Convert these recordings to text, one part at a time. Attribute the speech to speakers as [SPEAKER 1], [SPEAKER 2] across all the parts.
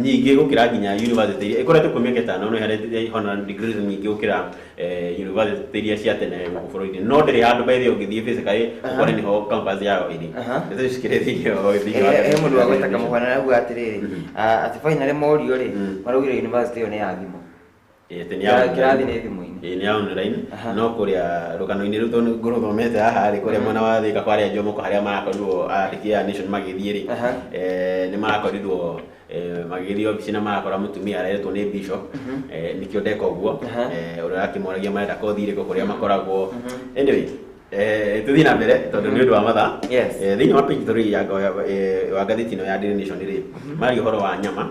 [SPEAKER 1] Nyingĩ gũkĩra nginya university iria ĩkoretwo kuo mĩaka 5, no ĩheanĩte honorary degrees nyingĩ gũkĩra university iria cia tene gũkũ bũrũri-inĩ, no ndĩrĩ handũ by the way ũngĩthiĩ physically ũkore nĩho campus yayo ĩrĩ. Ndeto ici cikĩrĩ thĩinĩ wa
[SPEAKER 2] He mũndũ wagweta
[SPEAKER 1] ngathĩti.
[SPEAKER 2] Kamũhwana auga atĩrĩrĩ, atĩ finally morio rĩ, maraugire university ĩyo nĩ ya thimũ.
[SPEAKER 1] Atĩ nĩ ya
[SPEAKER 2] Kĩrathi nĩ thimũ-inĩ.
[SPEAKER 1] Ĩĩ, nĩ ya online. No kũrĩa rũgano-inĩ rũu tondũ ngũrũthomete haha rĩ, kũrĩa mwena wa Thika kwarĩa Jomoko harĩa marakorirwo andĩki a Nation magĩthiĩ rĩ, nĩ marakorirwo magĩthiĩ obici na marakora mũtumia areretwo nĩ bishop, nĩkĩo ndeka ũguo, ũrĩa ũrakĩmoragia marenda kothi ĩrĩkũ kũrĩa makoragwo. Anyway, tũthiĩ na mbere tondũ nĩ ũndũ wa mathaa. Thĩinĩ wa page 3 wa ngathĩti ĩno ya Daily Nation rĩ, maria ũhoro wa nyama.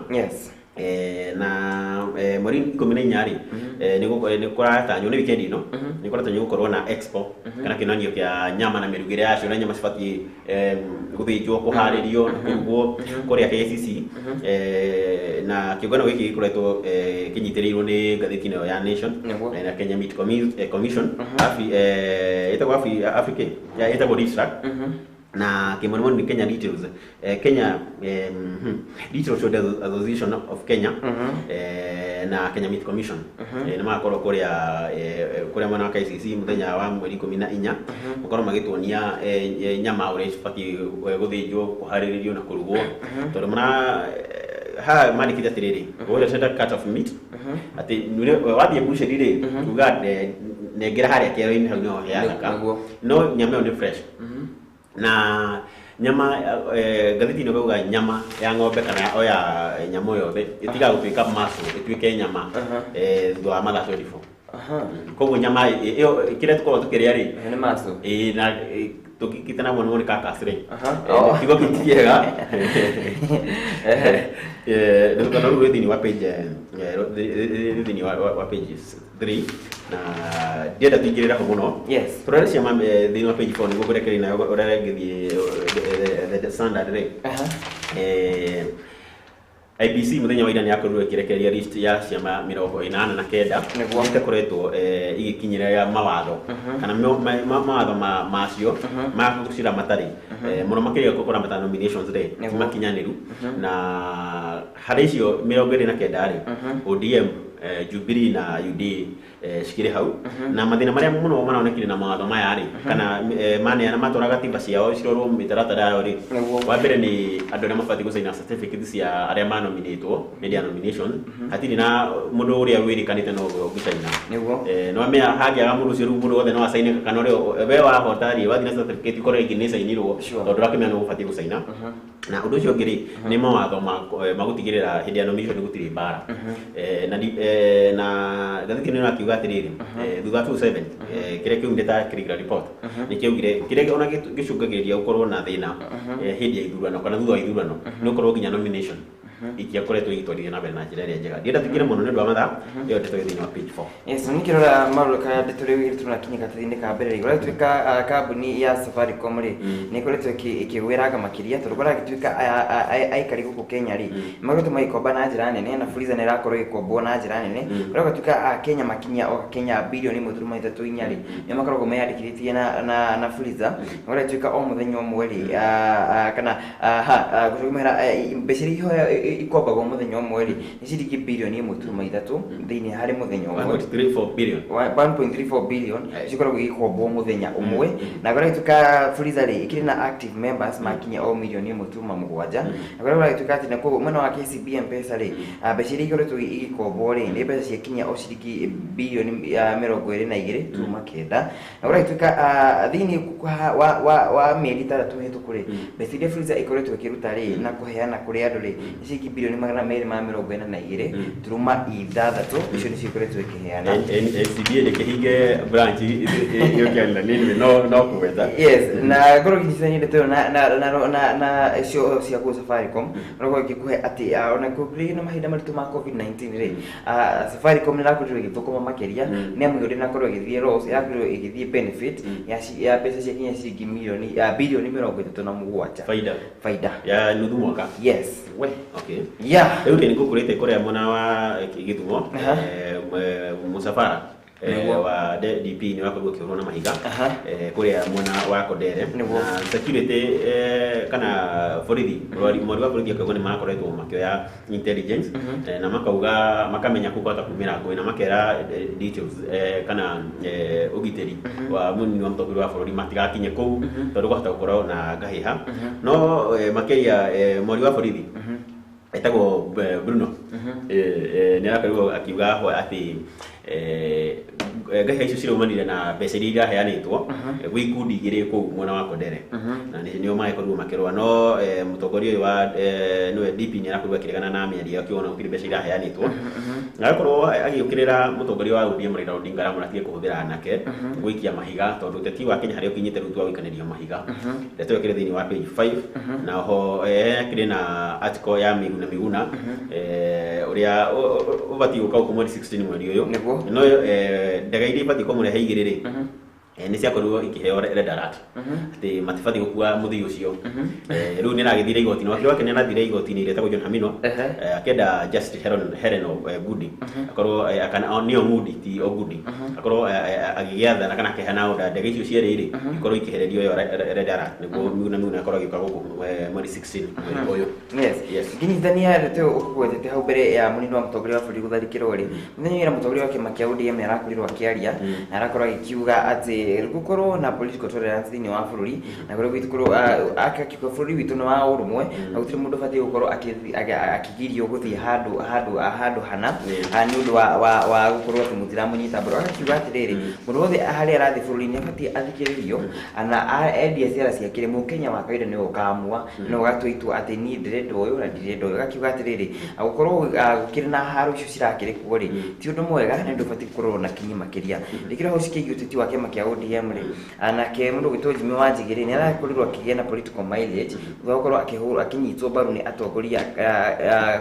[SPEAKER 1] Na mweri 14 rĩ, nĩ kũratanywo nĩ weekend ĩno, nĩ kũratanywo gũkorwo na expo kana kĩonanio kĩa nyama na mĩrugĩre yacio, ũrĩa nyama cibatiĩ gũthĩnjwo, kũharĩrio na kũrugwo kũrĩa KICC. Na kĩũngano gĩkĩ gĩkoretwo kĩnyitĩrĩirwo nĩ ngathĩti ĩno ya Nation na Kenya Meat Commission, ĩtagwo Africa, ĩtagwo LISRAC, na kĩmonimoni nĩ Kenya Retails, Kenya Retail Trade Association of Kenya na Kenya Meat Commission. Nĩ magakorwo kũrĩa mwena wa KICC mũthenya wa mweri 14, gũkorwo magĩtuonia nyama ũrĩa cibatiĩ gũthĩnjwo, kũharĩrĩrio na kũrugwo, tondũ mara haha mandĩkĩte atĩrĩrĩ, what tender cut of meat, atĩ wathiĩ buceri rĩ, uga nengera harĩa kĩero-inĩ, hau nĩho heanaga. No nyama ĩyo nĩ fresh na nyama, ngathĩti ĩno ĩkauga nyama ya ng'ombe kana o ya nyamũ yothe ĩtigaga gũtuĩka muscle ĩtuĩke nyama thutha wa mathaa 24. Koguo nyama ĩyo kĩrĩa tũkoragwo tũkĩrĩa rĩ,
[SPEAKER 2] Nĩ macu.
[SPEAKER 1] Ĩĩ, na tũkĩte mũno nĩ carcass rĩ.
[SPEAKER 2] Oh.
[SPEAKER 1] Kiugo kĩu ti kĩega. Rũgano rũu rwĩ thĩinĩ wa page rwĩ thĩinĩ wa page 3, na ndienda tũingĩrĩre ho mũno. Tũrore ciama thĩinĩ wa page 4 nĩguo ngũrekereria nayo ũrĩa ngĩthiĩ The Standard rĩ. IEBC mũthenya wa ira nĩ yakorirwo ĩkĩrekereria list ya ciama 89 itakoretwo igĩkinyĩra mawatho kana mawatho macio ma gũciramata rĩ, mũno makĩria kũramata nominations rĩ, ti makinyanĩru. Na harĩ icio 29 rĩ, ODM, Jubilee na UDA cikĩrĩ hau. Na mathĩna marĩa mũno maronekire na mawatho maya rĩ, kana maneana matwara gatiba ciao cirorwo mĩtaratara yayo rĩ, wa mbere nĩ andũ arĩa mabatiĩ gũcaina certificate cia arĩa manominĩtwo hĩndĩ ya nomination, hatirĩ na mũndũ ũrĩa wĩrĩkanĩte no we ũngĩcaina. No amenya hangĩaga mũndũ ũcio, rĩu mũndũ wothe no acaine, kana ũrĩa we wahota rĩ, wathiĩ na certificate ũkorwo ĩngĩ nĩ ĩcainirwo, tondũ ũrakĩmenya nĩ ũbatiĩ gũcaina. Na ũndũ ũcio ũngĩ rĩ, nĩ mawatho ma gũtigĩrĩra hĩndĩ ya nomination gũtirĩ mbara. Na ngathĩti ĩno ĩrakiuga atĩrĩrĩ, thutha wa 27 kĩrĩa kĩaumire ta Kriegler report nĩ kĩaugire kĩrĩa ona gĩcũngagĩrĩria gũkorwo na thĩna hĩndĩ ya ithurano kana thutha wa ithurano nĩ gũkorwo nginya nomination itiakoretwo igĩtwarithio na mbere na njĩra ĩrĩa njega. Ndienda tũingĩre mũno nĩ ũndũ wa mathaa. Ĩyo ndeto ĩ thĩinĩ wa page 4.
[SPEAKER 2] Yes, nikirora marũa ka ndeto rĩu tũrakinya gatagatĩ-inĩ ka mbere rĩ, kũragĩtuĩka kambuni ya Safaricom rĩ, nĩ ĩkoretwo ĩkĩgwĩranga makĩria, tondũ kũragĩtuĩka aikari gũkũ Kenya rĩ, makoretwo magĩkomba na njĩra nene, na Fuliza nĩ ĩrakorwo ĩgĩkombwo na njĩra nene. Kũragĩtuĩka Akenya makinya o Kenya bilioni 1.34 rĩ, nĩ makoragwo meyandĩkithĩtie na Fuliza. Kũragĩtuĩka o mũthenya ũmwe rĩ, kana ha gũcũmĩra mbeca iria ikombagwo mũthenya ũmwe rĩ, nĩ ciringi bilioni 1.3 thĩinĩ harĩ mũthenya ũmwe.
[SPEAKER 1] 1.34 billion.
[SPEAKER 2] 1.34 billion cikoragwo igĩkombwo mũthenya ũmwe. Na kũragĩtuĩka Fuliza rĩ, ĩkĩrĩ na active members makinya o milioni 1.7. Na kũrĩa kũragĩtuĩka atĩ nakuo mwena wa KCB M-Pesa rĩ, mbeca iria ikoretwo igĩkombwo rĩ, nĩ mbeca ciakinya o ciringi bilioni 22.9. Na kũragĩtuĩka thĩinĩ wa mĩeri 6 mĩhĩtũku rĩ, mbeca iria Fuliza ĩkoretwo ĩkĩruta rĩ na kũheana kũrĩ andũ rĩ, nĩ ciringi bilioni 242.6. Icio nĩcio ikoretwo ĩkĩheana.
[SPEAKER 1] NCBA ndĩkĩhinge branch yũkĩanĩra nĩ no kũgweta.
[SPEAKER 2] Yes, na ngorwo ngĩnyitithania ndeto ĩyo na cio cia kũu Safaricom, ũrakorwo ĩgĩkũhe atĩ ona kũrĩ na mahinda maritũ ma COVID-19 rĩ, Safaricom nĩ ĩrakorirwo ĩgĩthũkũma makĩria, nĩ amu ndĩnakorwo ĩgĩthiĩ loss, ĩrakorirwo ĩgĩthiĩ benefit ya mbeca cia kinya ciringi milioni bilioni 37.
[SPEAKER 1] Faida.
[SPEAKER 2] Faida.
[SPEAKER 1] Ya nuthu mwaka.
[SPEAKER 2] Yes.
[SPEAKER 1] We, okay. Rĩu rĩ, nĩngũkũrĩte kũrĩa mwena wa Gĩthumo, mũcabara. Wa DP nĩ wakorirwo akĩhũrwo na mahiga kũrĩa mwena wa Kondere. Na security kana borithi, mwari wa borithi akauga nĩ marakoretwo makĩoya intelligence na makauga makamenya kũu kwahota kumĩra ngũĩ, na makera details kana ũgitĩri wa mũnini wa mũtongoria wa bũrũri matigakinye kũu tondũ kwahota gũkorwo na ngahĩha. No makĩria mwari wa borithi etagwo Bruno nĩ arakorirwo akiuga atĩ ngahĩha icio ciraumanire na mbeca iria iraheanĩtwo gwĩ ikundi igĩrĩ kũu mwena wa Kondere, na nĩo magĩkorirwo makĩrũa. No mũtongoria ũyũ wa nĩwe DP nĩ arakorirwo akĩregana na mĩario akiona gũtirĩ mbeca iraheanĩtwo, na agakorwo agĩũkĩrĩra mũtongoria wa ODM Raila Odinga aramwĩra atige kũhũthĩra anake gũikia mahiga tondũ ũteti wa Kenya harĩa ũkinyĩte rĩu ti wa gũikanĩrio mahiga. Ndeto ĩyo ĩkĩrĩ thĩinĩ wa page 5, na oho ĩkĩrĩ na article ya Miguna Miguna ũrĩa ũbatiĩ gũka gũkũ mweri 16 mweri ũyũ. No ndege iria ibatiĩ kũmũrehe igĩrĩ rĩ, nĩ ciakorirwo ikĩheo red alert atĩ matibatiĩ gũkua mũthii ũcio. Rĩu nĩ aragĩthire igoti-inĩ, wakiri wake nĩ arathire igoti-inĩ rĩtagwo John Hamino, akĩenda Justice Helen Ogudi akorwo nĩ Ongudi ti Ogudi, akorwo agĩgĩathana kana akĩheana order ndege icio cierĩ rĩ ikorwo ikĩhererio ĩyo red alert nĩguo Miguna Miguna akorwo agĩũka gũkũ mweri 16 mweri ũyũ.
[SPEAKER 2] Yes. Nginyithania ndeto ĩyo ũkũgwetete hau mbere ya mũnini wa mũtongoria wa bũrũri gũtharĩkĩrwo rĩ, mũthenya ũyũ mũtongoria wa kĩama kĩa ODM nĩ arakorirwo akĩaria na arakorwo agĩkiuga atĩ gũkorwo na political tolerance thĩinĩ wa bũrũri, na kũrĩa gũkorwo akiuga bũrũri witũ nĩ wa ũrũmwe na gũtirĩ mũndũ ũbatiĩ gũkorwo akĩgirio gũthiĩ handũ hana nĩ ũndũ wa gũkorwo atĩ mũtiramũnyita mbaru. Agakiuga atĩrĩrĩ, mũndũ wothe harĩa arathiĩ bũrũri-inĩ abatiĩ athikĩrĩrio na endia ciara ciake rĩ, mũkenya wa kawaida nĩwe ũkamua na ũgatua itua atĩ niĩ ndĩrenda ũyũ na ndirenda ũyũ. Agakiuga atĩrĩrĩ, gũkorwo gũkĩrĩ na haro icio cirakĩrĩ kuo rĩ, ti ũndũ mwega na nĩ ũbatiĩ gũkorwo na kinyi makĩria. Rĩkĩra hau cikĩgiĩ ũteti wa kĩama kĩa ODM rĩ, nake mũndũ ũgwĩtwo Jimmy Wanjigi rĩ, nĩ arakorirwo akĩgĩa na political mileage thutha wa gũkorwo akĩhũrwo akĩnyitwo mbaru nĩ atongoria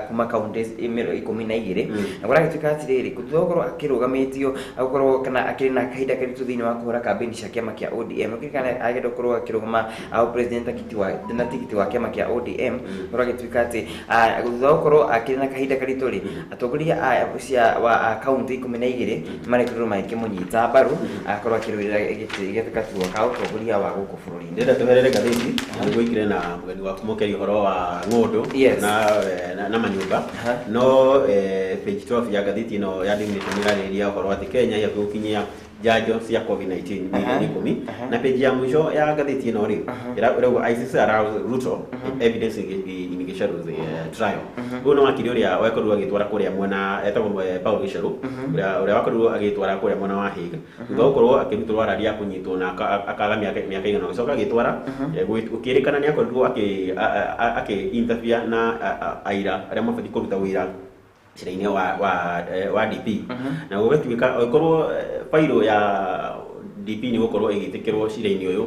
[SPEAKER 2] kuma counties 12, na kũragĩtuĩka atĩrĩrĩ, thutha wa gũkorwo akĩrũgamĩtio gũkorwo kana akĩrĩ na kahinda karitũ thĩinĩ wa kũhũra kambĩini cia kĩama kĩa ODM, ũkĩririkana agenda gũkorwo akĩrũgama au president na tigiti wa kĩama kĩa ODM, kũragĩtuĩka atĩ thutha wa gũkorwo akĩrĩ na kahinda karitũ rĩ, atongoria a wa kaunti 12 marekorirwo magĩkĩmũnyita mbaru akorwo akĩrũĩrĩra gĩtĩ gaturwa ka ũtongoria wa gũkũ bũrũri-inĩ.
[SPEAKER 1] Ndĩrenda tweherere ngathĩti na nĩguo ikire na mũgeni waku mũkĩaria ũhoro wa ng'ũndũ na manyũmba. No page 12 ya ngathĩti ĩno ya Daily Nation ĩrarĩrĩria ũhoro atĩ Kenya ĩhakuhĩ gũkinyia njanjo cia COVID-19 milioni 10, na page ya mũico ya ngathĩti ĩno rĩ ĩrauga ICC allows Ruto evidence in Gicheru's trial. Ũyũ nĩ wakiri ũrĩa wakorirwo agĩtwara kũrĩa mwena etagwo Paul Gicheru, ũrĩa wakorirwo agĩtwara kũrĩa mwena wa Hague thutha wa gũkorwo akĩrutwo warandi ya kũnyitwo na akaga mĩaka igana, agĩcoka agĩtwara gũkĩrĩkana nĩ akorirwo akĩ interfere na aira arĩa mabatiĩ kũruta wĩra cira-inĩ wa DP, na gũgĩtuĩka ũgĩkorwo failo ya DP nĩ gũkorwo ĩgĩtĩkĩrwo cira-inĩ ũyũ,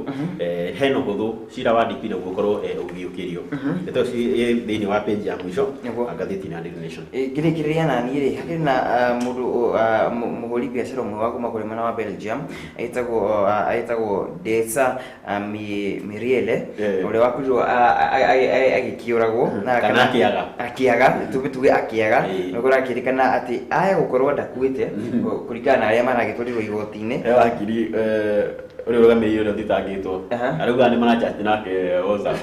[SPEAKER 1] hena ũhũthũ cira wa DP naguo ũkorwo ũgĩũkĩrio. Ndeto ici thĩinĩ wa page ya mũico ngathĩti ya Daily Nation.
[SPEAKER 2] Ngĩrĩkĩrĩria naniĩ rĩ, hakĩrĩ na mũndũ mũhũri biacara ũmwe wa kuma kũrĩ mwena wa Belgium etagwo Desa Miriele, ũrĩa wakorirwo agĩkĩũragwo
[SPEAKER 1] kana akĩaga
[SPEAKER 2] akĩaga tuge akĩaga, nĩ kũrakĩrĩkana atĩ aya gũkorwo ndakuĩte kũringana na arĩa maragĩtwarirwo igoti-inĩ.
[SPEAKER 1] Wakiri ũrĩa ũrũgamĩrĩire ũrĩa ũthitangĩtwo arauga nĩ marachat nake WhatsApp.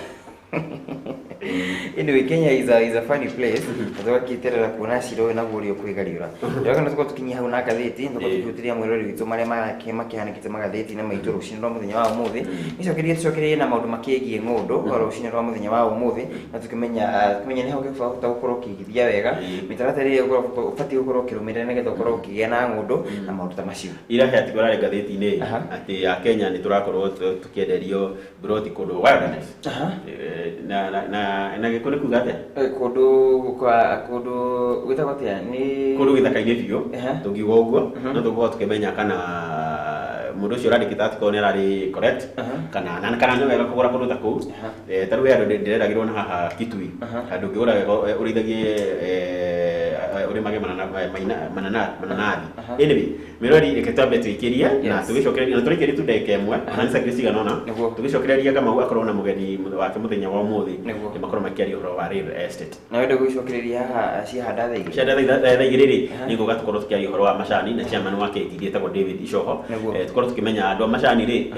[SPEAKER 2] Anyway, Kenya is a funny place. Tũgakĩterera kuona cira ũyũ naguo ũrĩa ũkwĩgariũra. Ndĩrona tũkorwo tũkinyia hau na ngathĩti, tũkorwo tũkĩhutĩria mwĩroreri witũ marĩa makĩhanĩkĩte magathĩti-inĩ maitũ rũcinĩ rwa mũthenya wa ũmũthĩ. Nĩcokerie tũcokererie na maũndũ makĩgiĩ ng'ũndũ o rũcinĩ rwa mũthenya wa ũmũthĩ, na tũkĩmenya nĩ ho ũkĩhota gũkorwo ũkĩigithia wega mĩtaratara ĩrĩa ũbatiĩ gũkorwo ũkĩrũmĩrĩra nĩgetha ũkorwo ũkĩgĩa na ng'ũndũ na maũndũ ta macio.
[SPEAKER 1] Ira he article ĩrarĩ ngathĩti-inĩ atĩ ya Kenya nĩ tũrakorwo tũkĩenderio broti kũndũ wilderness. Na gĩkũ nĩ kuga atĩa?
[SPEAKER 2] Kũndũ kũndũ gwĩtagwo atĩa? Nĩ
[SPEAKER 1] kũndũ gĩthaka-inĩ biũ, tũngiuga ũguo, no tũgũkorwo tũkĩmenya kana mũndũ ũcio ũrandĩkĩte article nĩ ararĩ correct kana nĩ wega kũgũra kũndũ ta kũu. Ta rĩu he handũ ndĩreragĩrwo na haha Kitui, handũ ũngĩgũra wega ũrĩithagie Ũrĩmage mananathi. Anyway, mĩrori, reke twambe twĩkĩrie na tũgĩcokereria, na tũrĩkĩrie tu ndagĩka ĩmwe ona nĩ cekeri cigana ũna. Tũgĩcokereria Kamau akorwo na mũgeni wake mũthenya wa ũmũthĩ. Nĩ makorwo makĩaria ũhoro wa real estate.
[SPEAKER 2] Na wende gũcokereria haha ciahanda thaa igĩrĩ.
[SPEAKER 1] Cianda thaa igĩrĩ rĩ, nĩ ngũga tũkorwo tũkĩaria ũhoro wa macani na chairman wa KTD etagwo David Icoho. Tũkorwo tũkĩmenya andũ a macani rĩ,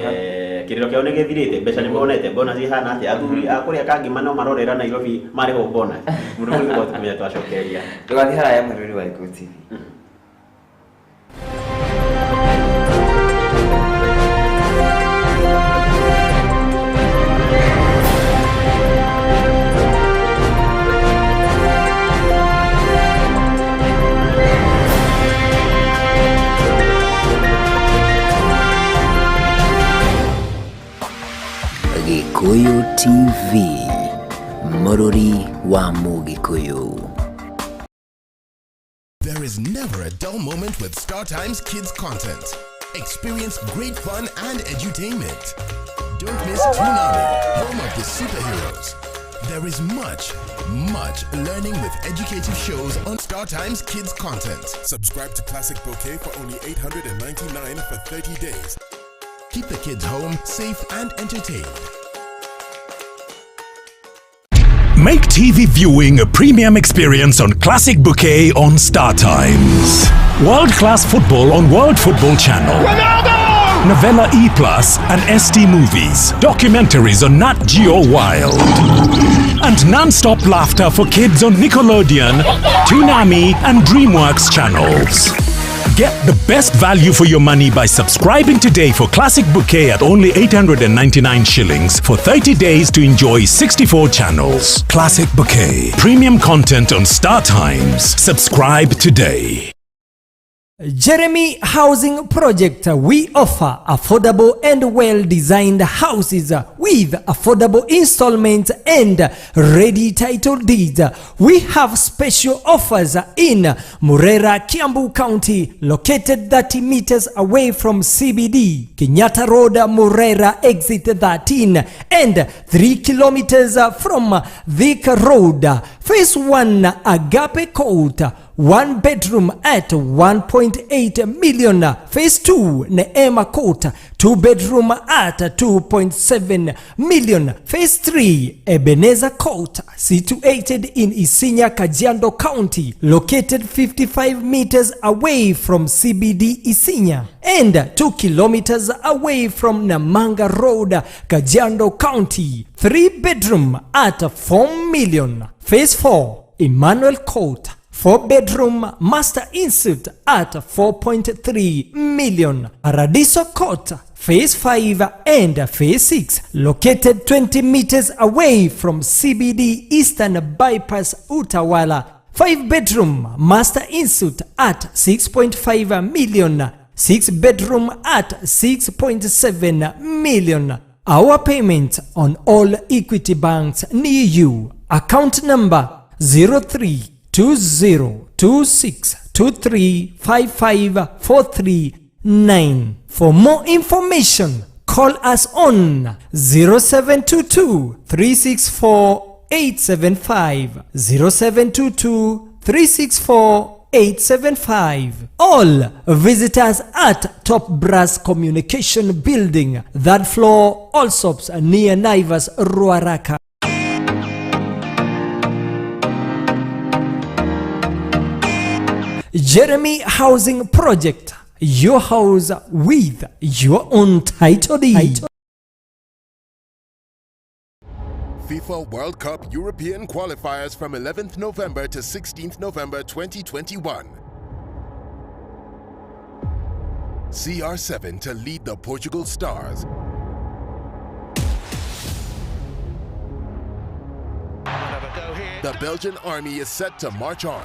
[SPEAKER 1] kĩrĩro kĩao nĩ gĩthirĩte, mbeca nĩ monete, bonus ihana atĩa, athuri a kũrĩa Kangima no marorera Nairobi marĩhwo bonus mũno mũno. Tũkorwo tũkĩmenya twacokereria.
[SPEAKER 2] Ndũgathiĩ haraya, mwĩrori wa Gĩkũyũ TV.
[SPEAKER 3] Gĩkũyũ TV, mũrũri wa Mũgĩkũyũ.
[SPEAKER 4] There is never a dull moment with Star Times Kids content. Experience great fun and edutainment. Don't miss Toonami, home of the superheroes. There is much, much learning with educative shows on Star Times Kids content. Subscribe to Classic Bouquet for only 899 for 30 days. Keep the kids home, safe and entertained.
[SPEAKER 5] Make TV viewing a premium experience on Classic Bouquet on Star Times. World class football on World Football Channel. Novella E Plus and ST Movies. Documentaries on Nat Geo Wild. And non-stop laughter for kids on Nickelodeon, Toonami, and DreamWorks channels. Get the best value for your money by subscribing today for Classic Bouquet at only 899 shillings for 30 days to enjoy 64 channels. Classic Bouquet. Premium content on Star Times. Subscribe today.
[SPEAKER 6] Jeremy Housing Project. We offer affordable and well-designed houses with affordable installments and ready title deeds. We have special offers in Murera, Kiambu County, located 30 meters away from CBD, Kenyatta Road, Murera, exit 13, and 3 kilometers from Thika Road. Phase 1, Agape Court, one bedroom at 1.8 million. Phase 2, Neema Court, two bedroom at 2.7 million. Phase 3, Ebenezer Court, situated in Isinya, Kajiado County, located 55 meters away from CBD Isinya and 2 kilometers away from Namanga Road, Kajiado County. 3 bedroom at 4 million. Phase 4, Emmanuel Court, 4 bedroom master ensuite at 4.3 million. Paradiso Court, Phase 5 and Phase 6, located 20 meters away from CBD Eastern Bypass Utawala. 5 bedroom master ensuite at 6.5 million. 6 bedroom at 6.7 million. Our payment on all Equity banks near you. Account number 032026235543. For more information, call us on 0722 364 875, 0722 364 875. All visitors at Top Brass Communication Building, third floor, Allsops, near Naivas, Ruaraka. Jeremy Housing Project, your house with your own title deed.
[SPEAKER 4] FIFA World Cup European qualifiers from 11th November to 16th November 2021. CR7 to lead the Portugal Stars. The Belgian army is set to march on.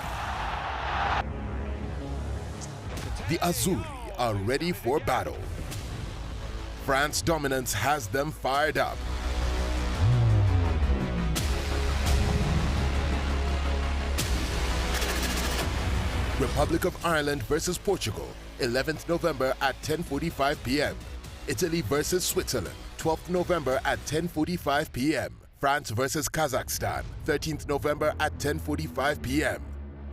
[SPEAKER 4] The Azzurri are ready for battle. France dominance has them fired up. Republic of Ireland versus Portugal, 11th November at 10:45 p.m. Italy versus Switzerland, 12th November at 10:45 p.m. France versus Kazakhstan, 13th November at 10:45 p.m.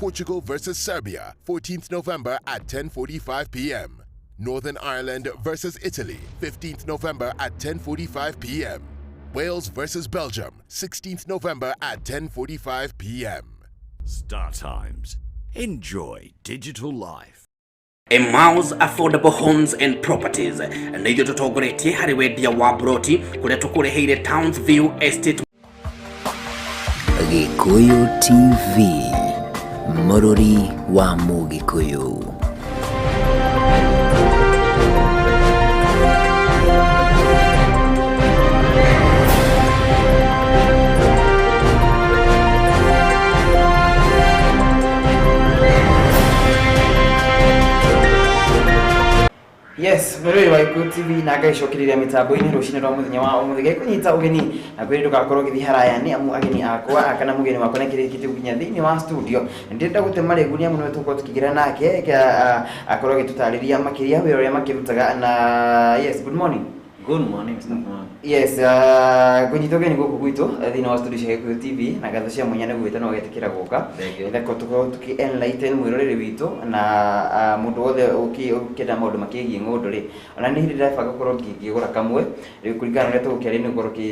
[SPEAKER 4] Portugal versus Serbia, 14th November at 10:45 p.m. Northern Ireland versus Italy, 15th November at 10:45 p.m. Wales versus Belgium, 16th November at 10:45 p.m.
[SPEAKER 5] Star Times. Enjoy digital life.
[SPEAKER 7] Emmaus Affordable Homes and Properties nä ithuĩ tũtongoretie harĩ wendia wa broti kũrĩa tũkũreheire Townsview Estate.
[SPEAKER 3] Gikuyu TV, Mũrũri wa Mũgĩkũyũ.
[SPEAKER 2] Yes, mwĩrori wa Gĩkũyũ TV, na ngaicokereria mĩtambo-inĩ rũcinĩ rwa mũthenya wa ũmũthĩ, ngĩkũnyita ũgeni na kwĩrĩ ndũgakorwo ũgĩthiĩ haraya, nĩ amu ageni akwa kana mũgeni wakwa nĩkĩrĩkĩtie gũkinya thĩinĩ wa studio. Ndĩrenda gũte marĩgu, nĩ amu nĩwe tũgũkorwo tũkĩingĩra nake akorwo agĩtũtarĩria makĩria wĩra ũrĩa makĩrutaga. Na yes, good morning.
[SPEAKER 8] Good morning, Mr. Mwang.
[SPEAKER 2] Yes, ngũnyita ũgeni gũkũ gwitũ thĩinĩ wa studio cia Gĩkũyũ TV, na ngatho cia mwanya nĩ gwĩta na ũgetĩkĩra gũka.
[SPEAKER 8] Thank you.
[SPEAKER 2] Nĩgetha tũkorwo tũkĩ enlighten mwĩroreri witũ na mũndũ wothe ũkĩenda maũndũ makĩgiĩ ng'ũndũ rĩ. Ona nĩ hĩndĩ ndĩrabanga gũkorwo ngĩgũra kamwe rĩu, kũringana na ũrĩa tũgũkĩaria,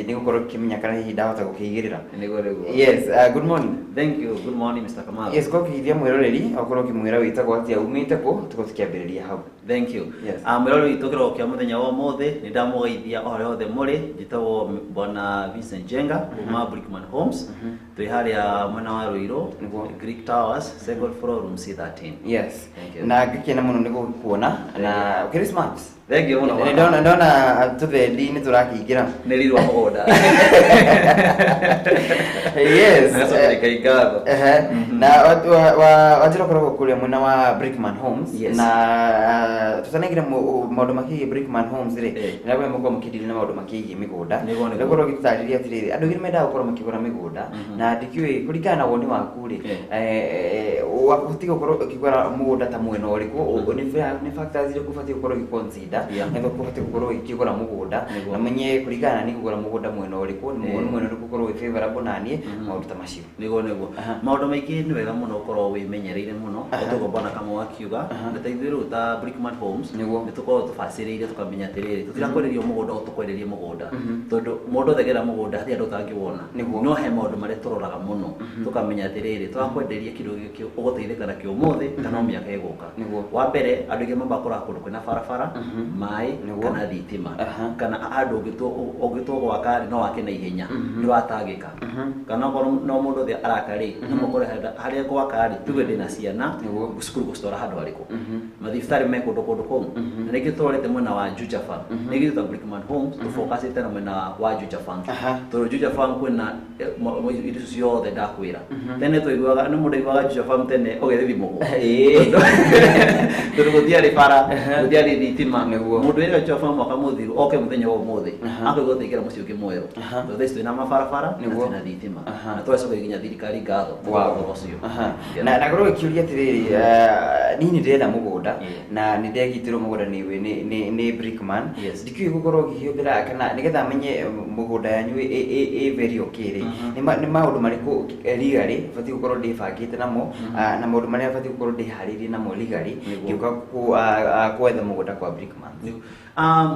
[SPEAKER 2] nĩ gũkorwo ngĩkĩmenya kana hihi ndahota gũkĩigĩrĩra.
[SPEAKER 8] Nĩguo nĩguo.
[SPEAKER 2] Yes, good morning.
[SPEAKER 8] Thank you. Good morning, Mr. Kamau.
[SPEAKER 2] Yes, korwo ũkĩgeithia mwĩroreri, okorwo ũkĩmwĩra wĩtagwo atĩa, umĩte kũ, tũkorwo tũkĩambĩrĩria hau.
[SPEAKER 8] Thank you.
[SPEAKER 2] Yes.
[SPEAKER 8] Mwĩroreri witũ kĩroko kĩa mũthenya wa ũmũthĩ, nĩ ndamũgeithia o harĩa hothe mũrĩ. Njĩtagwo Bwana Vincent Jenga kuma Brickman Homes. Twĩ harĩa mwena wa Ruiru,
[SPEAKER 2] Nĩguo.
[SPEAKER 8] Greek Towers, second floor, room C13.
[SPEAKER 2] Yes.
[SPEAKER 8] Thank you.
[SPEAKER 2] Na ngĩkena mũno nĩ gũkuona na ũkĩrĩ smart.
[SPEAKER 8] Thank you mũno.
[SPEAKER 2] Nĩ ndona tũthendi nĩ tũrakĩingĩra.
[SPEAKER 8] Nĩ riri wa mũgũnda.
[SPEAKER 2] Yes.
[SPEAKER 8] Nagacokeria ngatho.
[SPEAKER 2] Ehe. Na wanjĩra ũkoragwo kũrĩa mwena wa Brickman Homes.
[SPEAKER 8] Yes.
[SPEAKER 2] Na tũtanaingĩra maũndũ makĩgiĩ Brickman Homes rĩ, nĩrakwenda mũkorwo mũkĩndiri na maũndũ makĩgiĩ mĩgũnda.
[SPEAKER 8] Nĩguo, nĩguo.
[SPEAKER 2] Ũkorwo ũgĩtũtarĩria atĩrĩrĩ, andũ aingĩ nĩmendaga gũkorwo makĩgũra mĩgũnda, na ndikĩũĩ kũringana na woni waku rĩ, ũbatiĩ gũkorwo ũkĩgũra mũgũnda ta mwena ũrĩkũ, nĩ factors irĩkũ ũbatiĩ gũkorwo ũgĩ consider nĩgetha ũhote gũkorwo ũkĩgũra mũgũnda, na menye kũringana na niĩ kũgũra mũgũnda mwena ũrĩkũ, nĩ mwena ũrĩkũ ũkorwo wĩ favorable naniĩ, maũndũ ta macio.
[SPEAKER 8] Nĩguo. Maũndũ maingĩ, nĩ wega mũno ũkorwo wĩmenyereire mũno ũtũguo bwana Kamau akiuga. Na ta ithuĩ rĩu ta Brickman Homes, nĩ tũkoragwo tũbacĩrĩire, tũkamenya atĩrĩrĩ, tũtirakwenderia mũgũnda o tũkwenderie mũgũnda, tondũ mũndũ othe agĩra mũgũnda hatirĩ andũ ũtangĩwona. No he maũndũ marĩa tũroraga mũno, tũkamenya atĩrĩrĩ, tũrakwenderia kĩndũ gĩkĩ ũgũteithĩka nakĩo ũmũthĩ kana o mĩaka ĩgũka. Wa mbere, andũ aingĩ mambaga kũrora kũndũ kwĩna barabara, maĩ kana thitima, kana handũ ũngĩtua gwaka rĩ, no wake na ihenya, ndũratangĩka, kana okorwo no mũndũ othe araka rĩ, no mũkore harĩa gwaka rĩ, tuge ndĩna ciana cukuru, gũcitwara handũ harĩkũ, mathibitarĩ me kũndũ kũu. Na nĩkĩo tũrorete mwena wa Juja Farm, nĩkĩo ta Brickman Homes tũfocusĩte na mwena wa Juja Farm, tondũ Juja Farm kwĩna indo ciothe ndakwĩra. Tene twaiguaga nĩ mũndũ aiguaga Juja Farm tene ũgethĩ mũgũ, tondũ gũtiarĩ bara, gũtiarĩ thitima. Mũndũ wĩra Juja Farm mwaka mũthiru oke mũthenya wa ũmũthĩ akaigua taingĩra mũciĩ ũngĩ mwerũ, tondũ thaa ici twĩna mabarabara na twĩna thitima, na tũgacokeria nginya thirikari ngatho nĩ ũhoro ũcio.
[SPEAKER 2] Na ngorwo ngĩkĩũria atĩrĩrĩ, niĩ nĩ ndĩrenda mũgũnda na nĩ ndegitĩrwo mũgũnda nĩ Brickman, ndikĩũĩ gũkorwo ngĩhũthĩra kana nĩgetha menye mũgũnda yanyu ĩ very okay rĩ, nĩ maũndũ marĩkũ legally batiĩ gũkorwo ndĩbangĩte namo, na maũndũ marĩa batiĩ gũkorwo ndĩharĩirie namo legally ngĩũka gwetha mũgũnda kwa Brickman?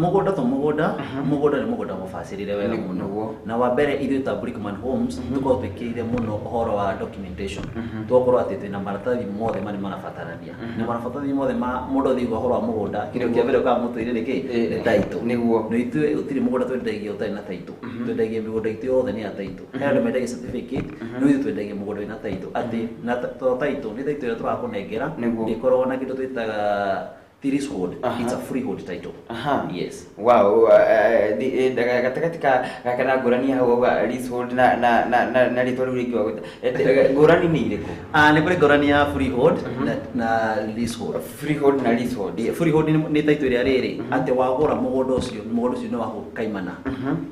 [SPEAKER 8] Mũgũnda to mũgũnda, mũgũnda nĩ mũgũnda mũbacĩrĩre wega mũno. Na wa mbere, ithuĩ ta Brickman Homes tũkoragwo twĩkĩrĩire mũno ũhoro wa documentation, tũgakorwo atĩ twĩna maratathi mothe marĩa marabatarania, na maratathi mothe ma mũndũ othe ũhoro wa mũgũnda, kĩndũ kĩa mbere ũkaga mũtwe-inĩ nĩ kĩ? Nĩ title. Na ithuĩ gũtirĩ mũgũnda twendagia ũtarĩ na title. Twendagia mĩgũnda itũ yothe nĩ ya title. He andũ mendagia certificate, no ithuĩ twendagia mũgũnda wĩna title, atĩ na to title, nĩ title ĩrĩa tũrakũnengera ndĩkoragwo na kĩndũ twĩtaga leasehold. It's a freehold title. Yes.
[SPEAKER 2] Wow, gatagatĩ ka kana ngũrani hau auga leasehold na rĩtwa rĩu rĩngĩ wagwĩta, ngũrani nĩ irĩkũ?
[SPEAKER 8] Nĩ kũrĩ ngũrani ya freehold na leasehold.
[SPEAKER 2] Freehold na leasehold.
[SPEAKER 8] Yeah, freehold nĩ title ĩrĩa rĩrĩ atĩ wagũra mũgũnda ũcio, mũgũnda ũcio nĩ waku kaimana.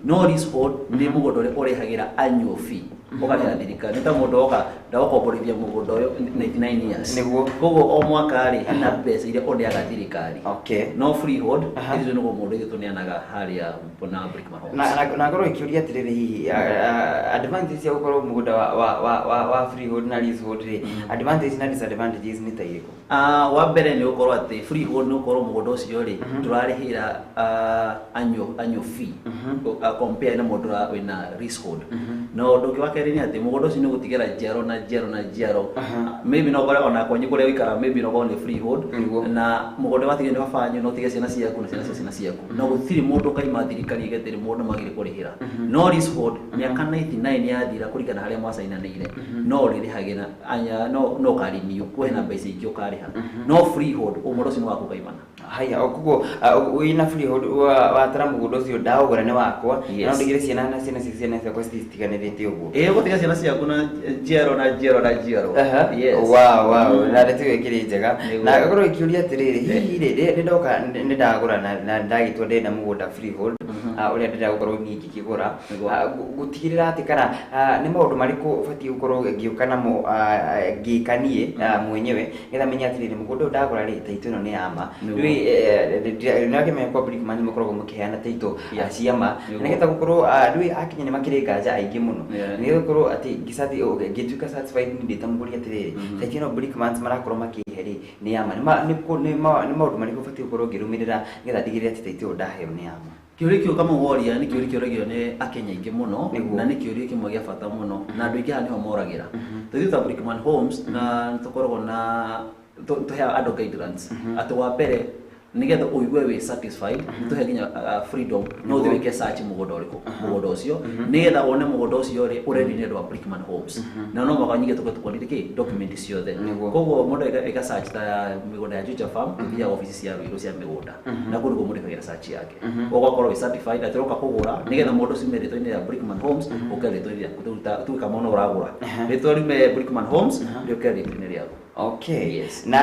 [SPEAKER 8] No leasehold nĩ mũgũnda ũrĩa ũrĩhagĩra annual fee, ũkarĩha thirikari. Nĩ ta mũndũ oka Ndagũkomborithia mũgũnda ũyũ 99 years.
[SPEAKER 2] Nĩguo.
[SPEAKER 8] Koguo o mwaka rĩ hena mbeca iria ũneaga thirikari.
[SPEAKER 2] Okay.
[SPEAKER 8] No freehold icio nĩguo mũndũ ithuĩ tũneanaga harĩa na Brickman Homes.
[SPEAKER 2] Na ngorwo ikĩũria atĩrĩrĩ, hihi advantage cia gũkorwo mũgũnda wa freehold na leasehold rĩ, advantage na disadvantages nĩ ta irĩkũ?
[SPEAKER 8] Wa mbere nĩ gũkorwo atĩ freehold nĩ gũkorwo mũgũnda ũcio rĩ ndũrarĩhĩra annual fee compare na mũndũ wĩna leasehold. Na ũndũ ũngĩ wa kerĩ nĩ atĩ mũgũnda ũcio nĩ ũgũtigĩra njiaro na njiaro na njiaro. Maybe no ũkore ona kwanyu kũrĩa ũikaraga maybe no ũkorwo nĩ freehold, na mũgũnda watigire nĩ baba wanyu, no ũtige ciana ciaku na ciana cia ciana ciaku, na gũtirĩ mũndũ ũkaima thirikari ĩgetĩrĩ mũndũ magire kũrĩhĩra. No leasehold mĩaka 99 yathira kũringana harĩa mwacainanĩire no ũrĩrĩhagĩra anya no ũkarinio kwĩna mbeca ingĩ ũkarĩha. No freehold mũndũ ũcio nĩ waku kaimana.
[SPEAKER 2] Haya, koguo wĩna freehold watara mũgũnda ũcio ndaũgũra nĩ wakwa, no ndigire ciana na ciana cia ciana ciakwa citiganĩrĩte ũguo.
[SPEAKER 8] Ĩĩ, ũgũtiga ciana ciaku na njiaro na njiaro na njiaro. Yes.
[SPEAKER 2] Wow, na ndeto ĩyo ĩkĩrĩ njega. Na ngorwo ikĩũria atĩrĩrĩ, hihi rĩ nĩ ndoka nĩ ndagũra na ndagĩtua ndĩrenda mũgũnda freehold ũrĩa ndĩrenda gũkorwo niĩ ngĩkĩgũra, gũtigĩrĩra atĩ kana nĩ maũndũ marĩkũ batiĩ gũkorwo ngĩũka namo ngĩka niĩ mwenyewe nĩgetha menye atĩrĩrĩ mũgũnda ũyũ ndagũra rĩ title ĩno nĩ ya ma. Nĩwakĩmenya kwa Brickman mũkoragwo mũkĩheana title cia ma, nĩgetha gũkorwo rĩu akinya nĩ makĩrĩ nganja aingĩ mũno, nĩgetha gũkorwo atĩ ngĩtuĩka satisfied nĩ ndĩ ta mũgũri atĩrĩrĩ title ĩno Brickman marakorwo makĩhe rĩ nĩ ya ma. Nĩ maũndũ marĩkũ batiĩ gũkorwo ngĩrũmĩrĩra nĩgetha ndigĩrĩre atĩ title ĩyo ndaheo nĩ ya ma?
[SPEAKER 8] Kĩũria kĩu kama woria nĩ kĩũria kĩũragio nĩ akenya aingĩ mũno, na nĩ kĩũria kĩmwe gĩa bata mũno na andũ aingĩ haha nĩho moragĩra. Tũthiĩ ta Brickman Homes na tũkoragwo na tũheaga andũ guidelines atĩ wa mbere nĩgetha ũigue wĩ satisfied tũhe nginya freedom no ũthiĩ wĩke search mũgũnda ũrĩkũ mũgũnda ũcio nĩgetha wone mũgũnda ũcio rĩ ũrendio nĩ andũ a Brickman Homes, na no mũhaka nyingĩ tũkorwo tũkuonire kĩ document ciothe. Koguo mũndũ eka search ta mĩgũnda ya Juja Farm ũthiaga obici cia Ruiru cia mĩgũnda na kũu nĩkuo mũndũ ekagĩra search yake, ũgakorwo wĩ certified atĩ ũroka kũgũra nĩgetha mũndũ ũcio ume rĩtwa-inĩ rĩa Brickman Homes ũke rĩtwa-inĩ rĩaku, tuge kama no ũragũra rĩtwa riume Brickman Homes rĩũke rĩtwa-inĩ rĩaku.
[SPEAKER 2] Okay. Yes. Na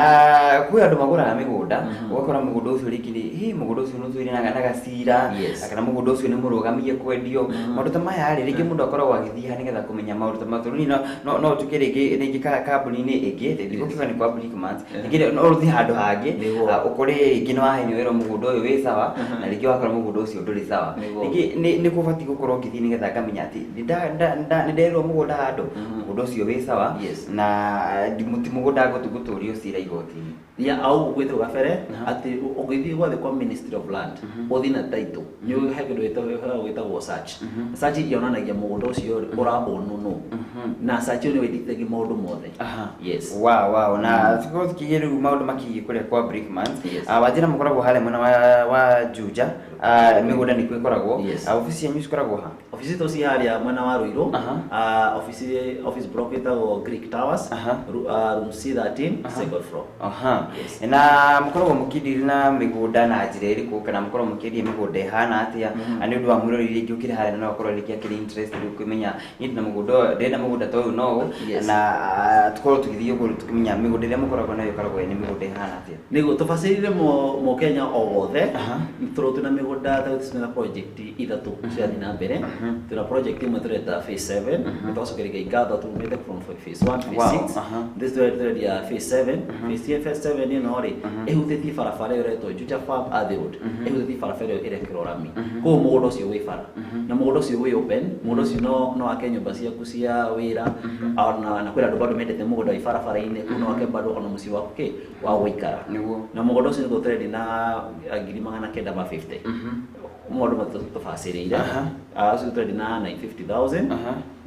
[SPEAKER 2] kwĩ andũ magũraga mĩgũnda ũgakora mũgũnda ũcio rĩngĩ nĩ hĩ mũgũnda ũcio nĩ ũtũire na gacira, kana mũgũnda ũcio nĩ mũrũgamie kwendio, maũndũ ta maya rĩ rĩngĩ mũndũ akoragwo agĩthiĩ nĩgetha kũmenya maũndũ ta maya, tondũ no njuke rĩngĩ kambuni-inĩ ĩngĩ ndigũkiuga nĩ kwa Brickman, rĩngĩ no ũthiĩ handũ hangĩ ũkore rĩngĩ nĩ wahenio wĩrwo mũgũnda ũyũ wĩ sawa, na rĩngĩ wakora mũgũnda ũcio ndũrĩ sawa. Rĩngĩ nĩ kũbatiĩ gũkorwo ngĩthiĩ nĩgetha ngamenya atĩ nĩ nderwo mũgũnda handũ mũgũnda ũcio wĩ sawa, na ti mũgũnda ngũtũrio cira igoti-inĩ.
[SPEAKER 8] Ya au gwĩtwo gabere atĩ ũgĩthiĩ gwathiĩ kwa Ministry of Land ũthiĩ na title nĩ he kĩndũ gĩtagwo search. Search yonanagia mũgũnda ũcio ũraũnwo nũ, na search ĩyo nĩyo ĩdictating maũndũ mothe. Yes.
[SPEAKER 2] Wow, na tukorwo tukĩgĩa rĩu maũndũ makĩgiĩ kũrĩa kwa Brickman. Wanjĩra mũkoragwo harĩa mwena wa Juja, mĩgũnda nĩkuo ĩkoragwo. Obici cianyu cikoragwo ha?
[SPEAKER 8] Obici citũ ci harĩa mwena wa Ruiru, office block ĩtagwo Greek Towers, room C13, second floor.
[SPEAKER 2] Na mũkoragwo mũkĩdeal na mĩgũnda na njĩra ĩrĩkũ, kana mũkoragwo mũkĩendia mĩgũnda ĩhana atĩa? Nĩ ũndũ wa mwĩroreri rĩngĩ ũkĩrĩ harĩa no akorwo rĩngĩ akĩrĩ interested kũmenya niĩ ndĩna mũgũnda, ndĩrenda mũgũnda ta ũyũ no ũũ, na tũkorwo tũgĩthiĩ ũguo tũkĩmenya mĩgũnda ĩrĩa mũkoragwo nayo ĩkoragwo nĩ mĩgũnda ĩhana atĩa.
[SPEAKER 8] Nĩguo tũbacĩrĩire mũkenya o wothe, tũrĩ twĩna mĩgũnda ta twĩna project ithatũ cirathiĩ na mbere. Twĩna project ĩmwe tũreta phase 7, tũgacokeria ngatho tumĩte from phase 1 phase 6. This tũrendia phase 7. Phase 7 ĩno rĩ ĩhutĩtie barabara ĩyo ĩretwo Juja Farm Athi Road, ĩhutĩtie barabara ĩyo ĩrekĩrwo rami, koguo mũgũnda ũcio wĩ bara na mũgũnda ũcio wĩ open, mũgũnda ũcio no ake nyũmba ciaku cia wĩra, na kwĩna andũ bado mendete mũgũnda wĩ barabara-inĩ, kũu no ake bado ona mũciĩ waku kĩ wa gũikara. Na mũgũnda ũcio nĩguo tũrendia na 950,000, mũndũ matũbacĩrĩire ũcio tũrendia na 950,000,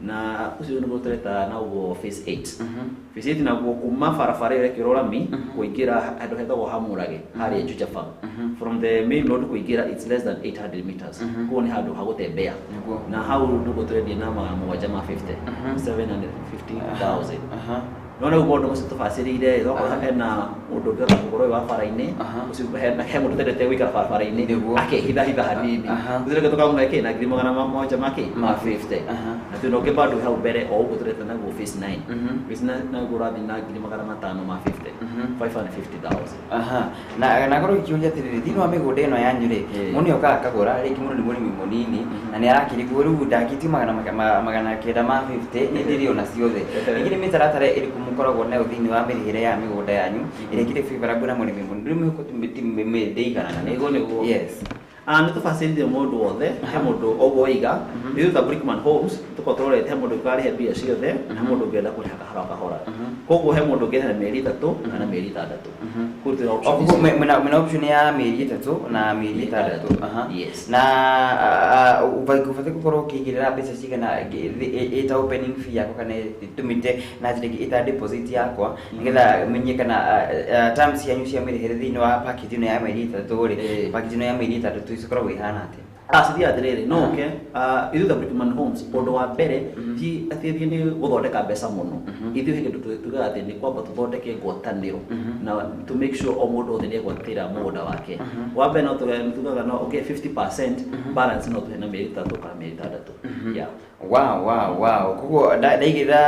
[SPEAKER 8] na ũcio nĩguo tũreta naguo phase 8. Phase 8 naguo kuma barabara ĩyo ĩrekĩrwo rami kũingĩra handũ hetagwo Hamurage harĩa Juja Farm, from the main road kũingĩra it's less than 800 meters, koguo nĩ handũ ha gũtembea, na hau nĩguo tũrendia na 750, 750,000. No rĩu maũndũ macio tũbacĩrĩire, okorwo hena ũndũ ũngĩhota gũkorwo wĩ wa bara-inĩ, ũcio he mũndũ ũtendete gũikara barabara-inĩ akehithahitha hanini, ũcio rĩngĩ tũkamũhe kĩ na 750,000. Na twĩna ũngĩ bado hau mbere o ũguo tũreta naguo phase 9. Phase 9 naguo ũrathiĩ na 550,000. 550,000.
[SPEAKER 2] Aha. Na korwo gĩkĩũria atĩrĩrĩ, thĩinĩ wa mĩgũnda ĩno yanyu rĩ, mũndũ nĩokaga akagũra, rĩngĩ mũndũ nĩ mũrĩmi mũnini na nĩ arakĩrigwo rĩu ndangĩtio 950 nĩ ndĩrĩona ciothe. Rĩngĩ nĩ mĩtaratara ĩrĩkũ mũkoragwo nayo thĩinĩ wa mĩrĩhĩre ya mĩgũnda yanyu ĩrĩa ĩkĩrĩ favorable na mũrĩmi mũnini? Rĩu mĩhuko ndĩiganana.
[SPEAKER 8] Nĩguo, nĩguo.
[SPEAKER 2] Yes.
[SPEAKER 8] Nĩ tũbacĩrĩire mũndũ wothe, he mũndũ ũguo waiga ithuĩ ta Brickman Homes tũkorwo tũrorete he mũndũ ũkarĩhe mbia ciothe na he mũndũ ũngĩenda kũrĩha kahora kahora. Koguo he mũndũ ũngĩrĩha na mĩeri 3 kana mĩeri 6. Koguo twĩna option
[SPEAKER 2] Koguo
[SPEAKER 8] icio.
[SPEAKER 2] mwĩna option ya mĩeri 3 na mĩeri 6. Aha.
[SPEAKER 8] Yes.
[SPEAKER 2] Na ũbatiĩ gũkorwo ũkĩigĩrĩra mbeca cigana ĩta opening fee yakwa kana tũmĩte na njĩra ĩngĩ ĩta deposit yakwa, nĩgetha menye kana terms cianyu cia mĩrĩhĩre thĩinĩ wa package ĩno ya mĩeri 3 rĩ, package ĩno ya mĩeri 6 cikoragwo ihana atĩa?
[SPEAKER 8] Cithiaga atĩrĩrĩ, no ũke ithuĩ ta Brickman Homes, ũndũ wa mbere ti atĩ ithuĩ nĩ gũthondeka mbeca mũno. Ithuĩ he kĩndũ tugaga atĩ nĩ kwamba tũthondeke ngwatanĩro na to make sure o mũndũ wothe nĩ egwatĩra mũgũnda wake. Wa mbere no tugaga no okay 50% balance no tũhe na mĩeri 3 kana mĩeri 6. Yeah.
[SPEAKER 2] Wow. Koguo ndaigĩrĩra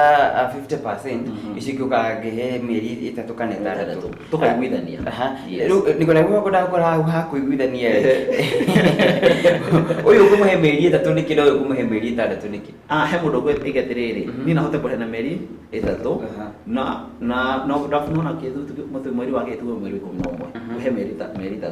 [SPEAKER 2] 50% icio ingĩũka ngĩhe mĩeri 3 kana 6.
[SPEAKER 8] Tũkaiguithania.
[SPEAKER 2] Aha.
[SPEAKER 8] Yes.
[SPEAKER 2] Rĩu nĩguo ngwendaga gũkora hau ha kũiguithania rĩ, ũyũ ũkũmũhe mĩeri 3 nĩkĩ na ũyũ ũkũmũhe mĩeri 6 nĩkĩ?
[SPEAKER 8] He mũndũ ũngĩ atĩrĩrĩ, niĩ no hote kũrĩha na mĩeri 3 na no nona kĩthu mweri wa gĩtu mweri 11 kũhe mĩeri 3.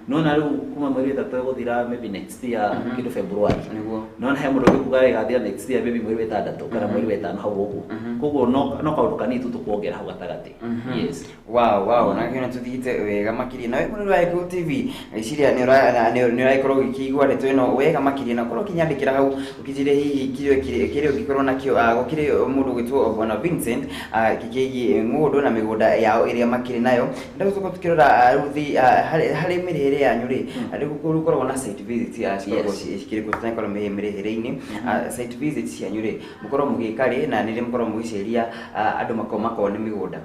[SPEAKER 8] Nona rĩu kuma mweri 3 ĩgũthira maybe next year kĩndũ February.
[SPEAKER 2] Nĩguo.
[SPEAKER 8] Nona he mũndũ ũngĩ kuga ĩgathira next year maybe mweri wa 6 kana mweri wa 5 hau ũguo. Koguo no kaũndũ kanini tu tũkuongerera hau gatagatĩ. Yes.
[SPEAKER 2] Wow, na kĩona tũthiĩte wega makĩria. Nawe mũrori wa Gĩkũyũ TV, ngwĩciria nĩ ũragĩkorwo ũgĩkĩigua ndeto ĩno wega makĩria, na ũkorwo ũkĩnyandĩkĩra hau ũkĩnjĩre hihi kĩrĩa ũngĩkorwo nakĩo. Gũkĩrĩ mũndũ ũgwĩtwo Bwana Vincent kĩkĩgiĩ ng'ũndũ na mĩgũnda yao ĩrĩa makĩrĩ nayo. Ndagũcoka tũkĩrora rĩu harĩ mĩrĩhĩre yanyu rĩ, rĩu gũkoragwo na site visit cikoragwo cikĩrĩ kuo tũtanakorwo mĩrĩhĩre-inĩ. Site visit cianyu rĩ, mũkorwo mũgĩka rĩ, na nĩ rĩ mũkorwo mũgĩceria andũ makone mĩgũnda?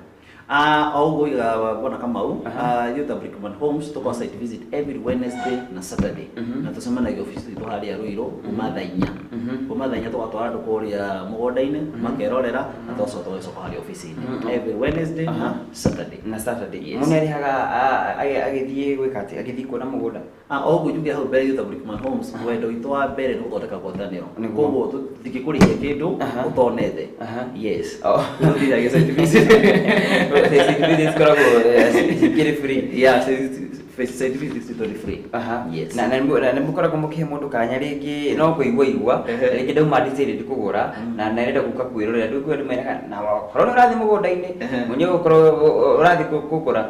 [SPEAKER 8] O ũguo iga Bwana Kamau, ithuĩ ta Brickman Homes tũkoragwo site visit every Wednesday na Saturday, na tũcemanagia ofici itũ harĩa Ruiru kuma thaa 4. Kuma thaa 4 tũgatwara andũ kũrĩa mũgũnda-inĩ makerorera, na tũgacoka tũgacoka harĩa ofici-inĩ every Wednesday na Saturday.
[SPEAKER 2] Na Saturday.
[SPEAKER 8] Yes.
[SPEAKER 2] Mũndũ nĩarĩhaga agĩthiĩ gwĩka atĩa, agĩthiĩ kuona mũgũnda?
[SPEAKER 8] O ũguo njuge hau mbere, ithuĩ ta Brickman Homes wendo witũ wa mbere nĩ gũthondeka ngwatanĩro.
[SPEAKER 2] Nĩguo.
[SPEAKER 8] Koguo tũtingĩkũrĩhia kĩndũ ũtonete. Yes.
[SPEAKER 2] Oh.
[SPEAKER 8] Tũthiaga site visit.
[SPEAKER 2] Site visit cikoragwo cikĩrĩ free?
[SPEAKER 8] Yeah, site visit citũ nĩ free.
[SPEAKER 2] Aha.
[SPEAKER 8] Yes.
[SPEAKER 2] Na nĩ mũkoragwo mũkĩhe mũndũ kanya rĩngĩ no kũigua igua, rĩngĩ ndauma decided kũgũra na nĩarenda gũka kwĩrorera, ndũkũigua andũ meraga na wakorwo nĩ ũrathiĩ mũgũnda-inĩ mwenyewe ũkorwo ũrathiĩ kũgũra,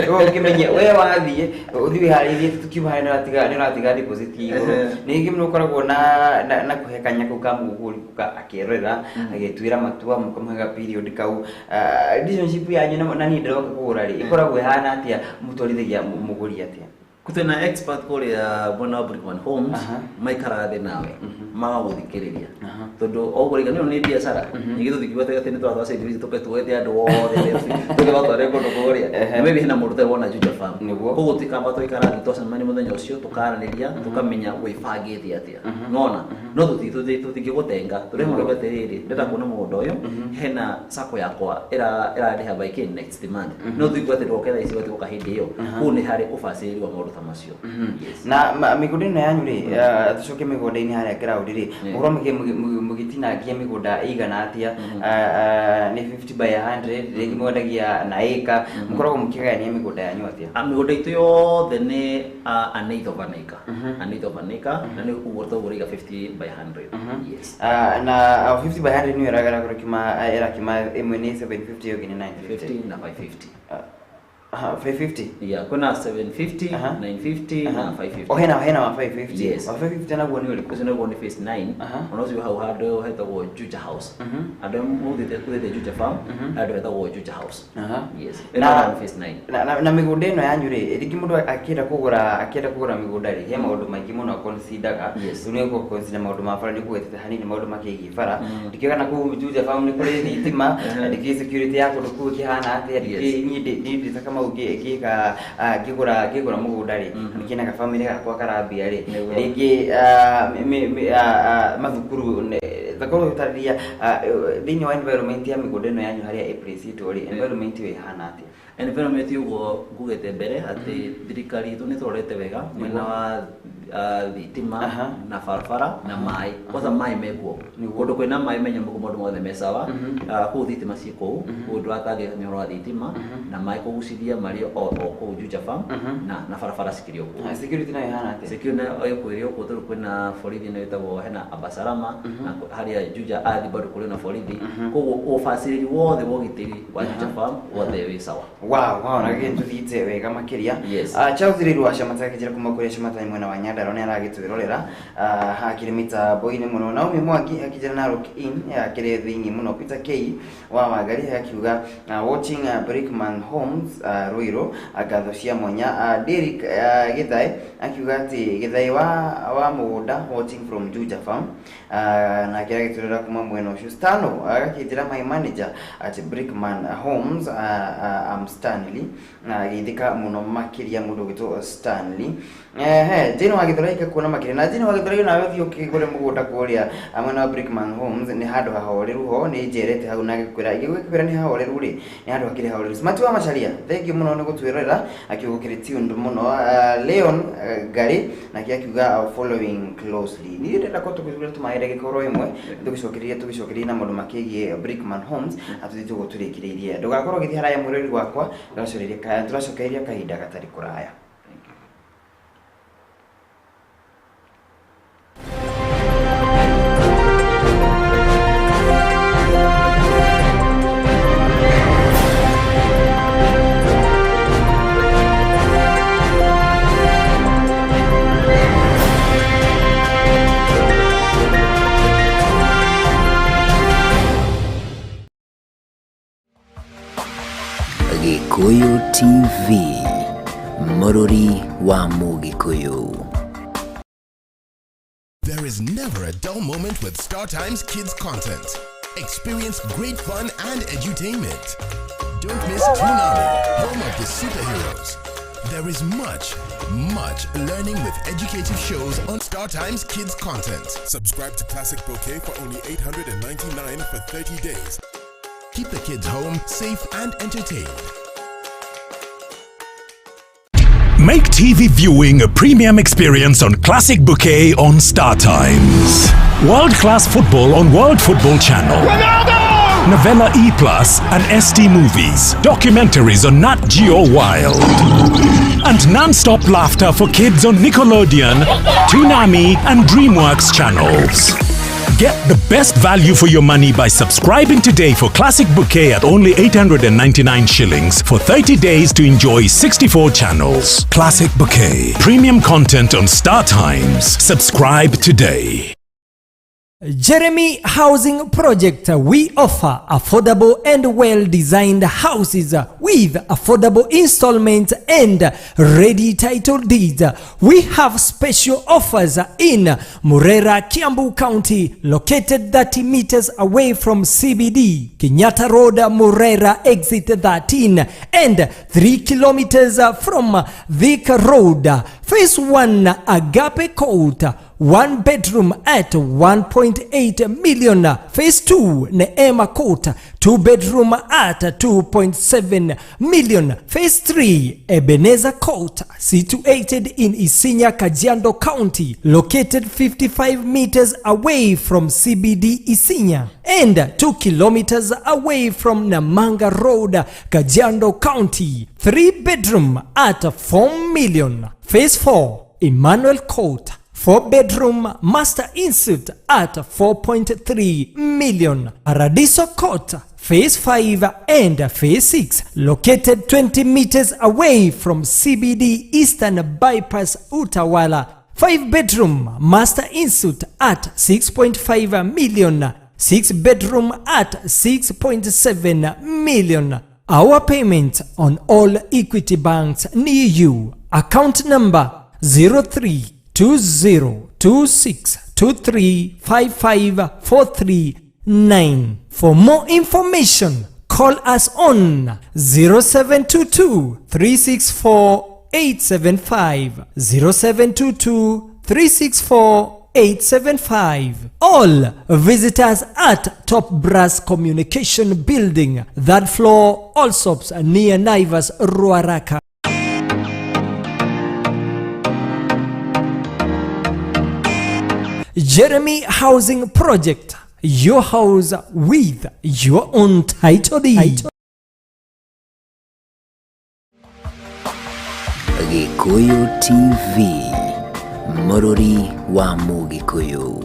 [SPEAKER 2] koguo ũkĩmenye we wathiĩ ũthiĩ wĩharĩirie, tukiuma harĩa nĩ ũratiga deposit igũrũ. Ningĩ nĩ ũkoragwo na kũhe kanya kau ka mũgũri gũka akerorera agĩtuĩra matua, mũkamũhe period kau. Relationship yanyu na niĩ ndĩroka kũgũra rĩ, ĩkoragwo ĩhana atĩa? Mũtwarithagia mũgũri atĩa?
[SPEAKER 8] Twĩna expert kũrĩa mwena wa Brickman Homes, maikaraga thĩ nawe magagũthikĩrĩria, tondũ o ũguo rĩga nĩ biacara ningĩ tũtingiuga atĩ nĩ tũratwara site visit tũke tuoete andũ othe tũkĩmatware kũndũ kũrĩa, na maybe hena mũndũ ũtarĩ wona Juja Farm.
[SPEAKER 2] Nĩguo.
[SPEAKER 8] Koguo tũikamba tũikara thĩ, twacemania mũthenya ũcio tũkaranĩria, tũkamenya wĩbangĩte atĩa, nona no tũtingĩgũtenga tũrĩ mũndũ atĩrĩrĩ, ndĩrenda kuona mũgũnda ũyũ, hena sacco yakwa ĩrarĩha by K next month, no tũigue atĩ ndũgoke thaa ici ũgatigoka hĩndĩ ĩyo. Kũu nĩ harĩ ũbacĩrĩri wa maũndũ ta macio. Yes.
[SPEAKER 2] Na mĩgũnda ĩno yanyu rĩ, tũcoke mĩgũnda-inĩ harĩa ground rĩ, mũkorwo mũgĩtinangia mĩgũnda ĩigana atĩa? Nĩ 50 by 100, rĩngĩ mwendagia na ĩka, mũkoragwo mũkĩgayania mĩgũnda yanyu atĩa?
[SPEAKER 8] Mĩgũnda itũ yothe nĩ an eighth of an acre, an eighth of an acre, na nĩ ũguo tũgũrĩga 50 by 100. Yes.
[SPEAKER 2] Na 50 by 100 nĩyo ĩrakima ĩmwe nĩ 750, ĩyo ĩngĩ nĩ 950.
[SPEAKER 8] 50 na 550.
[SPEAKER 2] Aha, 550.
[SPEAKER 8] Yeah, kuna 750, 950 na 550.
[SPEAKER 2] O hena wa 550.
[SPEAKER 8] Yes.
[SPEAKER 2] Wa 550 naguo nĩ ũrĩkũ?
[SPEAKER 8] Ũcio naguo nĩ phase 9. Ona ũcio hau handũ hetagwo Juja House. Andũ arĩa mũthiĩte Juja Farm, handũ hetagwo Juja House. Yes.
[SPEAKER 2] Na-
[SPEAKER 8] Ĩno nĩ phase 9.
[SPEAKER 2] Na mĩgũnda ĩno yanyu rĩ, rĩngĩ mũndũ akĩenda kũgũra mĩgũnda rĩ, he maũndũ maingĩ mũno consideraga.
[SPEAKER 8] Yes.
[SPEAKER 2] Rĩu nĩ ũgũ-consider maũndũ ma bara, nĩ ũkũgwetete hanini maũndũ makĩgiĩ bara. Ndikĩũĩ kana kũu Juja Farm nĩ kũrĩ thitima, ndikĩũĩ security ya kũndũ kũu ĩkĩhana atĩa, ndikĩũĩ niĩ ndĩtaka Kamau, ngĩka ngĩgũra mũgũnda rĩ, ngĩna gabamĩrĩ gakwa karambia rĩ, rĩngĩ mathukuru takorwo ũgĩtarĩria thĩinĩ wa environment ya mĩgũnda ĩno yanyu harĩa ĩplacĩtwo rĩ, environment ĩyo ĩhana atĩa?
[SPEAKER 8] Environment, ũguo ngugĩte mbere atĩ thirikari itũ nĩ tũrorete wega mwena wa thitima na barabara na maĩ. Kwanza maĩ mekuo, kũndũ kwĩna maĩ menya mũguo maũndũ mothe me sawa. Kũu thitima ciĩ kũu, kũu ndũratangĩka nĩ ũhoro wa thitima na maĩ kũgucithia marĩ o kũu Juja Farm, na barabara cikĩrĩ o kũu.
[SPEAKER 2] Security nayo ĩhana atĩa?
[SPEAKER 8] Security nayo ĩkwĩrĩ o kũu, tondũ kwĩna borithi ĩno ĩtagwo hena Abasalama, na harĩa Juja athi bado kũrĩ na borithi, koguo ũbacĩrĩri wothe wa ũgitĩri wa Juja Farm wothe wĩ sawa.
[SPEAKER 2] Wow, na gĩkĩ tũthiĩte wega makĩria.
[SPEAKER 8] Yes.
[SPEAKER 2] Charles Rĩru wa Ciamata akĩnjĩra kuma kũrĩa Ciamata mwena wa Nyandarua nĩ aragĩtwĩrorera hakĩrĩ mĩtambo-inĩ mũno. Naomi Mwangi akĩnjĩra Narok Inn akĩrĩ thĩinĩ mũno. Peter K wa Wangari akiuga watching Brickman Homes, Ruiru, ngatho cia mwanya. Derek Githae akiuga atĩ Githae wa mũgũnda watching from Juja Farm, nake agĩtwĩrora kuma mwena ũcio. Stano agakĩnjĩra my manager at Brickman Homes, am Stanley, na agĩithĩka mũno makĩria mũndũ ũgĩtwo Stanley. Ehe, Jane wa Gĩthũrai kuona makĩria na Jane wa Gĩthũrai, nawe ũthiĩ ũkĩgũre mũgũnda kũrĩa mwena wa Brickman Homes, nĩ handũ hahoreru ho, nĩ njerete hau na gĩkwĩra ingĩgwĩkwĩra nĩ hahoreru rĩ, nĩ handũ hakĩrĩ hahoreru. Smart wa Macharia, thank you mũno nĩ gũtwĩrorera, akiuga ũkĩrĩ tuned mũno. Leon Gary nake akiuga following closely. Niĩ ndĩrenda ko tũgĩthuura tũmaĩ ndagĩka oro ĩmwe, tũgĩcokerie na maũndũ makĩgiĩ Brickman Homes, atũthiĩ tũguo tũrĩkĩrĩirie. Ndũgakorwo ũgĩthiĩ haraya, mwĩrori wakwa, tũracokereria kahinda gatarĩ kũraya.
[SPEAKER 3] Gikuyu TV, Mũrũri wa Mũgĩkũyũ.
[SPEAKER 4] There is never a dull moment with Star Times Kids content. Experience great fun and edutainment. Don't miss Toonami, home of the superheroes. There is much, much learning with educative shows on Star Times Kids content.
[SPEAKER 9] Subscribe to Classic Bouquet for only 899 for 30 days.
[SPEAKER 4] Keep the kids home, safe and entertained.
[SPEAKER 5] Make TV viewing a premium experience on Classic Bouquet on Star Times. World class football on World Football Channel. Novella E Plus and ST Movies. Documentaries on Nat Geo Wild. And non-stop laughter for kids on Nickelodeon, Toonami and DreamWorks channels. Get the best value for your money by subscribing today for Classic Bouquet at only 899 shillings for 30 days to enjoy 64 channels. Classic Bouquet. Premium content on Star Times. Subscribe today.
[SPEAKER 6] Jeremy Housing Project. We offer affordable and well designed houses with affordable installments and ready title deeds. We have special offers in Murera, Kiambu County, located 30 meters away from CBD, Kenyatta Road, Murera, exit 13, and 3 kilometers from Thika Road. Phase 1, Agape Court, one bedroom at 1.8 million. Phase 2, Neema Court, two bedroom at 2.7 million. Phase 3, Ebenezer Court, situated in Isinya, Kajiado County, located 55 meters away from CBD Isinya and 2 kilometers away from Namanga Road, Kajiado County. 3 bedroom at 4 million. Phase 4, Emmanuel Court, 4 bedroom master ensuite at 4.3 million. Paradiso Court, Phase 5 and Phase 6, located 20 meters away from CBD Eastern Bypass Utawala. 5 bedroom master ensuite at 6.5 million. 6 bedroom at 6.7 million. Our payment on all Equity banks near you. Account number 032026235543 9. For more information, Call us on 0722 364 875, 0722 364 875. All visitors at Top Brass Communication Building, third floor, Allsops, near Naivas, Ruaraka. Jeremy Housing Project, your house with your own title deed.
[SPEAKER 3] Gikuyu TV, Mũrũri wa Mũgĩkũyũ.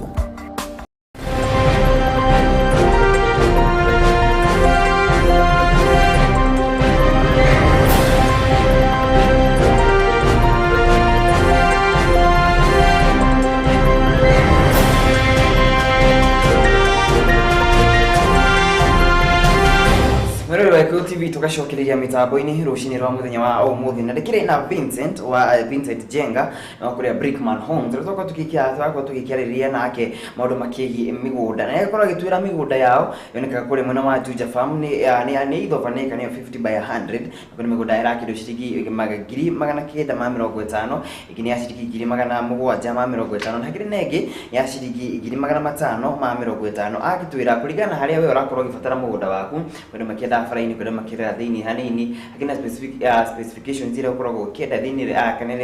[SPEAKER 2] Mwĩrori wa Gĩkũyũ TV, tũgacokereria mĩtambo-inĩ rũcinĩ rwa mũthenya wa ũmũthĩ, na ndĩkĩrĩ na Vincent wa Vincent Jenga wa kũrĩa Brickman Homes, rĩu tũgakorwo tũgĩkĩarĩrĩria nake maũndũ makĩgiĩ mĩgũnda, na agĩkorwo agĩtwĩra mĩgũnda yao yonekaga kũrĩa mwena wa Juja Farm nĩ ithoba nĩ ĩka nĩyo 50 by 100, na nĩ mĩgũnda ĩrakĩndwo ciringi 950,000, ĩngĩ nĩ ya ciringi 750,000, na hakĩrĩ na ĩngĩ ya ciringi 550,000. Agĩtwĩra kũringana na harĩa we ũrakorwo ũgĩbatara mũgũnda waku, kwenda makĩenda bara-inĩ, kwenda makĩenda thĩinĩ hanini, hakĩrĩ na specific specifications iria ũkoragwo ũkĩenda thĩinĩ, kana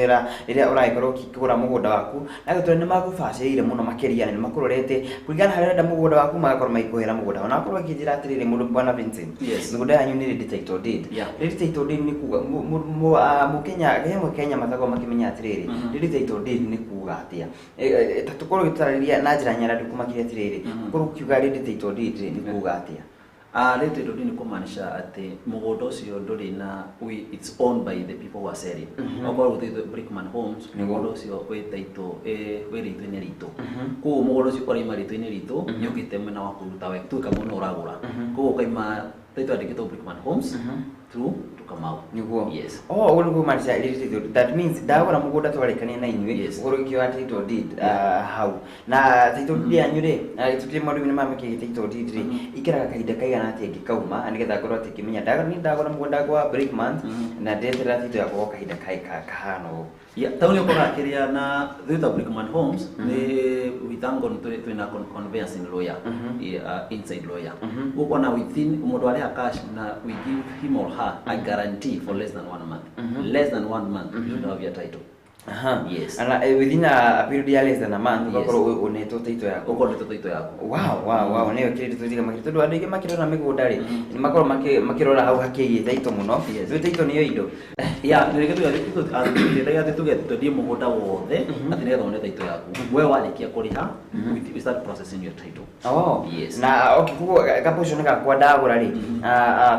[SPEAKER 2] rĩrĩa ũragĩkorwo ũkĩgũra mũgũnda waku, na agĩtwĩra nĩ magũbacĩrĩire mũno makĩria, na nĩ makũrorete kũringana na harĩa ũrenda mũgũnda waku, magakorwo magĩkũhera mũgũnda. Ona akorwo akĩnjĩra atĩrĩrĩ, mũndũ bwana Vincent, mĩgũnda yanyu nĩ ready title deed. Ready title deed nĩ kuga Mũkenya he Mũkenya matagwo makĩmenya atĩrĩrĩ, ready title deed nĩ kuga atĩa? Ta tũkorwo gĩtarĩria na njĩra nyaradu makĩria atĩrĩrĩ, ũkorwo ũkiuga ready title deed nĩ kuga atĩa?
[SPEAKER 8] Ready title deed nĩ kũmaanisha atĩ mũgũnda ũcio ndũrĩ na it's owned by the people who are selling. Okorwo gũtĩtwo Brickman Homes, mũgũnda ũcio wĩ title wĩ rĩtwa-inĩ ritũ. Koguo mũgũnda ũcio ũraima rĩtwa-inĩ ritũ, nĩũkĩte mwena wa kũruta we tuĩka mũndũ ũragũra. Koguo ũkaima title yandĩkĩtwo Brickman Homes through to Kamau.
[SPEAKER 2] Nĩguo.
[SPEAKER 8] Yes.
[SPEAKER 2] Oh, ũguo nĩguo maanisha ready title deed. That means ndagũra mũgũnda twarĩkania na inyuĩ, ũkorwo ũgĩkĩoya title deed hau. Na title deed yanyu rĩ, tũtirĩ maũndũ-inĩ maya makĩgiĩ title deed rĩ, ikaraga kahinda kaigana atĩa ĩngĩkauma, nĩgetha ngorwo atĩ ngĩmenya niĩ ndagũra mũgũnda gwa Brickman na ndeterera title yakwa gwa kahinda kahana ũũ?
[SPEAKER 8] Yeah, tauni ũkoraga kĩrĩa na thutha ta Brickman Homes nĩ we thank God twĩna conveyancing lawyer, yeah, inside lawyer. Ũkona within mũndũ arĩha cash na we give him or her a guarantee for less than 1 month. Less than 1 month you should have your title. Yes.
[SPEAKER 2] Ana within a period ya less than a month ũgakorwo ũnetwo title yaku.
[SPEAKER 8] Ũkorwo ũnetwo title yaku.
[SPEAKER 2] Wow, nĩyo kĩrĩa tũtiga makĩria, tondũ andũ aingĩ makĩrora mĩgũnda rĩ, nĩ makorwo makĩrora hau hakĩgiĩ title mũno. Rĩu title nĩyo indo.
[SPEAKER 8] Yeah, nĩ rĩngĩ tuge atĩ tuge twendie mũgũnda wothe atĩ nĩgetha wone title yaku. We warĩkia kũrĩha, we start processing your title.
[SPEAKER 2] Oh.
[SPEAKER 8] Yes.
[SPEAKER 2] Na okay, koguo gaportion gakwa ndagũra rĩ,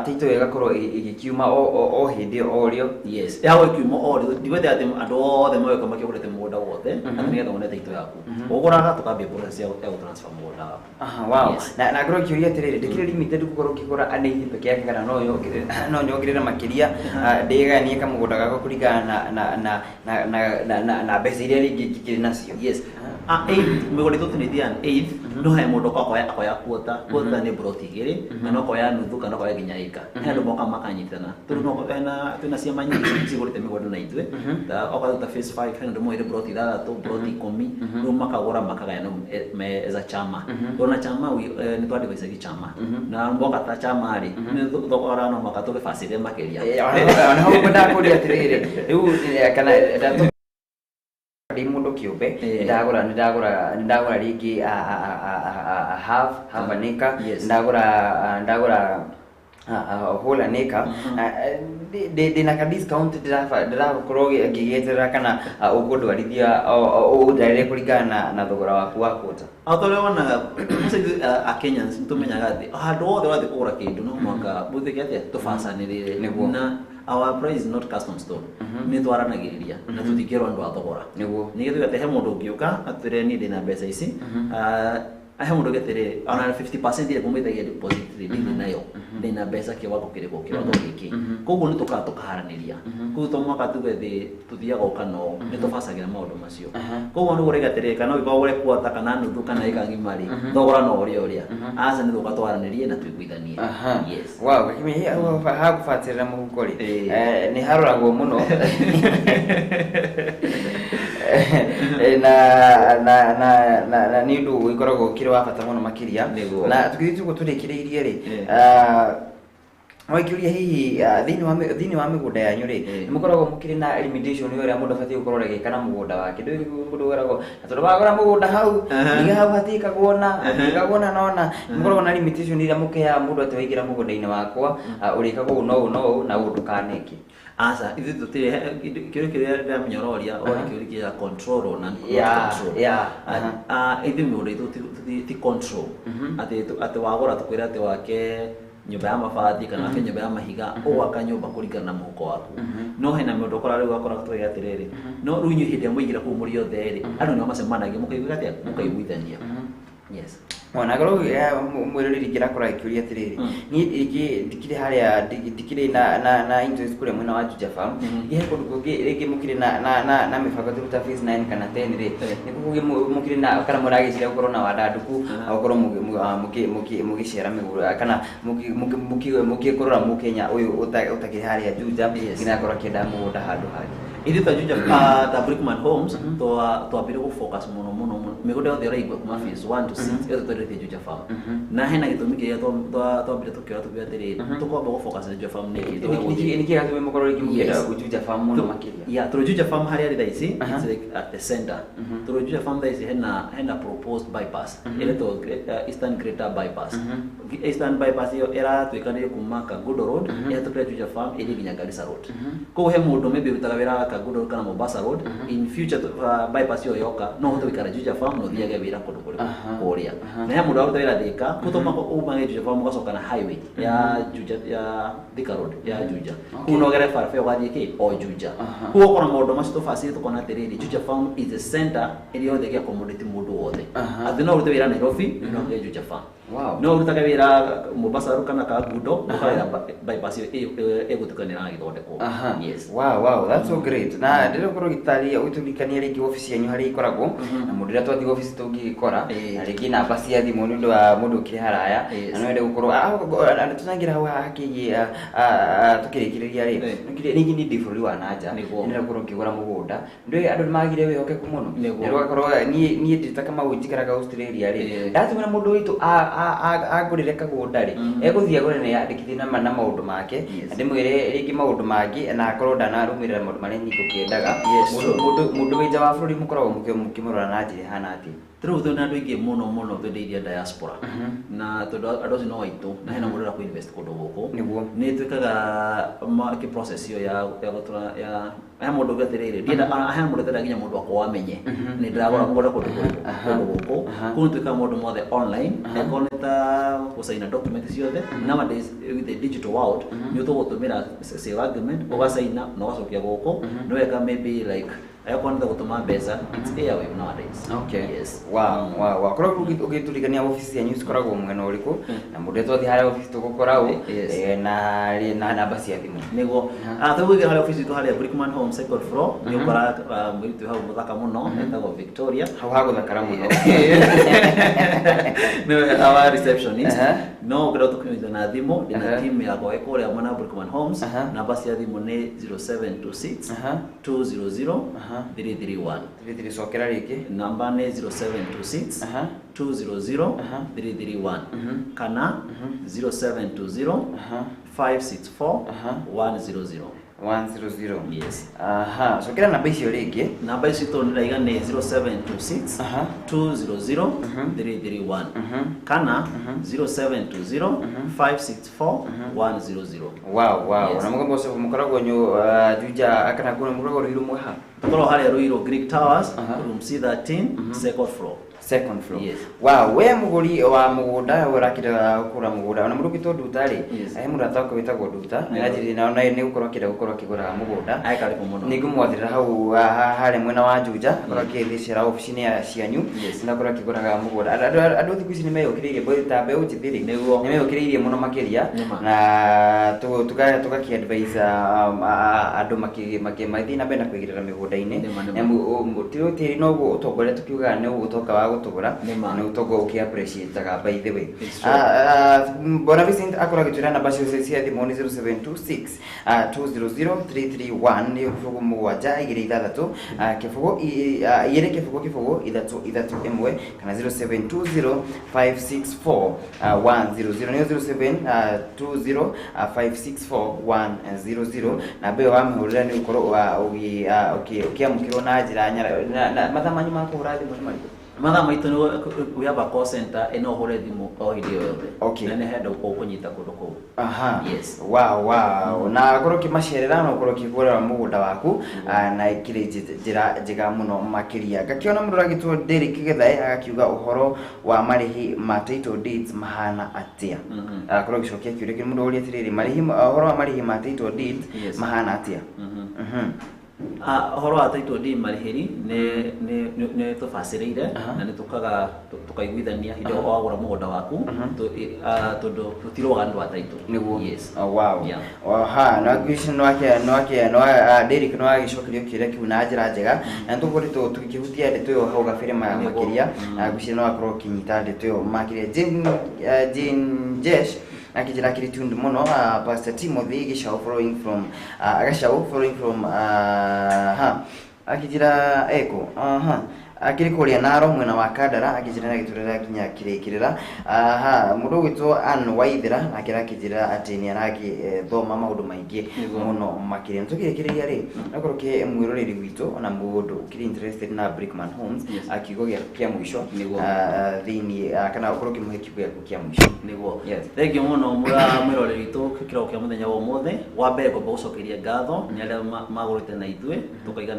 [SPEAKER 2] title ĩgakorwo ĩgĩkiuma o hĩndĩ o rĩo.
[SPEAKER 8] Yes. Ya gũkiuma o rĩo, ndigwete atĩ andũ othe moyoka makĩgũrĩte mũgũnda wothe, atĩ nĩgetha wone title yaku. Ũgũraga tũkambia process ya gũtransfer mũgũnda waku.
[SPEAKER 2] Aha, wow.
[SPEAKER 8] Yes.
[SPEAKER 2] Na ngorwo ngĩũria atĩrĩrĩ, ndĩkĩrĩ limited gũkorwo ũkĩgũra aneithi peke yake, kana no nyongerere makĩria, ndĩgayanie kamũgũnda gakwa kũringana na mbeca iria rĩngĩ ingĩkĩrĩ nacio?
[SPEAKER 8] Yes. Eighth, mĩgũnda ĩtũ tũnĩthia eighth, no he mũndũ akoya quarter, quarter nĩ broti igĩrĩ, kana ũkoya nuthu, kana ũkoya nginya ĩka. He andũ moka makanyitana. Tondũ no twĩna ciama nyingĩ cigũrĩte mĩgũnda na ithuĩ. Ta okorwo ta phase 5, he andũ moire broti 6, broti 10, rĩu makagũra makagayana me as a chama. Tondũ na chama nĩ twadivise chama. Na moka ta chama rĩ, nĩ thogora no mũhaka tũgĩbacĩrĩre makĩria.
[SPEAKER 2] Ona hau ngwendaga kũria atĩrĩrĩ, rĩu kana ndĩ mũndũ kĩũmbe, nĩndagũra rĩngĩ half an acre, ndagũra whole an acre, ndĩna ka discount ndĩrakorwo ngĩgĩeterera, kana ũkũndwarithia ũndarĩre kũringana na thogora waku wa quota?
[SPEAKER 8] O ta ũrĩa wonaga, mostly ithuĩ, a Kenyans nĩ tũmenyaga atĩ handũ hothe ũrathiĩ kũgũra kĩndũ no mũhaka mũthike atĩa tũbacanĩrĩre. Na our price is not custom stone. Nĩ twaranagĩrĩria na tũtingĩrwo andũ a thogora. Nĩgetha atĩ he mũndũ ũngĩũka atwĩre niĩ ndĩna mbeca ici, Ahe mũndũ gĩtĩrĩ ona 50% ile kumwĩtagia deposit rĩ nayo ndĩna mbeca kĩwango kĩrĩkũ kĩwango gĩkĩ koguo nĩ tũkaga tũkaharanĩria koguo to mwaka tuge thĩ tũthiaga ũkano nĩ tũbacagĩra maũndũ macio koguo nĩ ũrega atĩrĩrĩ kana ũgĩkorwo ũgũre quarter kana nuthu kana ĩka ng'ima rĩ thogora no ũrĩa ũrĩa aca nĩ tũka twaranĩrie na tũiguithanie. Yes.
[SPEAKER 2] Wow, hakubatĩrĩra mũhuko rĩ nĩ haroragwo mũno na nĩ ũndũ ũgĩkoragwo ũkĩrĩ wa bata mũno makĩria na tũgĩthiĩ tũguo tũrĩkĩrĩirie rĩ waikĩria hihi thĩinĩ wa mĩgũnda yanyu rĩ nĩ mũkoragwo mũkĩrĩ na limitation ya ũrĩa mũndũ abatiĩ gũkorwo agĩka na mũgũnda wake ndũĩ mũndũ ũkoragwo na tondũ wagũra mũgũnda hau iga hau hatiĩkagwo na hatiĩkagwo na nona mũkoragwo na limitation iria mũkĩheaga mũndũ atĩ waingĩra mũgũnda-inĩ wakwa ũrĩkaga ũũ no ũũ no ũũ na ũũ ndũkaneke.
[SPEAKER 8] Aca ithuĩ tũtirĩ kĩũria kĩrĩa ndĩramenya ũroria ũroria kĩũria kĩa control or non control. Ithuĩ mĩgũnda itũ ti control atĩ wagũra tũkwĩra atĩ wake nyũmba ya mabati kana wake nyũmba ya mahiga ũgwaka nyũmba kũringana na mũhuko waku no hena mũndũ ũkora rĩu akora tũgĩa atĩrĩrĩ no rĩu inyuĩ hĩndĩ ĩrĩa mũingĩra kũu mũrĩ othe rĩ andũ nĩo macemanagia mũkaigua atĩa mũkaiguithania. Yes.
[SPEAKER 2] Ona korwo mwĩroreri rĩngĩ arakorwo agĩkĩũria atĩrĩrĩ niĩ rĩngĩ ndikĩrĩ harĩa ndikĩrĩ na interest kũrĩa mwena wa Juja Farm rĩngĩ he kũndũ kũngĩ rĩngĩ mũkĩrĩ na mĩbango ta ta phase 9 kana 10 rĩ nĩkuo kũngĩ mũkĩrĩ na kana mũragĩciria gũkorwo na wandandũku gũkorwo mũgĩcera mĩgũnda kana mũkĩkũrora mũkenya ũyũ ũtakĩrĩ harĩa Juja nginya akorwo akĩenda mũgũnda handũ hangĩ.
[SPEAKER 8] Ithuĩ ta Juja ta Brickman Homes twambire gũ focus mũno mũno mĩgũnda yothe ũraigua kuma phase 1 to 6 yothe twendetie Juja Farm na hena gĩtũmi kĩrĩa twambire tũkĩona tũkiuga atĩrĩrĩ tũkwamba gũ focus na Juja Farm nĩkĩ
[SPEAKER 2] nĩkĩ gĩatũmire mũkorwo rĩngĩ mũkĩenda Juja Farm mũno makĩria?
[SPEAKER 8] Yeah, tondũ Juja Farm harĩa rĩ thaa ici it's like at the center tondũ Juja Farm thaa ici hena proposed bypass ĩretwo Eastern Greater Bypass. Eastern Bypass ĩyo ĩratuĩkanĩrio kuma Kangundo Road ĩhetũkĩre Juja Farm ĩthiĩ nginya Garissa Road koguo he mũndũ maybe ũrutaga wĩra Kangundo Road kana Mombasa Road in future bypass ĩyo yoka no ũhote gũikara Juja Farm na ũthiage wĩra kũndũ kũrĩa na he mũndũ aruta wĩra Thika gũtũma umage Juja Farm ũgacoka na highway ya Juja ya Thika Road ya Juja kũu no ũgere barabara ũgathiĩ kĩ o Juja koguo ũkona maũndũ macio tũbacĩrĩ tũkona atĩrĩrĩ Juja Farm is the center ĩrĩa yothe ĩngĩ accommodate mũndũ wothe atĩ no ũrute wĩra Nairobi no ũrute Juja Farm no ũrutage wĩra Mombasa Road kana Kangundo ũkawĩra bypass ĩyo ĩgũtuĩka nĩ ĩragĩthondekwo. Yes.
[SPEAKER 2] Wow, wow, that's so great. Na ndĩrenda gũkorwo ũgĩtarĩria ũgĩtũririkania rĩngĩ wabici yanyu harĩa ĩkoragwo na mũndũ ũrĩa twathiĩ wabici tũngĩgĩkora na rĩngĩ namba cia thimũ nĩ ũndũ wa mũndũ ũkĩrĩ haraya na no ende gũkorwo tũtangĩra hau hakĩgiĩ tũkĩrĩkĩrĩria rĩ rĩngĩ niĩ ndĩ bũrũri wa nanja ndĩrenda gũkorwo ngĩgũra mũgũnda ndũĩ andũ nĩ magire wĩhokeku mũno ũgakorwo niĩ ndĩ ta Kamau njikaraga Australia rĩ ndatũmĩra mũndũ witũ angũrĩre kagũnda rĩ egũthiĩ agũre na yandĩkithie na maũndũ make na ndĩmwĩre rĩngĩ maũndũ mangĩ na akorwo ndanarũmĩrĩra maũndũ marĩa niĩ ngũkĩendaga. Mũndũ wĩ nja wa bũrũri mũkoragwo mũkĩmũrora na njĩra ĩhana atĩa?
[SPEAKER 8] Rĩu twĩna andũ aingĩ mũno mũno twendeirie diaspora na tondũ andũ acio no aitũ na hena mũndũ ũrenda kũ invest kũndũ gũkũ nĩ twĩkaga kĩ process ĩyo ya gũtũra ya he mũndũ ũngĩ atĩrĩrĩ ndienda he mũndũ ũtenda nginya mũndũ wakwa amenye nĩ ndĩragũra mũgũnda kũndũ kũndũ gũkũ kũu twĩkaga maũndũ mothe online angĩkorwo nĩ ta gũcaina document ciothe nowadays with the digital world nĩ ũtũgũtũmĩra sale agreement ũgacaina na ũgacokia gũkũ nĩ weka maybe like angĩkorwo nĩ ta gũtũma mbeca it's airwave nowadays.
[SPEAKER 2] Okay.
[SPEAKER 8] Yes.
[SPEAKER 2] Wow, wow, wow. Korwo ũgĩtũririkania wabici yanyu cikoragwo mwena ũrĩkũ na mũndũ twathiĩ harĩa wabici tũgũkora ũ na namba cia thimũ
[SPEAKER 8] nĩguo tũgũingĩra harĩa wabici itũ harĩa Brickman Home second floor nĩ ũkora mũirĩtu hau mũthaka mũno etagwo Victoria
[SPEAKER 2] hau hagũthakara mũno
[SPEAKER 8] nĩwe our receptionist no ũngĩenda tũkinyithia na thimũ ndĩna team yakwa ĩ kũrĩa mwena wa Brickman Homes namba cia thimũ nĩ 0726 200 331
[SPEAKER 2] 3 cokera rĩngĩ
[SPEAKER 8] namba nĩ 0726 200 331 kana 0720 564 100
[SPEAKER 2] 100.
[SPEAKER 8] Yes.
[SPEAKER 2] Aha, cokera namba icio rĩngĩ.
[SPEAKER 8] Namba icio tũndĩraiga nĩ 0726 200 331 kana 0720 564 100.
[SPEAKER 2] Wow, wow. Na mũgambo ũcio mũkoragwo Juja kana kũrĩa mũkoragwo Ruiru mwaha?
[SPEAKER 8] Tũkoragwo harĩa Ruiru Greek Towers, room C13, second floor.
[SPEAKER 2] Second floor.
[SPEAKER 8] Yes.
[SPEAKER 2] Wow, we mũgũri wa mũgũnda ũrakĩenda kũgũra mũgũnda ona mũndũ ũgĩtwo Nduta rĩ,
[SPEAKER 8] Yes.
[SPEAKER 2] he mũrata wakwa wĩtagwo Nduta, nĩranjĩrire na ona nĩ gũkorwo akĩenda gũkorwo akĩgũraga mũgũnda.
[SPEAKER 8] Ae karibu mũno.
[SPEAKER 2] Nĩngũmwathĩrĩra hau harĩa mwena wa Juja, akorwo akĩthĩcĩra obici-inĩ ya cianyu,
[SPEAKER 8] Yes.
[SPEAKER 2] na akorwo akĩgũraga mũgũnda. Andũ thikũ ici nĩmeyũkĩrĩirie ta mbeũ njĩthĩ rĩ,
[SPEAKER 8] Nĩguo.
[SPEAKER 2] nĩmeyũkĩrĩirie mũno makĩria
[SPEAKER 8] Nĩma.
[SPEAKER 2] na tũgakĩ-advise andũ mathiĩ na mbere na kũigĩrĩra mĩgũnda-inĩ.
[SPEAKER 8] Nĩma, nĩma.
[SPEAKER 2] Nĩamu, tĩri noguo ũtonga ũrĩa tũkiugaga nĩ ũtonga wa gũtũgũra,
[SPEAKER 8] Nĩma.
[SPEAKER 2] nĩ ũtonga ũkĩ appreciate-aga by the way.
[SPEAKER 8] It's true.
[SPEAKER 2] Bwana Vincent akorwo agĩtwĩra namba ciothe cia thimũ nĩ 0726 200 331, nĩ 0 7 2 6 0 2 0 0 3 3 1, kana 0720 564 100, nĩyo 0720 564 100. Namba ĩyo wamĩhũrĩra nĩ ũgũkorwo ũkĩamũkĩrwo na njĩra nyara. Mathaa manyu ma kũhũra thimũ nĩ marĩkũ?
[SPEAKER 8] Mathaa maitũ nĩ we have a call center ĩno ũhũre thimũ o hĩndĩ o yothe.
[SPEAKER 2] Okay.
[SPEAKER 8] Na nĩ henda ũkũnyita kũndũ kũu.
[SPEAKER 2] Aha.
[SPEAKER 8] Yes.
[SPEAKER 2] Wow. Na korwo ũkĩmacerera no ũkorwo ũkĩgũra mũgũnda waku, na ĩkĩrĩ njĩra njega mũno makĩria. Ngakĩona mũndũ ũragĩtwo Derrick Githae agakiuga ũhoro wa marĩhi ma title deeds mahana atĩa? Akorwo agĩcokia kĩũria kĩu mũndũ ũria atĩrĩrĩ, marĩhi ũhoro wa marĩhi ma title deeds
[SPEAKER 8] Yes.
[SPEAKER 2] mahana atĩa?
[SPEAKER 8] Ũhoro wa title deed marĩhĩri nĩ tũbacĩrĩire na nĩ tũkaga tũkaiguithania hĩndĩ ĩyo wagũra mũgũnda waku, tondũ tũtiroga nĩ wa title.
[SPEAKER 2] Nĩguo.
[SPEAKER 8] Yes.
[SPEAKER 2] Oh, wow.
[SPEAKER 8] Yeah.
[SPEAKER 2] Aha, no ngwĩciria nĩwake no Derrick no agĩcokerio kĩũria kĩu na njĩra njega, na nĩtũkoretwo tũkĩhutia ndeto ĩyo hau gabere makĩria. Ngwĩciria no akorwo ũkĩnyita ndeto ĩyo makĩria. Jane Jesh akĩnjĩra akĩrĩ tuned mũno. Pastor Timothy Gĩcaũ following from Gĩcaũ following from ha akĩnjĩra eko aha akĩrĩ kũrĩa Naro mwena wa Kandara, akĩnjĩra agĩtũrĩra nginya kĩrĩkĩrĩra. Aha, mũndũ ũgwĩtwo Ann Waithera nake arakĩnjĩra atĩ nĩ aragĩthoma maũndũ maingĩ mũno makĩria. Na tũkĩrĩkĩrĩria rĩ, okorwo kĩ mwĩroreri witũ ona mũndũ ũkĩrĩ interested na Brickman Homes, kiugo gĩaku kĩa mũico thĩinĩ, kana ũkorwo ũkĩmũhe kiugo gĩaku kĩa mũico.
[SPEAKER 8] Nĩguo.
[SPEAKER 2] Yes.
[SPEAKER 8] Thank you mũno mwĩroreri witũ kĩroko kĩa mũthenya wa ũmũthĩ. Wa mbere ngwamba gũcokeria ngatho nĩ arĩa magũrĩte na ithuĩ, tũkaiga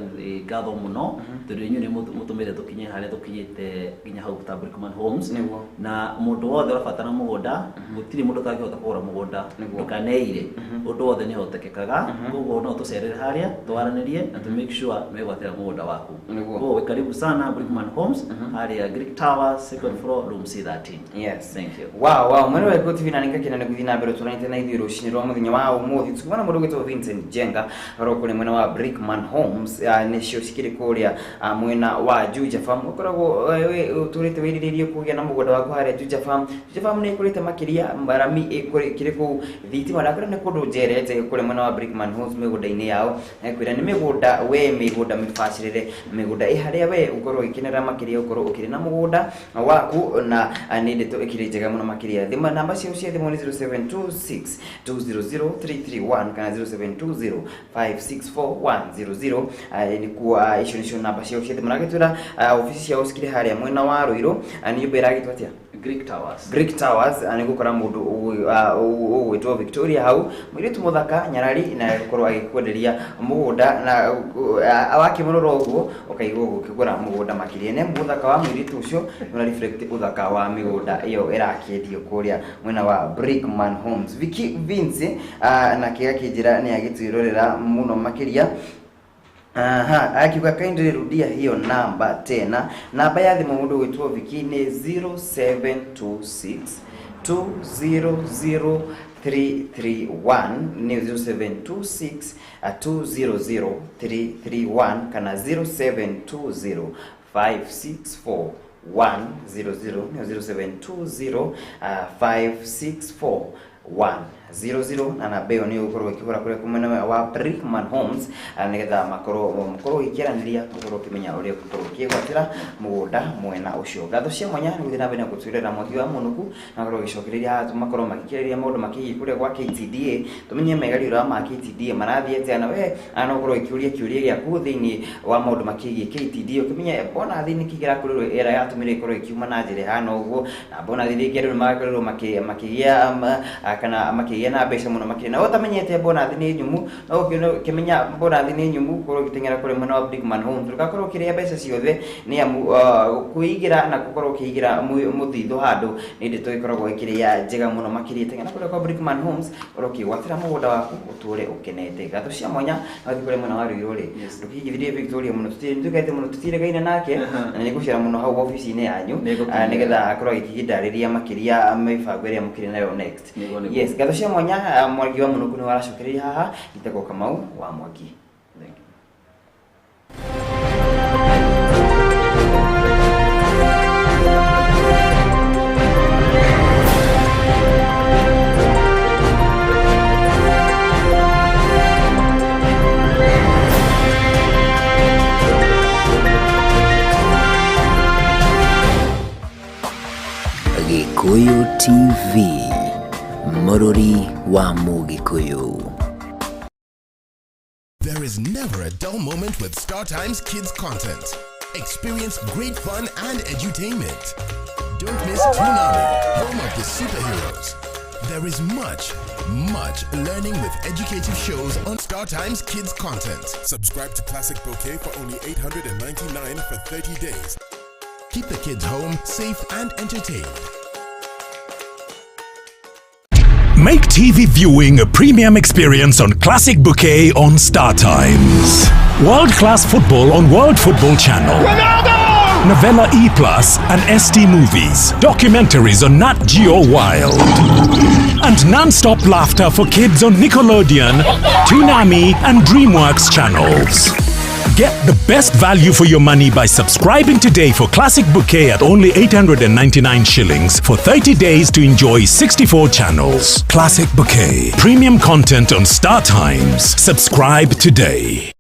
[SPEAKER 8] ngatho mũno tondũ inyuĩ nĩ mũtũmĩte tũkinye harĩa tũkinyĩte nginya hau ta Brickman Homes.
[SPEAKER 2] Nĩguo.
[SPEAKER 8] Na mũndũ wothe ũrabatara mũgũnda, gũtirĩ mũndũ ũtangĩhota kũgũra mũgũnda, ndũkaneire, ũndũ wothe nĩ ũhotekekaga. Koguo no tũcerere harĩa twaranĩrie na tũ make sure nĩ wegwatĩra mũgũnda waku.
[SPEAKER 2] Nĩguo.
[SPEAKER 8] Koguo wĩ karibu sana Brickman Homes harĩa Greek Tower, second floor, room C13.
[SPEAKER 2] Yes.
[SPEAKER 8] Thank you.
[SPEAKER 2] Wow, mwena wa Gĩkũyũ TV, na nĩngakena nĩ gũthiĩ na mbere tũranĩte na ithuĩ rũcinĩ rwa mũthenya wa ũmũthĩ. Tũkuona mũndũ ũgwĩtwo Vincent Jenga arĩ kũrĩa mwena wa Brickman Homes, nĩcio cikĩrĩ kũrĩa mwena wa Juja Farm. Ũkoragwo ũtũrĩte wĩrirĩirie kũgĩa na mũgũnda waku harĩa Juja Farm. Juja Farm nĩ ĩkũrĩte makĩria, rami ĩkĩrĩ kũu, thitima ndakwĩra nĩ kũndũ njerete kũrĩa mwena wa Brickman Homes mĩgũnda-inĩ yao, na kwĩra nĩ mĩgũnda we mĩgũnda mĩbacĩrĩre, mĩgũnda ĩ harĩa we ũkorwo ũgĩkenera makĩria ũkorwo ũkĩrĩ na mũgũnda waku, na nĩ ndeto ĩkĩrĩ njega mũno makĩria. Thimũ namba ciao cia thimũ nĩ 0726 200 331 kana 0720 564 100. Nĩkuo icio nĩcio namba ciao cia thimũ. Na agĩtwĩra obici ciao cikĩrĩ harĩa mwena wa Ruiru, nĩ nyũmba ĩragĩtwo atĩa?
[SPEAKER 8] Greek Towers.
[SPEAKER 2] Greek Towers. Nĩ gũkora mũndũ ũgwĩtwo Victoria hau, mũirĩtu mũthaka nyarari, na gũkorwo agĩkwenderia mũgũnda, na wakĩmũrora ũguo ũkaigua gũkĩgũra mũgũnda makĩria, nĩ mũthaka wa mũirĩtu ũcio nĩ reflect ũthaka wa mĩgũnda ĩyo ĩrakĩendio kũrĩa mwena wa Brickman Homes. Vicky Vince nake akĩnjĩra nĩ agĩtwĩrorera mũno makĩria. Aha, akiuga kindly rudia hiyo namba tena. Namba ya thimũ mũndũ gwĩtwo Vicky nĩ 0726 200 331, nĩ 0726 200 331 kana 0720 564 100, nĩ 0720 564 100, na namba ĩyo nĩ ũgũkorwo ĩkĩhũra kũrĩa kumena wa Brickman Homes, nĩgetha makorwo mũkorwo ũgĩkĩaranĩria, ũkorwo ũkĩmenya ũrĩa ũgũkorwo ũkĩgwatĩra mũgũnda mwena ũcio. Ngatho cia mwanya nĩ gũthiĩ na mbere na gũtwĩrĩra Mwangi wa Mũnũku na makorwo ũgĩcokereria haha, makorwo magĩkĩrĩria maũndũ makĩgiĩ kũrĩa gwa KTDA, tũmenye megarĩro ma KTDA marathiĩ atĩa, na we no ũkorwo ũkĩũria kĩũria gĩaku thĩinĩ wa maũndũ makĩgiĩ KTDA, ũkĩmenye bonathi nĩkĩ kĩrakorirwo ĩra yatũmire ĩkorwo ĩkiuma na njĩra ĩhana ũguo, na bonathi rĩngĩ andũ nĩ marakorirwo makĩgĩa kana makĩgĩa ũkĩgĩa na mbeca mũno makĩria. Na ũtamenyete bonathi nĩ nyumu, no ũkĩmenya bonathi nĩ nyumu ũkorwo ũgĩteng'era kũrĩ mwena wa Brickman Homes, ndũgakorwo ũkĩrĩa mbeca ciothe, nĩ amu kwĩigĩra na gũkorwo ũkĩigĩra mũthithũ handũ nĩ ndeto ĩkoragwo ĩkĩrĩ ya njega mũno makĩria. Teng'era kũrĩa kwa Brickman Homes, ũkorwo ũkĩgwatĩra mũgũnda waku ũtũre ũkenete. Ngatho cia mwanya na ũthiĩ kũrĩa mwena wa Ruiru rĩ, ndũkĩigithĩrie Victoria mũno, tũikaite mũno, tũtiregaine nake, na nĩ ngũcera mũno hau obici-inĩ yanyu, nĩgetha akorwo agĩkĩndarĩria makĩria mĩbango ĩrĩa mũkĩrĩ nayo next. Yes, ngatho cia mwanya. Mwangi wa Mũnũkũ nĩ waracokereria haha. Njĩtagwo Kamau wa Mwangi.
[SPEAKER 8] Thank you.
[SPEAKER 3] Gikuyu TV, Mũrũri wa Mũgĩkũyũ.
[SPEAKER 4] There is never a dull moment with Star Times Kids content. Experience great fun and edutainment. Don't miss Toonami, home of the superheroes. There is much, much learning with educative shows on Star Times Kids content. Subscribe to Classic Bouquet for only 899 for 30 days. Keep the kids home, safe and entertained.
[SPEAKER 5] Make TV viewing a premium experience on Classic Bouquet on Star Times. World class football on World Football Channel. Ronaldo! Novella E Plus and ST Movies. Documentaries on Nat Geo Wild. And non-stop laughter for kids on Nickelodeon, Toonami and DreamWorks channels. Get the best value for your money by subscribing today for Classic Bouquet at only 899 shillings for 30 days to enjoy 64 channels. Classic Bouquet. Premium content on Star Times. Subscribe today.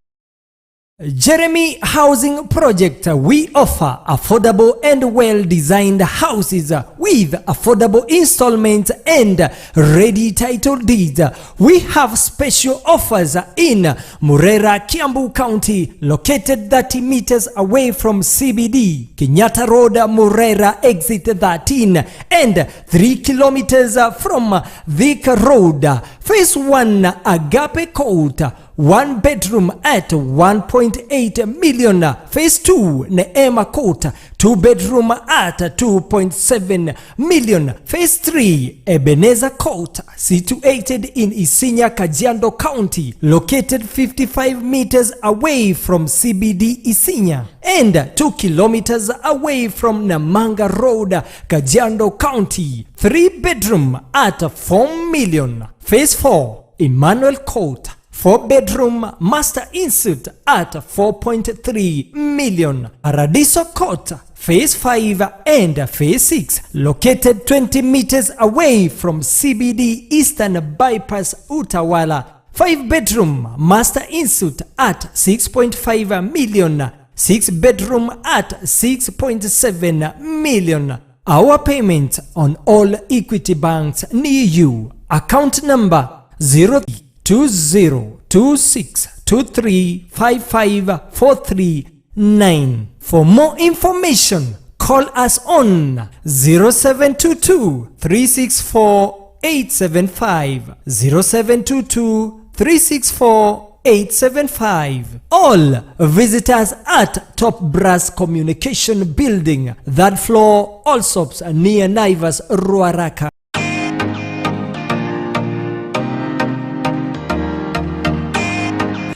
[SPEAKER 6] Jeremy Housing Project. We offer affordable and well-designed houses with affordable installments and ready title deeds. We have special offers in Murera, Kiambu County, located 30 meters away from CBD, Kenyatta Road, Murera, exit 13, and 3 kilometers from Thika Road. Phase 1, Agape Court, one bedroom at 1.8 million. Phase 2, Neema Court, two bedroom at 2.7 million. Phase 3, Ebenezer Court, situated in Isinya, Kajiado County, located 55 meters away from CBD Isinya and 2 kilometers away from Namanga Road, Kajiado County. Three bedroom at 4 million. Phase 4, Emmanuel Court, 4 bedroom master ensuite at 4.3 million. Paradiso Court, Phase 5 and Phase 6, located 20 meters away from CBD Eastern Bypass Utawala. 5 bedroom master ensuite at 6.5 million. 6 bedroom at 6.7 million. Our payment on all Equity banks near you. Account number 02026235543. For more information, call us on 0722 364 875, 0722 364 875. All visitors at Top Brass Communication Building, third floor, Allsops, near Naivas, Ruaraka.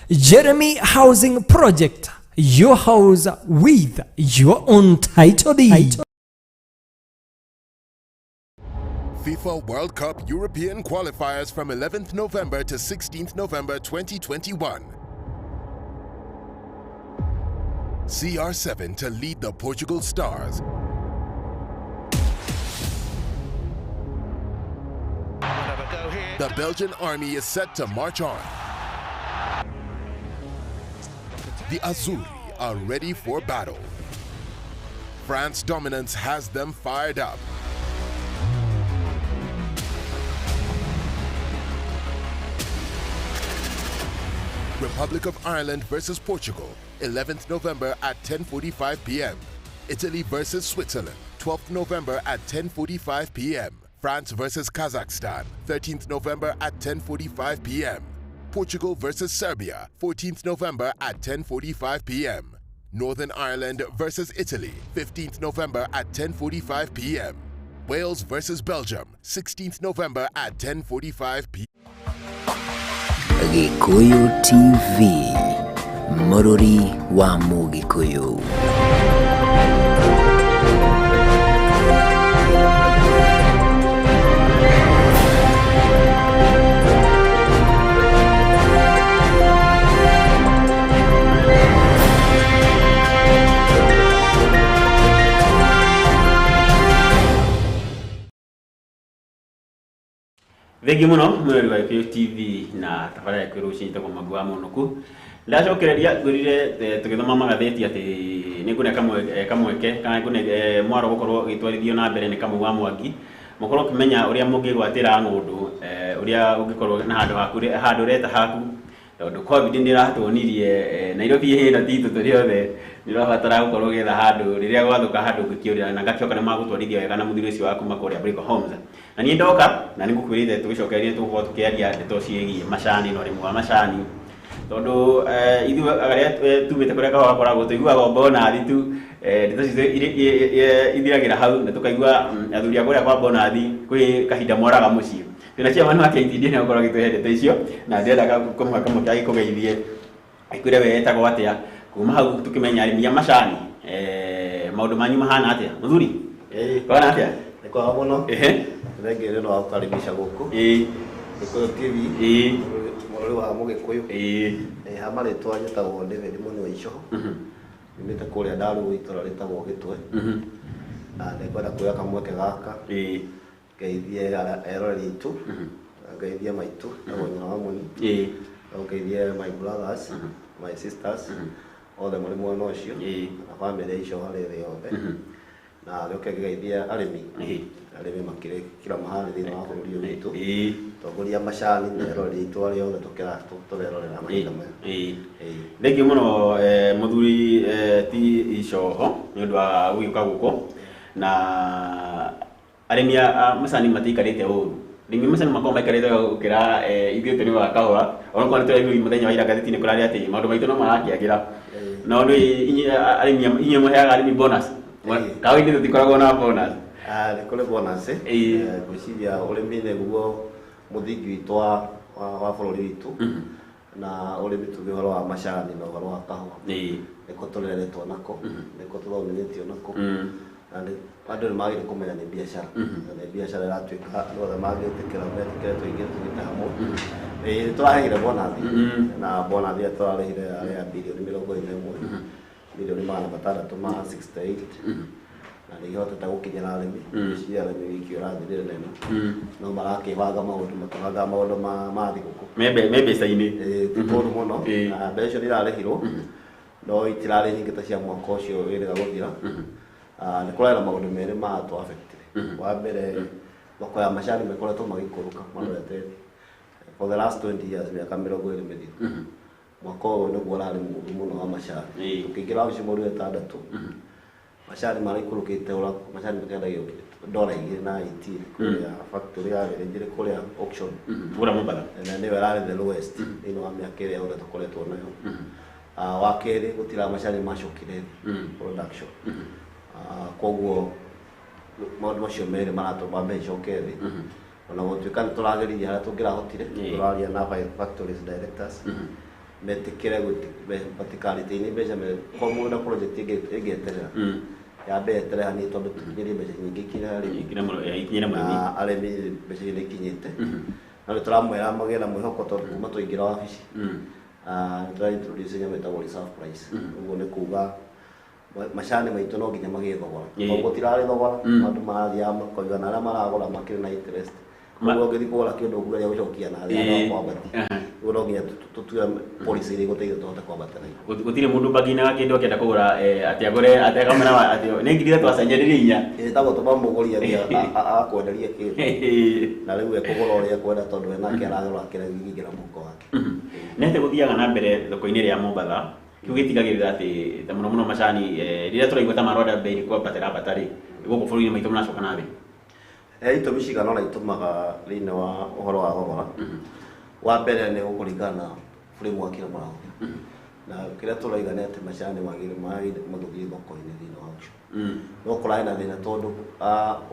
[SPEAKER 6] Jeremy Housing Project, your house with your own title deed.
[SPEAKER 9] FIFA World Cup European qualifiers from 11th November to 16th November 2021. CR7 to lead the Portugal Stars. The Belgian army is set to march on. The Azzurri are ready for battle. France dominance has them fired up. Republic of Ireland versus Portugal, 11th November at 10:45 p.m. Italy versus Switzerland, 12th November at 10:45 p.m. France versus Kazakhstan, 13th November at 10:45 p.m. Portugal versus Serbia, 14th November at 10:45 p.m. Northern Ireland versus Italy, 15th November at 10:45 p.m. Wales versus Belgium, 16th November at 10:45 p.m.
[SPEAKER 3] Gikuyu TV, Mũrũri wa Mũgĩkũyũ.
[SPEAKER 1] Thengiũ mũno mwĩrori wa Gĩkũyũ TV na tabarĩra ya Gĩkũyũ rũcinĩ njĩtagwo Mwangi wa Mũnũku. Ndacokereria ngwĩrire tũgĩthoma magathĩti atĩ nĩ ngũne kamweke kana ngũne mwaro gũkorwo ũgĩtwarithio na mbere nĩ Kamau wa Mwangi, mũkorwo ũkĩmenya ũrĩa mũngĩgwatĩra ng'ũndũ, ũrĩa ũngĩkorwo na handũ haku handũ ũreta haku, tondũ COVID nĩ ĩratuonirie Nairobi ĩhĩna titũ tũrĩ othe nĩ ũrabatara gũkorwo ũgĩetha handũ rĩrĩa gwathũka handũ ũngĩkĩũrĩra, na ngakĩhoka nĩ magũtwarithia wega na mũthuri ũcio wa kuma kũrĩa Brico Homes. Na niĩ ndoka na nĩ ngũkwĩrĩte tũgĩcokererie tũgũkorwo tũkĩaria ndeto ciĩgiĩ macani na ũrĩmi wa macani, tondũ ithuĩ arĩa tumĩte kũrĩa kahũa gakoragwo tũiguaga bonathi tu, ndeto citũ ithiragĩra hau, na tũkaigua athuri a kũrĩa kwa bonathi kwĩ kahinda moraga mũciĩ. Twĩna chairman wa KTDA nĩ agũkorwo agĩtũhe ndeto icio, na ndĩrenda kũmũhe kamweke agĩkũgeithie akwĩre we etagwo atĩa, kuma hau tũkĩmenya arĩmi a macani maũndũ manyu mahana atĩa. Mũthuri, kwana atĩa?
[SPEAKER 10] Nĩ kwega mũno.
[SPEAKER 1] Ehe.
[SPEAKER 10] Thengiũ nĩ ũndũ wa gũkaribisha gũkũ. Gĩkũyũ TV. Mũrũri wa Mũgĩkũyũ. Ha marĩtwa njĩtagwo David Mũnyi wa Icoho. Nyumĩte kũrĩa Ndarugu itũra rĩtagwo Gĩtwe. Na nĩngwenda kuoya kamweke gaka ngeithie eroreri aitũ, ngeithie maitũ etagwo nyina wa Mũnyi, ngeithie my brothers, my sisters othe marĩ mwena ũcio, na bamĩrĩ icio harĩ thĩ yothe, na gĩũke ngĩgeithie arĩmi, arĩmi makĩrĩ kila mahali thĩinĩ wa bũrũri ũyũ witũ, tongoria macani na eroreri aitũ arĩa othe tũrerorera mahinda maya.
[SPEAKER 1] Thengiũ mũno mũthuri ti Icoho nĩ ũndũ wa gũgĩũka gũkũ, na arĩmi a macani matiikarĩte ũru. Arĩmi a macani makoragwo maikarĩte gũkĩra ithuĩ tũrĩ wa kahũa, onokorwo nĩ tũraigua mũthenya wa ira ngathĩti-inĩ kũrarĩ atĩ maũndũ maitũ no marakĩagĩra. No nĩ inyuĩ arĩmi inyuĩ mũheaga arĩmi bonus? Kahũa-inĩ tũtikoragwo na bonus.
[SPEAKER 10] Nĩ kũrĩ bonus. Ngwĩciria ũrĩmi nĩguo mũthingi witũ wa bũrũri witũ, na ũrĩmi tuge ũhoro wa macani na ũhoro wa kahũa nĩko tũreretwo nako, nĩko tũthomithĩtio nako, na andũ nĩ magĩrĩire kũmenya nĩ biacara, na nĩ biacara ĩratuĩka andũ othe mangĩtĩkĩra metĩkĩre tũingĩre tũnyite hamwe. Nĩ tũraheire bonathi, na bonathi ĩrĩa tũrarĩhire yarĩ ya birioni 21, mirioni 668, na nĩ ihotete gũkinyĩra arĩmi. Ngwĩciria arĩmi wiki ũrathirire na ĩno no marakĩbanga maũndũ, makĩbanga maũndũ ma thigũkũ
[SPEAKER 1] me mbeca-inĩ.
[SPEAKER 10] Ti kũũru mũno, na mbeca icio nĩ irarĩhirwo, no itirarĩ nyingĩ ta cia mwaka ũcio wĩrĩga gũthira. Nĩ kũrarĩ na maũndũ merĩ maratũ affect. Wa mbere, thoko ya macani makoretwo magĩikũrũka marorete for the last 20 years, mĩaka 20 mĩthiru. Mwaka ũyũ nĩguo ũrarĩ mũũru mũno wa macani. Tũkĩingĩra wabici mweri wa ĩtandatũ, macani maraikũrũkĩte, macani makĩendagio $2.18 kũrĩa factory ya Gĩthĩnjĩrĩ kũrĩa auction.
[SPEAKER 1] Kũrĩa Mombatha.
[SPEAKER 10] Na nĩyo ĩrarĩ the lowest thĩinĩ wa mĩaka ĩrĩa yothe tũkoretwo nayo. Wa kerĩ, gũtirĩ macani macokire thĩ production. Koguo maũndũ macio merĩ maratũma mbei icoke thĩ. Ona gũtuĩka nĩ tũrageririe harĩa tũngĩrahotire, tũraria na factories directors metĩkĩre matikarĩtĩine mbeca kwa mũndũ na project ĩngĩeterera yambe yeterere hanini, tondũ tũkinyĩrie mbeca nyingĩ ikinyĩre arĩmi.
[SPEAKER 1] Ikinyĩre mũrĩmi.
[SPEAKER 10] Na arĩmi mbeca iria ikinyĩte, no nĩ tũramwĩra magĩe na mwĩhoko, tondũ kuma twaingĩra wabici nĩ tũra introduce nyamũ ĩtagwo reserve price. Ũguo nĩ kuga macani maitũ no nginya magĩe thogora, tondũ gũtirarĩ thogora, andũ marathiaga makoiga, na arĩa maragũra makĩrĩ na interest. Koguo ũngĩthiĩ kũgũra kĩndũ ũkũgeria gũcokia na thĩ handũ ha kwambatia. Ũguo no nginya tũtue policy iria igũteithia tũhote kwambata na igũrũ.
[SPEAKER 1] Gũtirĩ mũndũ mbanginaga kĩndũ akĩenda kũgũra atĩ agũre atĩ akamwĩra atĩ nĩ 3,000 acenjanĩrie 4.
[SPEAKER 10] Ĩtagwo tũma mũgũri athiĩ akwenderie kĩndũ, na rĩu ekũgũra ũrĩa ekwenda, tondũ we nake aragũra kĩrĩa kĩngĩingĩra mũhuko wake.
[SPEAKER 1] Nĩ atĩ gũthiaga na mbere thoko-inĩ rĩa Mombatha, kĩu gĩtigagĩrĩra atĩ ta mũno mũno macani rĩrĩa tũraigua ta marona mbei kwambatĩra ambata rĩ, gũkũ bũrũri-inĩ maitũ maracoka na thĩ.
[SPEAKER 10] Itũmi cigana ũna itũmaga thĩinĩ wa ũhoro wa thogora. Wa mbere nĩ gũkũringana na framework ĩrĩa mũrahũthĩra, na kĩrĩa tũraiga nĩ atĩ macani magĩrĩ mathũkie thoko-inĩ thĩinĩ wa auction. No kũrarĩ na thĩna tondũ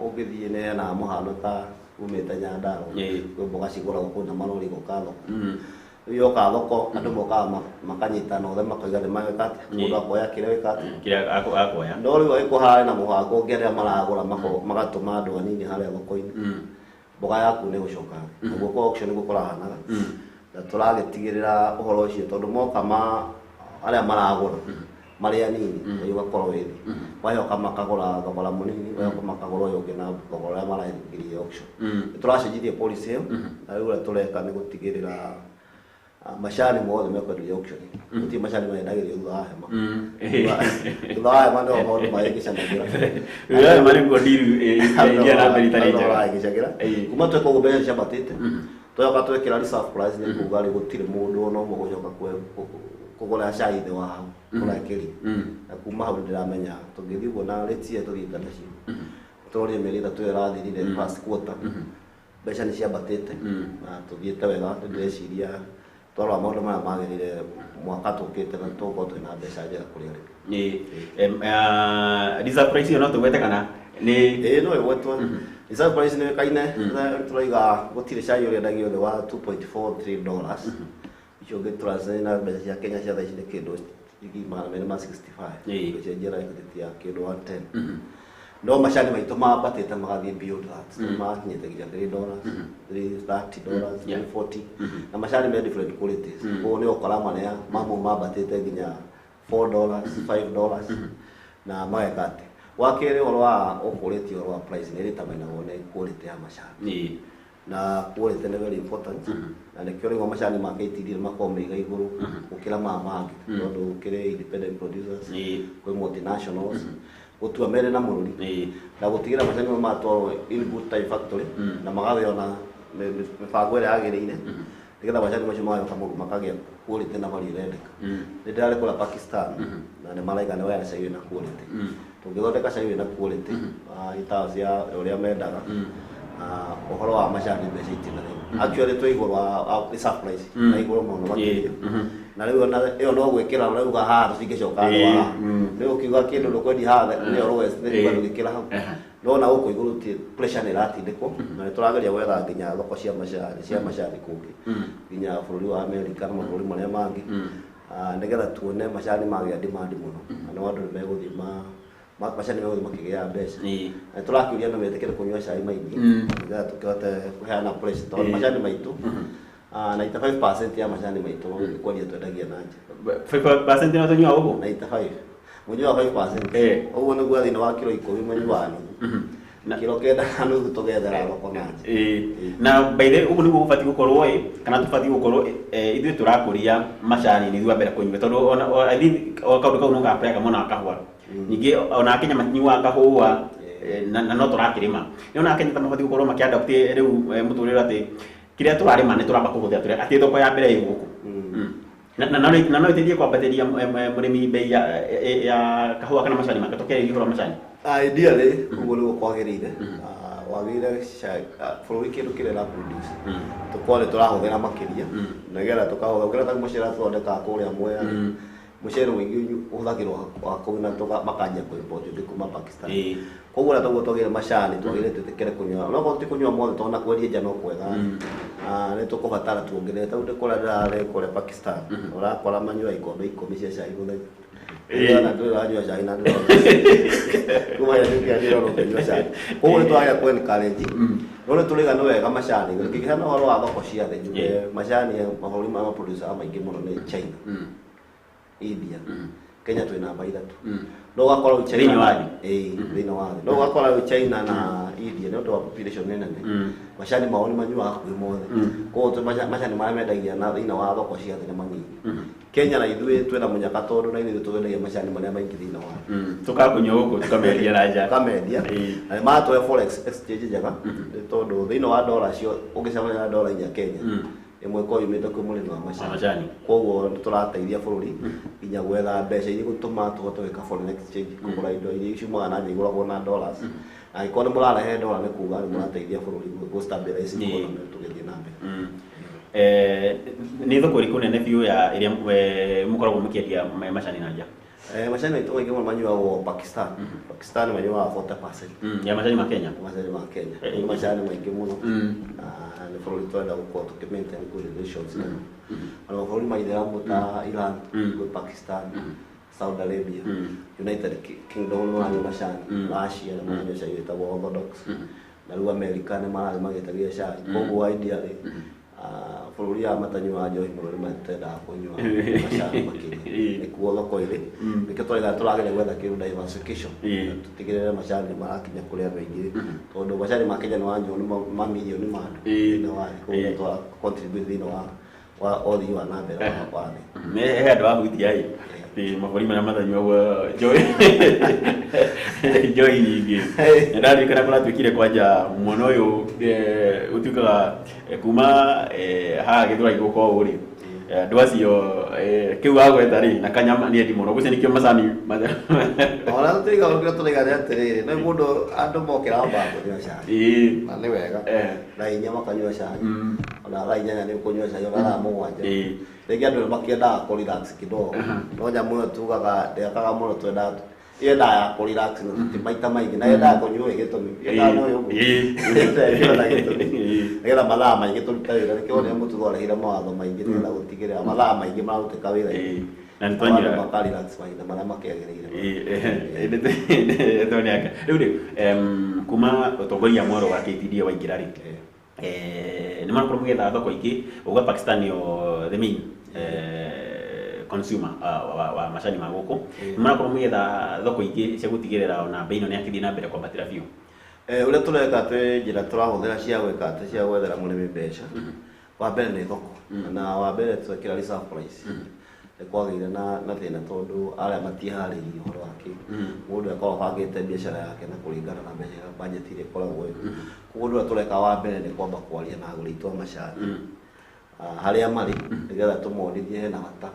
[SPEAKER 10] ũngĩthiĩ neana mũhano ta umĩte Nyandarua, kwĩ mboga cigũragwo kũu na marori gũka thoko. Rĩu yoka thoko, andũ mokaga makanyitana othe, makoiga nĩ magĩka atĩa, mũndũ akoya kĩrĩa wĩka atĩa,
[SPEAKER 1] kĩrĩa akoya.
[SPEAKER 10] No rĩu angĩkorwo hararĩ na mũbango ũngĩ, arĩa maragũra magatũma andũ anini harĩa thoko-inĩ, mboga yaku nĩ gũcoka thĩ. Naguo kwa auction nĩguo kũrahanaga, na tũragĩtigĩrĩra ũhoro ũcio tondũ moka ma arĩa maragũra marĩ anini, ũyũ ũgakorwo wĩ thĩ, wayoka makagũra thogora mũnini, wayoka makagũra ũyũ ũngĩ na thogora ũrĩa maraingĩria auction. Nĩ tũracenjirie policy ĩyo, na rĩu ũrĩa tũreka nĩ gũtigĩrĩra macani mothe mekwenderio auction. Gũtirĩ macani marendagĩrio thutha wa hema. Thutha wa hema nĩho maũndũ mahĩngĩcanagĩra.
[SPEAKER 1] Thutha wa hema nĩguo deal ĩthiaga na mbere itarĩ njega.
[SPEAKER 10] Marahĩngĩcagĩra. Kuma tweka ũguo, mbeca ciambatĩte. Twoka twekĩra reserve price, nĩ kuga rĩ gũtirĩ mũndũ ona ũmwe gũcoka kũgũra cai thĩ wa hau kũrekĩria. Na kuma hau nĩndĩramenya tũngĩthiĩ ũguo na rates iria tũthiĩte nacio, tũrorire mĩeri 3 ĩyo ĩrathirire, first quarter, mbeca nĩ ciambatĩte na tũthiĩte wega. Ndĩreciria twarora maũndũ maya magĩrĩire, mwaka tũkĩte na tũgũkorwo twĩna mbeca njega kũrĩ arĩmi.
[SPEAKER 1] Reserve price ĩyo no tũgwete kana nĩ?
[SPEAKER 10] Ĩĩ, no ĩgwetwo. Reserve price nĩ ĩkaine, tũraiga gũtirĩ cai ũrĩendagio thĩ wa $2.43. Icio ũngĩ translate na mbeca cia Kenya cia thaa ici nĩ kĩndũ 265,000. Ũgĩcenjia na equity ya kĩndũ 110. No macani maitũ mambatĩte magathiĩ beyond that, makinyĩte nginya $3, $330, 340, na macani me different qualities. Koguo nĩ ũkora marĩa mamwe mambatĩte nginya $4, $5, na mageka atĩ. Wa kerĩ, ũhoro wa ũkũrĩtie ũhoro wa price nĩ ĩrĩtamainagwo nĩ quality ya macani, na quality nĩ very important, na nĩkĩo rĩmwe macani ma KTD nĩ makoragwo meiga igũrũ gũkĩra maya mangĩ, tondũ kĩrĩ independent producers, kwĩ multinationals, gũtua mere na mũrũri na gũtigĩra macani mau matwarwo in good time factory na magathĩo na mĩbango ĩrĩa yagĩrĩire, nĩgetha macani macio magoka makagĩa quality na value ĩrendeka. Nĩ ndĩrarĩ kũrĩa Pakistan na nĩ maraiga nĩ wega cai wĩna quality. Tũngĩthondeka cai wĩna quality in terms ya ũrĩa mendaga, ũhoro wa macani mbeca itina thĩna. Actually twĩ igũrũ wa reserve price na igũrũ mũno makĩria, na rĩu ona ĩyo no gwĩkĩra ũrauga haha tũtingĩcoka thĩ wa haha. Rĩu ũkiuga kĩndũ ndũkwendia haha nĩyo lowest, nĩ kuga ndũgĩkĩra hau. No na gũkũ igũrũ ti pressure nĩ ĩratindĩkwo, na nĩ tũrageria gwetha nginya thoko cia macani kũngĩ, nginya bũrũri wa America na mabũrũri marĩa mangĩ, nĩgetha tuone macani magĩa demand mũno, na nĩ andũ nĩ megũthiĩ macani megũthiĩ makĩgĩa mbeca. Na tũrakĩũria andũ metĩkĩre kũnyua cai maingĩ, nĩgetha tũkĩhote kũheana pressure, tondũ macani maitũ, 95% ya macani maitũ nĩ kwendia twendagia na nja.
[SPEAKER 1] 5% no tũnyuaga gũkũ?
[SPEAKER 10] 95 mũnyuaga 5%. Ũguo nĩguo thĩinĩ wa kiro 10 mũnyuaga nuthu, kiro 9.5 tũgethera thoko na nja.
[SPEAKER 1] Na by the way, ũguo nĩguo gũbatiĩ gũkorwo ĩ, kana tũbatiĩ gũkorwo ithuĩ tũrakũria macani nĩ ithuĩ a mbere kũnyua, tondũ ona I think o kaũndũ kau no gapreaga mũno kahũa. Ningĩ ona Kenya matinyuaga kahũa, na no tũrakĩrĩma. Nĩ ona Kenya ta mabatiĩ gũkorwo makĩadopt rĩu mũtũrĩre atĩ kĩrĩa tũrarĩma nĩ tũramba kũhũthĩra tũrĩa, atĩ thoko ya mbere ĩ gũkũ. Na no ĩteithie kwambatĩria mũrĩmi bei ya kahũa kana macani make, tũkĩarĩria ũhoro wa macani.
[SPEAKER 10] Ideally ũguo nĩguo kwagĩrĩire. Wagĩrĩire bũrũri kĩndũ kĩrĩa ĩra produce tũkorwo nĩ tũrahũthĩra makĩria, nĩgetha tũkahũthĩra kĩrĩa ta mũcere tũthondekaga kũrĩa Mwea. Mũcere mũingĩ ũhũthagĩrwo wa kũu na makanjia kũ-import ũngĩ kuma Pakistan. Koguo ũrĩa toguo twagĩrĩire macani, twagĩrĩire twĩtĩkĩre kũnyua, no korwo ti kũnyua mothe, tondũ na kwendia nja no kwega. Nĩ tũkũbatara tuongerere, tondũ ndĩ kũrĩa ndĩrarĩ kũrĩa Pakistan, ũrakora manyua ikombe 10 cia cai mũthenya. Na ndũrĩ ũranyua cai na ndũrĩ kuma hĩndĩ ĩrĩa ndĩrona ũkĩnyua cai. Koguo nĩ twagĩa kũ encourage, no nĩ tũrĩga nĩ wega macani. Ngĩkĩheana ũhoro wa thoko cia thĩ, njuge macani mabũrũri marĩa maproduce maingĩ mũno nĩ China, India, Kenya twĩ namba 3. No ũgakora rĩu China
[SPEAKER 1] Thĩinĩ wa thĩ?
[SPEAKER 10] Ĩĩ, thĩinĩ wa thĩ. No ũgakora rĩu China na India, nĩ ũndũ wa population nĩ nene, macani mao nĩ manyuaga hakuhĩ mothe. Koguo macani marĩa mendagia na thĩinĩ wa thoko cia thĩ nĩ manini. Kenya na ithuĩ twĩna mũnyaka, tondũ na ithuĩ twendagia macani marĩa maingĩ thĩinĩ wa thĩ.
[SPEAKER 1] Tũkakũnyua gũkũ tũkamendia na nja.
[SPEAKER 10] Tũkamendia na nĩ maratũhe forex exchange njega, nĩ tondũ thĩinĩ wa dollar cio ũngĩcemania na dollar 4 Kenya, Ĩmwe ĩkoragwo yumĩte kwĩ mũrĩmi wa macani. Koguo nĩ tũrateithia bũrũri nginya gwetha mbeca iria igũtũma tũhote gwĩka foreign exchange, kũgũra indo iria ciumaga na nja igũragwo na dollars. Angĩkorwo nĩ mũrarehe dollar nĩ kuga nĩ mũrateithia bũrũri gũ stabilize economy tũgĩthiĩ na mbere.
[SPEAKER 1] Nĩ thoko ĩrĩkũ nene biũ ya ĩrĩa mũkoragwo mũkĩendia macani na nja?
[SPEAKER 10] Macani maitũ maingĩ mũno manyuagwo Pakistan. Pakistan manyuaga 40%
[SPEAKER 1] ya macani ma Kenya.
[SPEAKER 10] Macani ma Kenya nĩ macani maingĩ mũno, na nĩ bũrũri tũrenda gũkorwo tũkĩ maintain good relations nao. Ona mabũrũri ma Ithĩramu ta Iran, gwĩ Pakistan, Saudi Arabia, United Kingdom nĩ maranyua macani, Russia nĩ maranyua cai wĩtagwo Orthodox, na rĩu America nĩ marathiĩ magĩtagia cai. Koguo ideally bũrũri aya matanyuaga njohi mũno nĩ matendaga kũnyua macani makĩria, nĩkuo thoko ĩrĩ. Nĩkĩo tũraiga tũrageria gwetha kĩndũ diversification, tũtigĩrĩre macani marakinya kũrĩ andũ aingĩ, tondũ macani ma Kenya nĩ wanyuo nĩ mamirioni ma andũ thĩinĩ wa thĩ. Koguo nĩ contribute thĩinĩ wa ũthii wa na mbere wa thĩ.
[SPEAKER 1] He andũ ahutia ĩ atĩ mabũrũri marĩa matanyuagwo njohi nyingĩ. Nĩndaririkana kũratuĩkire kwanja mwena ũyũ ũtuĩkaga kuma haha Gĩthũrai gũka ũũ rĩ, andũ acio kĩu agweta rĩ na kanyama nĩ endi mũno, gũcio nĩkĩo macani.
[SPEAKER 10] Ona tũtiriga kĩrĩa tũraiga nĩ atĩrĩrĩ, nĩ mũndũ andũ mokĩra mambaga kũnyua cai, na nĩ wega, thaa 4 makanyua cai, ona thaa 8 nĩ ũkũnyua cai, ona thaa 7. Rĩngĩ andũ nĩ makĩendaga kũ relax kidogo, no nyamũ ĩyo tugaga ndĩakaga mũno, twendaga yendaga ya kũ relax na ti maita maingĩ, na yendaga kũnyuo ĩ gĩtũmi, yendaga no ũguo ĩyo na gĩtũmi, nĩgetha mathaa maingĩ tũrute wĩra. Nĩkĩo wonire Mũtugo arehire mawatho maingĩ nĩgetha gũtigĩrĩra mathaa maingĩ mararutĩka wĩra-inĩ,
[SPEAKER 1] na nĩ twanyua
[SPEAKER 10] maka relax mahinda marĩa makĩagĩrĩire.
[SPEAKER 1] Rĩu rĩ, kuma ũtongoria mwerũ wa KTDA waingĩra rĩ, nĩ marakorwo mũgĩetha thoko ingĩ, uga Pakistan nĩyo the main consumer wa macani ma gũkũ. Nĩ marakorwo mũgĩetha thoko ingĩ cia gũtigĩrĩra ona bei ĩno nĩ yakĩthiĩ na mbere kwambatĩra biũ.
[SPEAKER 10] Ũrĩa tũreka twĩ njĩra tũrahũthĩra cia gwĩka atĩ cia gwethera mũrĩmi mbeca, wa mbere nĩ thoko, na wa mbere twekĩra reserve price nĩ kwagĩire na thĩna tondũ arĩa matiharĩirie ũhoro wa kĩu. Mũndũ akoragwo abangĩte biacara yake na kũringana na mbeca iria budget iria ĩkoragwo ĩho. Koguo ũndũ ũrĩa tũreka wa mbere nĩ kwamba kwaria na agũri aitũ a macani harĩa marĩ, nĩgetha tũmonithie hena bata.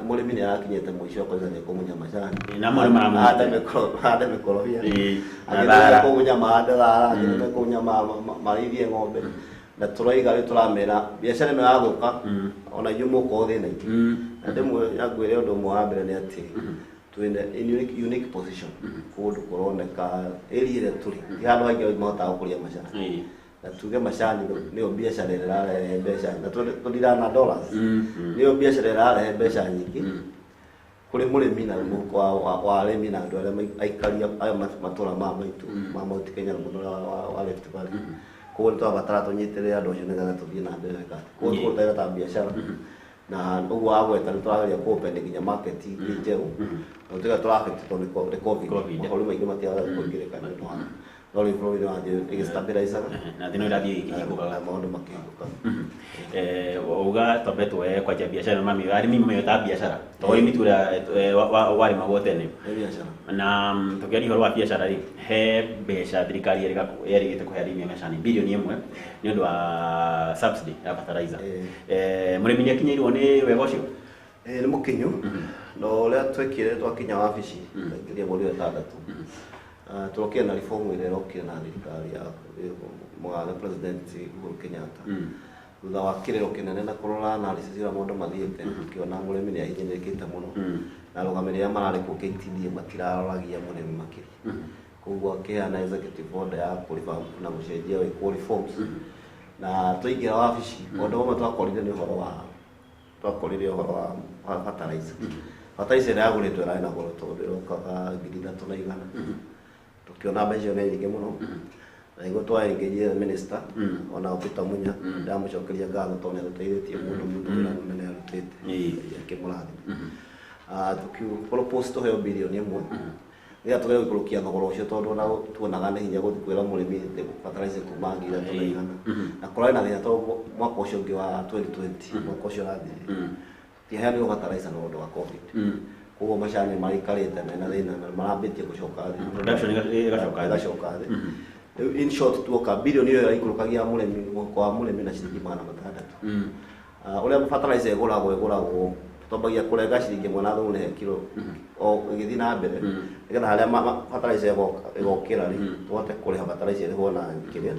[SPEAKER 10] Mũrĩmi nĩ arakinyĩte mũico akoiga nĩ ekũmunya macani, hande mĩkorobia, angĩ nĩ mekũmunya mahande thara, angĩ nĩ mekũmunya marĩithie ng'ombe. Na tũraiga rĩu tũramera biacara ĩno yathũka ona inyuĩ mũgũkorwo thĩna-inĩ. Na ndĩmwe ngwĩre ũndũ ũmwe wa mbere nĩ atĩ twĩna unique position kũndũ kũroneka area ĩrĩa tũrĩ ti handũ haingĩ mahotaga gũkũria macani, na tuge macani nĩyo biacara ĩrĩa ĩrarehe mbeca, na tũndiraga na dollars, nĩyo biacara ĩrarehe mbeca nyingĩ kũrĩ mũrĩmi na mũhuko wa arĩmi na andũ arĩa aikari aya matũra maya maitũ ma Mount Kenya na mũno wa Rift Valley. Koguo nĩ tũrabatara tũnyitĩrĩre andũ acio nĩgetha tũthiĩ na mbere wega. Koguo tũkũruta wĩra ta biacara, na ũguo wagweta nĩ tũrageria kũ open nginya market ingĩ njerũ, na gũtuĩka tũra affect tondũ nĩ COVID, mabũrũri maingĩ matiagaga kũingĩrĩka nĩ ũndũ wa, no rĩu bũrũri nĩ wathiĩ ĩgĩ-stabilize-aga
[SPEAKER 1] na thĩ no ĩrathiĩ ĩkĩhingũkaga
[SPEAKER 10] na maũndũ makĩhingũka.
[SPEAKER 1] Uga twambe tuoe kwanja biacara mami arĩmi mamĩoe ta biacara, to ũrĩmi tu ũrĩa warĩmagwo tene.
[SPEAKER 10] Nĩ biacara.
[SPEAKER 1] Na tũkĩaria ũhoro wa biacara rĩ, he mbeca thirikari yerĩgĩte kũhe arĩmi a macani 1 bilioni nĩ ũndũ wa subsidy ya fertilizer. Mũrĩmi nĩ akinyĩirwo nĩ wega ũcio?
[SPEAKER 10] Nĩ mũkinyu, na ũrĩa twekire twakinya wabici twaingĩria mweri wa 6, tũrokire na reform ĩrĩa ĩrokire na thirikari ya mũgathe President Uhuru Kenyatta, thutha wa kĩrĩro kĩnene na kũrora analysis ĩrĩa maũndũ mathiĩte, tũkĩona mũrĩmi nĩ ahinyĩrĩrĩkĩte mũno, na arũgamĩrĩri arĩa mararĩ kuo KTDA matiraroragia mũrĩmi makĩria. Koguo akĩheana executive order ya kũ na gũcenjia gwĩkwo reforms. Na twaingĩra wabici, ũndũ ũmwe twakorire nĩ ũhoro wa twakorire ũhoro wa fertilizer. Fertilizer ĩrĩa yagũrĩtwo ĩrarĩ na goro tondũ ĩrokaga 3,100. Tũkĩona mbeca icio nĩ nyingĩ mũno, na nĩguo twaengĩrie minister ona Peter Munya, ndamũcokeria ngatho tondũ nĩ atũteithĩtie mũno mũno, wĩra mũnene arutĩte, akĩmũrathima. Tũkiu propose tũheo 1 bilioni nĩgetha tũgerie gũikũrũkia thogora ũcio, tondũ ona tuonaga nĩ hinya gũthiĩ kwĩra mũrĩmi fertilizer kuma 3,100, na kũrarĩ na thĩna tondũ mwaka ũcio ũngĩ wa 2020, mwaka ũcio ũrathirire, tũtiaheanirwo fertilizer na ũndũ wa COVID. Koguo macani maraikarĩte mena thĩna na marambĩtie gũcoka thĩ.
[SPEAKER 1] Production ĩgacoka thĩ.
[SPEAKER 10] Ĩgacoka thĩ. Rĩu in short tuoka bilioni ĩyo ĩraikũrũkagia mũrĩmi mũhuko wa mũrĩmi na ciringi 600. Ũrĩa fertilizer ĩgũragwo twambagia kũrenga ciringi 1 na thumũ he kiro o ĩgĩthiĩ na mbere nĩgetha harĩa fertilizer ĩgokĩra rĩ tũhote kũrĩha fertilizer ĩrĩhwo na kĩrĩa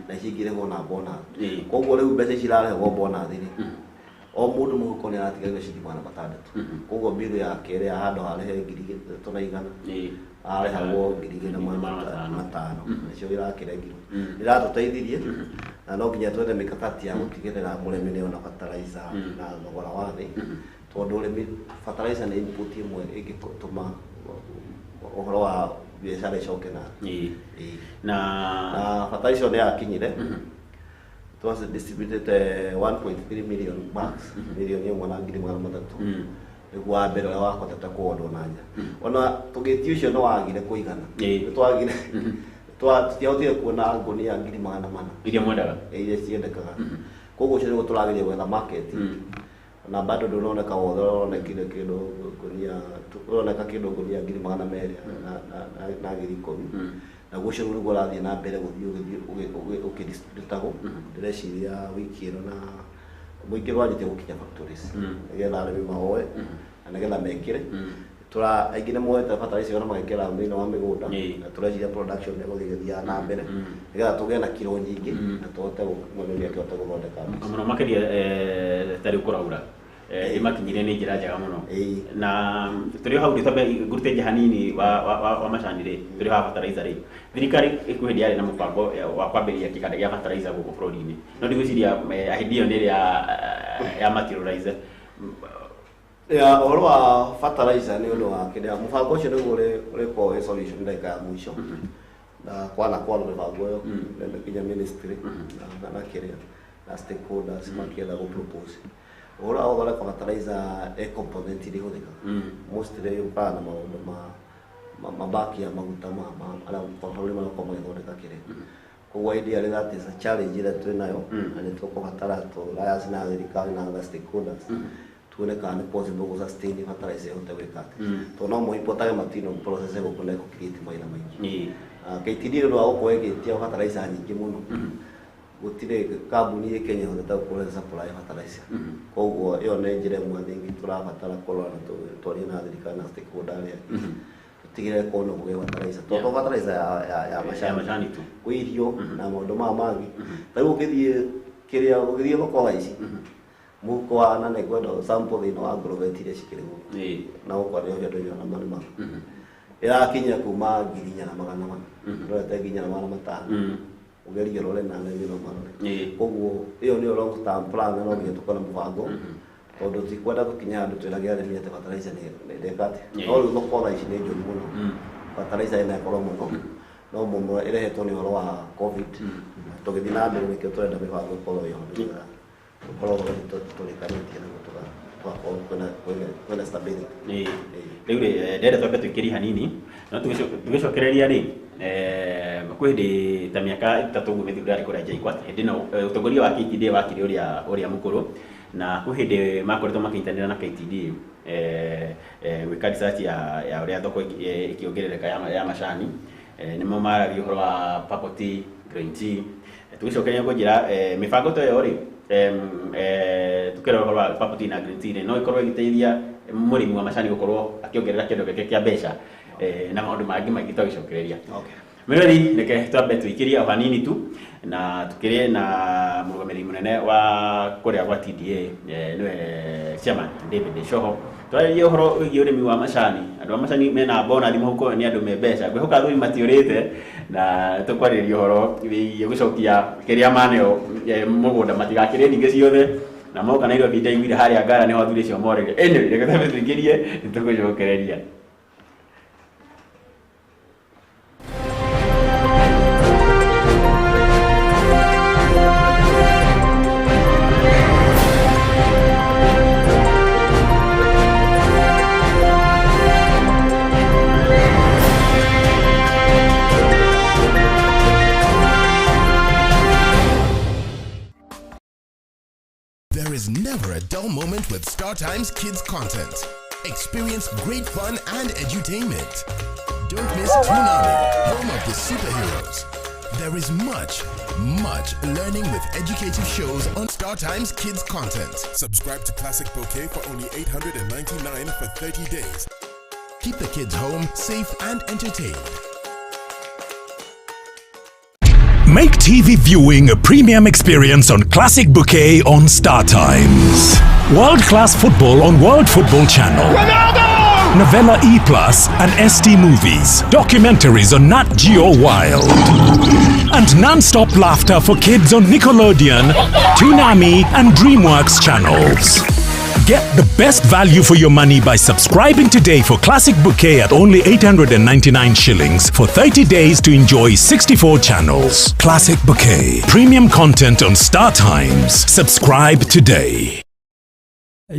[SPEAKER 10] na ici ingĩ irĩhwo na bonus. Koguo rĩu mbeca ici irarĩhwo bonus rĩ o mũndũ mũhuko nĩ aratigario ciringi 600. Koguo bill yake ĩrĩa handũ harĩhe 3,100 arĩhagwo 2,500 nĩcio irakĩrengirwo. Iratũteithirie na no nginya twethe mikakati ya gũtigĩrĩra mũrĩmi nĩ ona fertilizer na thogora wa thĩ tondũ ũrĩmi fertilizer nĩ input ĩmwe ĩngĩtũma ũhoro wa biacara ĩcoke na thĩ.
[SPEAKER 1] Na
[SPEAKER 10] fertilizer nĩ yakinyire twas distributed 1.3 million bags milioni 1 na 300,000 nĩguo wa mbere ũrĩa wahotete kũwondwo na nja. Ona tũgĩti ũcio nĩ wagire kũigana. Nĩtwagire tũtiahotire kuona ngũnia 400,000
[SPEAKER 1] iria mwendaga,
[SPEAKER 10] iria ciendekaga. Koguo ũcio nĩguo tũrageria gwetha market. Na bado ndũroneka wothe ũronekire kĩndũ ngũnia ũroneka kĩndũ ngũnia 200,000 na 10,000. Naguo ũcio nĩguo ũrathiĩ na mbere gũthiĩ ũkĩdistributagwo. Ndĩreciria wiki ĩno na mũingĩ wanjĩtie gũkinya factories nĩgetha arĩmi maoe na nĩgetha mekĩre. Tũra aingĩ nĩ moete fertilizer na magekĩra thĩinĩ wa mĩgũnda na tũreciria production nĩ ĩgũthiĩ ĩgĩthiaga na mbere nĩgetha tũgĩe na kiro nyingĩ na tũhote mũrĩmi akĩhote gũthondeka mbeca.
[SPEAKER 1] Mũno makĩria ta rĩu kũraura ĩmakinyire nĩ njĩra njega mũno. Na tũrĩ hau rĩ twambe ngũrute nja hanini wa macani rĩ tũrĩ haha fertilizer rĩ thirikari ĩkuhĩ hĩndĩ yarĩ na mũbango wa kwambĩrĩria kĩganda gĩa fertilizer gũkũ bũrũri-inĩ no ndigwĩciria hĩndĩ ĩyo nĩ ĩrĩa ya materialize.
[SPEAKER 10] Ya ũhoro wa fertilizer nĩ ũndũ wa kĩrĩa mũbango ũcio nĩguo ũrĩkorwo wĩ solution ndagĩka ya mũico na kwana kwarwo mĩbango ĩyo nginya ministry na kĩrĩa na stakeholders makĩenda gũ propose ũhoro wa gũthondeka fertilizer ĩ component iria ihũthĩkaga mostly yũkaga na maũndũ ma mabaki ya maguta ma arĩa mabũrũri marakorwo magĩthondeka kĩrĩa. Koguo ideally that is a challenge ĩrĩa twĩ nayo na nĩ tũkũbatara tũ alliance na thirikari na other stakeholders tuone kana nĩ possible gũ sustain fertilizer ĩhote gwĩka atĩa tondũ no mũimportage matino process gũkũ na ĩgũ-create mawĩra maingĩ. KTDA nĩ ũndũ wa gũkorwo ĩgĩtia fertilizer nyingĩ mũno gũtirĩ kambuni ĩ Kenya ĩhotete gũkorwo supply fertilizer. Koguo ĩyo nĩ njĩra ĩmwe thĩngĩ tũrabatara kũrora na twarie na thirikari na stakeholder arĩa angĩ tũtigĩrĩre korwo no kũgĩe fertilizer tondũ fertilizer ya macani
[SPEAKER 1] tu
[SPEAKER 10] kwĩ irio na maũndũ maya mangĩ. Ta rĩu ũngĩthiĩ kĩrĩa ũngĩthiĩ thoko thaa ici mũhuko wa na nĩngwenda sample thĩinĩ wa ngũrũbeti iria cikĩrĩ gũkũ na gũkũ arĩa andũ aingĩ ona marĩmaga ĩrakinya kuma 4,400 ĩrorete 4,500 ũgerie ũrore na arĩmi no marore. Koguo ĩyo nĩyo long term plan na no nginya tũkorwo na mũbango tondũ tikwenda gũkinya handũ twĩrage arĩmi atĩ fertilizer nĩ ndĩka atĩa. No rĩu thoko thaa ici nĩ njũru mũno fertilizer ĩna goro mũno no mũno ĩrehetwo nĩ ũhoro wa COVID. Tũgĩthiĩ na mbere nĩkĩo tũrenda mĩbango ĩkorwo ĩho nĩgetha tũkorwo tũrĩkanĩtie naguo tũgakorwo kwĩna stability.
[SPEAKER 1] Rĩu rĩ ndĩrenda twambe tũingĩrie hanini no tũgĩcokereria rĩ kwĩ hĩndĩ ta mĩaka 3 ũguo mĩthiru ndarĩ kũrĩa JKUAT hĩndĩ ĩno ũtongoria wa KTDA wakire ũrĩa mũkũrũ na kwĩ hĩndĩ makoretwo makĩnyitanĩra na KTDA gwĩka research ya ũrĩa thoko ĩkĩongerereka ya macani nĩmo maragia ũhoro wa purple tea, green tea. Tũgĩcokereria ngũnjĩra mĩbango ta ĩyo rĩ tukĩrora ũhoro wa purple tea na green tea rĩ no ĩkorwo ĩgĩteithia mũrĩmi wa macani gũkorwo akĩongerera kĩndũ gĩake kĩa mbeca na maũndũ mangĩ maingĩ twagĩcokereria. Mwĩrori reke twambe tũikĩrie o hanini tu na tukĩrĩe na mũrũgamĩrĩri mũnene wa kũrĩa gwa TDA nĩwe chairman David Shoho twarĩrie ũhoro wĩgiĩ ũrĩmi wa macani. Andũ a macani mena bonathi mũhuko nĩ andũ me mbeca ngwĩhoka athuri matiũrĩte na tũkwarĩrĩria ũhoro wĩgiĩ gũcokia kĩrĩa maneo mũgũnda matigakĩrĩe ningĩ ciothe na moka Nairobi ndaiguire harĩa Ngara nĩho athuri acio morĩire. Anyway reke twambe tũingĩrie nĩtũgũcokereria.
[SPEAKER 4] There is never a dull moment with StarTimes Kids content. Experience great fun and edutainment. Don't miss Toonami, home of the superheroes. There is much, much learning with educative shows on Star Times Kids content. Subscribe to Classic Bouquet for only 899 for 30 days. Keep the kids home, safe and entertained.
[SPEAKER 5] Make TV viewing a premium experience on Classic Bouquet on Star Times. World class football on World Football Channel. Ronaldo! Novella E Plus and ST Movies. Documentaries on Nat Geo Wild. And non-stop laughter for kids on Nickelodeon, Toonami, and DreamWorks channels. Get the best value for your money by subscribing today for Classic Bouquet at only 899 shillings for 30 days to enjoy 64 channels. Classic Bouquet. Premium content on Star Times. Subscribe today.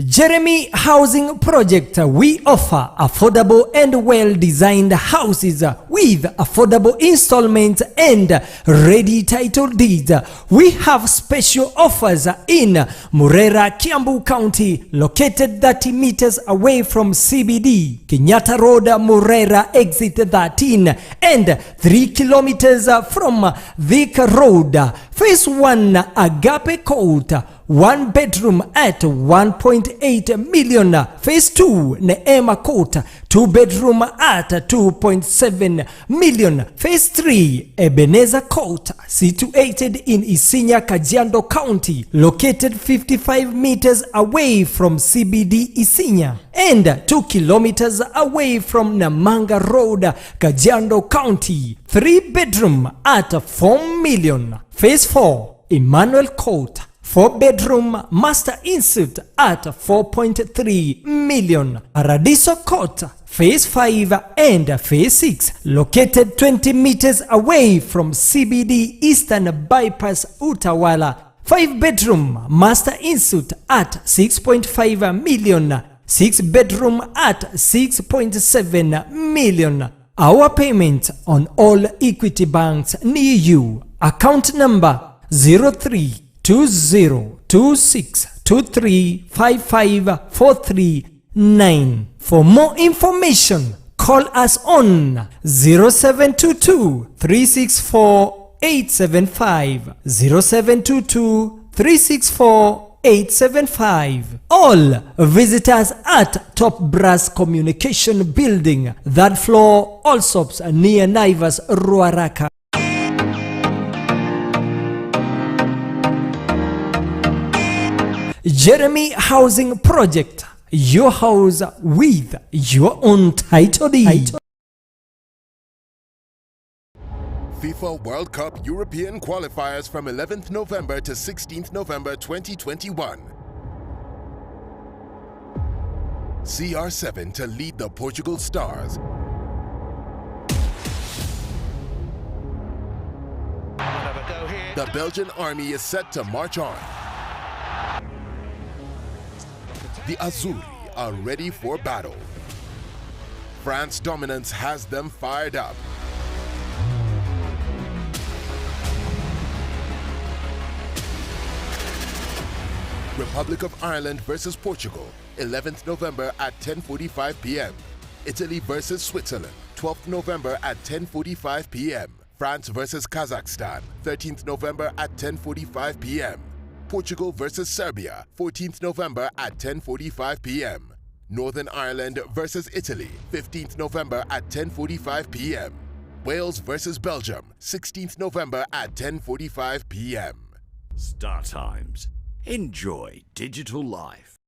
[SPEAKER 6] Jeremy Housing Project. We offer affordable and well-designed houses with affordable installments and ready title deeds. We have special offers in Murera, Kiambu County, located 30 meters away from CBD, Kenyatta Road, Murera, exit 13, and 3 kilometers from Thika Road. Phase 1, Agape Court, one bedroom at 1.8 million. Phase 2, Neema Court, two bedroom at 2.7 million. Phase 3, Ebenezer Court, situated in Isinya, Kajiado County, located 55 meters away from CBD Isinya and 2 kilometers away from Namanga Road, Kajiado County. Three bedroom at 4 million. Phase 4, Emmanuel Court, 4 bedroom master ensuite at 4.3 million. Paradiso Court, Phase 5 and Phase 6, located 20 meters away from CBD Eastern Bypass Utawala. 5 bedroom master ensuite at 6.5 million. 6 bedroom at 6.7 million. Our payment on all Equity banks near you. Account number 032026235543. For more information, call us on 0722 364 875, 0722 364 875. All visitors at Top Brass Communication Building, third floor, Allsops, near Naivas, Ruaraka. Jeremy Housing Project, your house with your own title deed.
[SPEAKER 9] FIFA World Cup European qualifiers from 11th November to 16th November 2021. CR7 to lead the Portugal Stars. The Belgian army is set to march on. The Azzurri are ready for battle. France dominance has them fired up. Republic of Ireland versus Portugal, 11th November at 10:45 p.m. Italy versus Switzerland, 12th November at 10:45 p.m. France versus Kazakhstan, 13th November at 10:45 p.m. Portugal versus Serbia, 14th November at 10:45 p.m. Northern Ireland versus Italy, 15th November at 10:45 p.m. Wales versus Belgium, 16th November at 10:45 p.m.
[SPEAKER 11] Star Times. Enjoy digital life.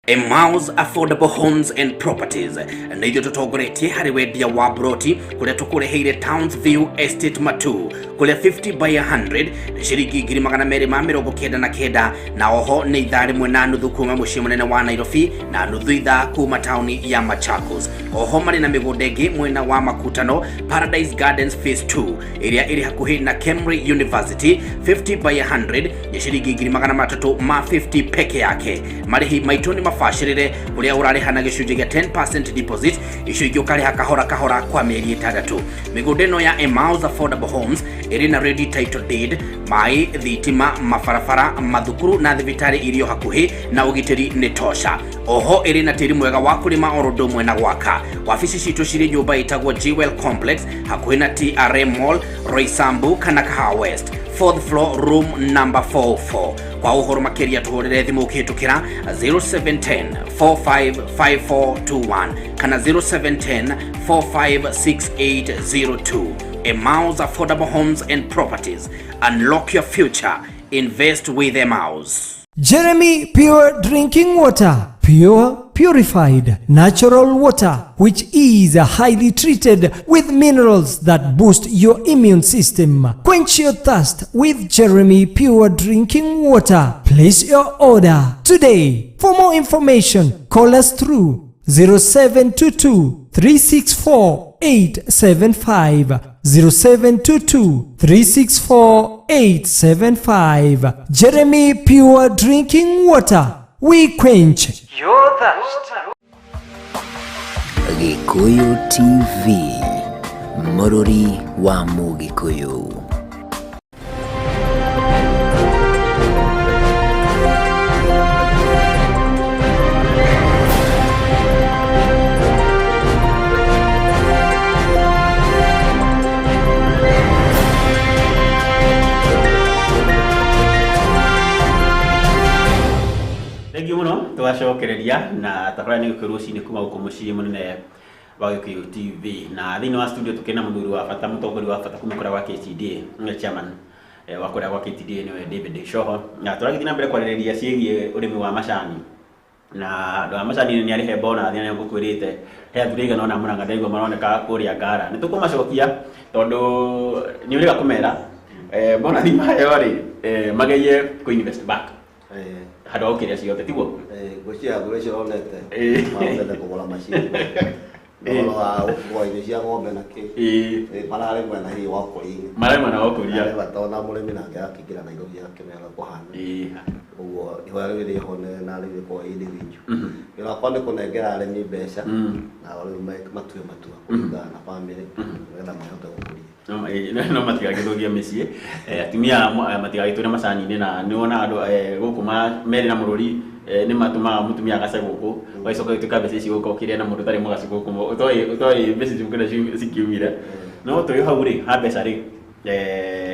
[SPEAKER 7] Emmaus Affordable Homes and Properties nä ithuä tå tongoretie harä wendia wa broti kå rä a tå kå reheire Towns View Estate Matu kå rä a 50 by 100 nä ciringi 299, na oho nä ithaa 1.5 kuma må ciä må nene wa Nairobi na nuthu ithaa kuma tauni ya Machakos. Oho marä na mä gå nda ä ngä mwena wa Makutano, Paradise Gardens Phase 2 ä rä a ä rä hakuhä na Kemri University, 50 by 100 nä ciringi 350 peke yake. Marĩhi maitũ nĩ mabacĩrĩre kũrĩa ũrarĩha na gĩcunjĩ gĩa 10% deposit icio ingĩ ũkarĩha kahora kahora kwa mĩeri 6. Mĩgũnda ĩno ya Emmaus Affordable Homes ĩrĩ na ready title deed, maĩ, thitima, mabarabara, mathukuru na thibitarĩ irio hakuhĩ na ũgitĩri nĩ tosha. Oho ĩrĩ na tĩri mwega wa kũrĩma oro ũndũ ũmwe na gwaka. Wabici citũ cirĩ nyũmba ĩtagwo Jewel Complex hakuhĩ na TRM Mall, Roysambu kana Kahawa West, 4th floor, room number 44. Kwa ũhoro makĩria tũhũrĩre thimũ ũkĩhĩtũkĩra 0710 455421 kana 0710 456802. Emmaus Affordable Homes and Properties. Unlock your future. Invest with Emmaus.
[SPEAKER 6] Jeremy Pure Drinking Water. Pure, purified, natural water, which is highly treated with minerals that boost your immune system. Quench your thirst with Jeremy Pure Drinking Water. Place your order today. For more information, call us through 0722 364 875. 0722 364 875. Jeremy Pure Drinking Water. We quench your thirst.
[SPEAKER 3] Gikuyu TV, Mũrũri wa Mũgĩkũyũ.
[SPEAKER 1] Thengiũ mũno tũgacokereria na tabarĩra nĩ gũkũ rũcinĩ kuma gũkũ mũciĩ mũnene wa Gĩkũyũ TV na thĩinĩ wa studio tũkĩna mũthuri wa bata, mũtongoria wa bata kuma kũrĩa gwa KTDA, nĩwe chairman wa kũrĩa gwa KTDA nĩwe David Shoho, na tũragĩthiĩ na mbere kwarĩrĩria ciĩgiĩ ũrĩmi wa macani. Na andũ a macani nĩ arĩhe bonus nĩ ngũkwĩrĩte he athuri aigana ũna Mũrang'a ndaigua maroneka kũrĩa Ngara. Nĩ tũkũmacokia tondũ nĩ ũrĩga kũmera bonus maheo rĩ, magerie kũ invest back handũ ha gũkĩrĩa ciothe, tiguo?
[SPEAKER 10] Ngwĩciria athuri acio onete maronete kũgũra macini ũhoro wa gũkua irio cia ng'ombe na kĩ, mararĩ mwena hihi wa ũkũria-inĩ,
[SPEAKER 1] mararĩ mwena wa ũkũria,
[SPEAKER 10] harĩ bata ona mũrĩmi nake akĩingĩra Nairobi akĩmenya kũhana ũguo ihoya rĩu rĩho na rĩu rĩkorwo ĩ rĩthinju. Wĩra wakwa nĩ kũnengera arĩmi mbeca na rĩu matue matua kũringana na bamĩrĩ nĩgetha mahote gũkũria.
[SPEAKER 1] No matigagĩthũkie mĩciĩ, atumia matigagĩtũre macani-inĩ, na nĩ wona andũ gũkũ merĩ na mũrũri nĩ matũmaga mũtumia agace gũkũ ũgacoka ũgĩtuĩka mbeca ici gũka ũkĩrĩa na mũndũ ũtarĩ mũgaci gũkũ ũtoĩ mbeca ici kũrĩa cikiumire. No tũrĩ hau rĩ ha mbeca rĩ,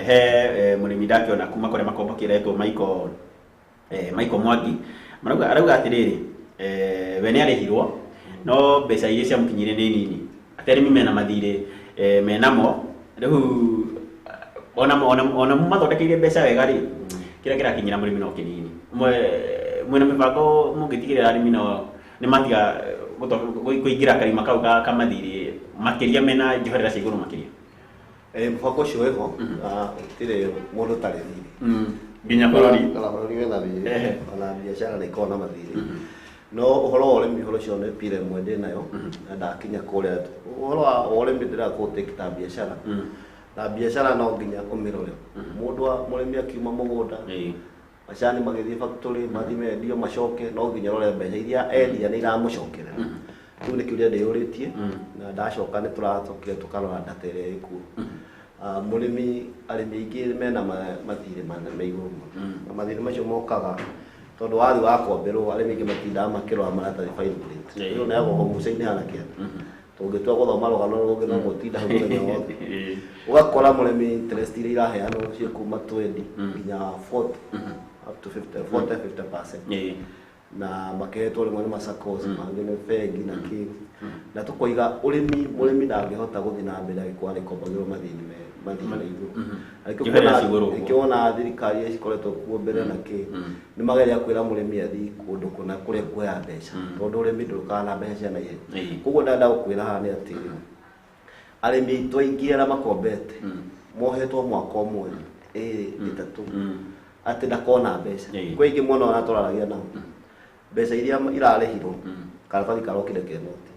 [SPEAKER 1] he mũrĩmi ndakĩona kuma kũrĩa Makombo kĩretwo Michael Mwangi arauga atĩrĩrĩ, we nĩ arĩhirwo no mbeca iria ciamũkinyire nĩ nini, atĩ arĩmi mena mathirĩ menamo rĩu ona mathondekeire mbeca wega rĩ, kĩrĩa kĩrakinyĩra mũrĩmi no kĩnini. Mwĩna mĩbango mũngĩtigĩrĩra arĩmi no nĩ matiga kũingĩra karima kau ka mathirĩ makĩria mena njoherera cia igũrũ makĩria?
[SPEAKER 10] Mũbango ũcio wĩho, gũtirĩ mũndũ ũtarĩ thirĩ
[SPEAKER 1] nginya bũrũri,
[SPEAKER 10] ona bũrũri wĩna thirĩ, ona biacara nĩ ikoragwo na mathirĩ. No ũhoro wa ũrĩmi, ũhoro ũcio nĩ pira ĩmwe ndĩ nayo na ndakinya kũrĩa. Ũhoro wa ũrĩmi ndĩrakũtake ta biacara, na biacara no nginya ũmĩrore. Mũndũ wa mũrĩmi akiuma mũgũnda, macani magĩthiĩ factory, mathiĩ mendio macoke, no nginya ũrore mbeca iria endia nĩ iramũcokerera. Kĩu nĩ kĩũria ndĩyũrĩtie na ndacoka nĩ tũracokire tũkarora data ĩrĩa ĩkuo. Mũrĩmi, arĩmi aingĩ mena mathirĩ me igũrũ mũno, na mathirĩ macio mokaga tondũ wathiĩ wakomberwo, arĩmi aingĩ matindaga makĩrora maratathi fine print. Rĩu nĩagwo mũca-inĩ hana kĩanda, tũngĩtua gũthoma rũgano rũngĩ no mũtinda hau mũthenya wothe. Ũgakora mũrĩmi interest iria iraheanwo ciĩ kuma 20 nginya 40, up to 50, 40 50%, na makehetwo rĩmwe nĩ masacos, mangĩ nĩ bengi na kĩ. Na tũkoiga ũrĩmi, mũrĩmi ndangĩhota gũthiĩ na mbere angĩkorwo nĩakombagĩrwo mathirĩ me igũrũ. Nĩkĩo wona thirikari iria cikoretwo kuo mbere na kĩ, nĩ mageria kwĩra mũrĩmi athiĩ kũndũ kũna kũrĩa kuoya mbeca, tondũ ũrĩmi ndũkaga na mbeca cia naihenya. Koguo ndĩrenda gũkwĩra haha nĩ atĩ arĩmi aitũ aingĩ arĩa makombete mohetwo mwaka ũmwe, ĩrĩ, ĩtatũ, atĩ ndakona mbeca. Kwĩ aingĩ mũno arĩa tũraragia nao, mbeca iria irarĩhirwo karatathi karokire ke noti.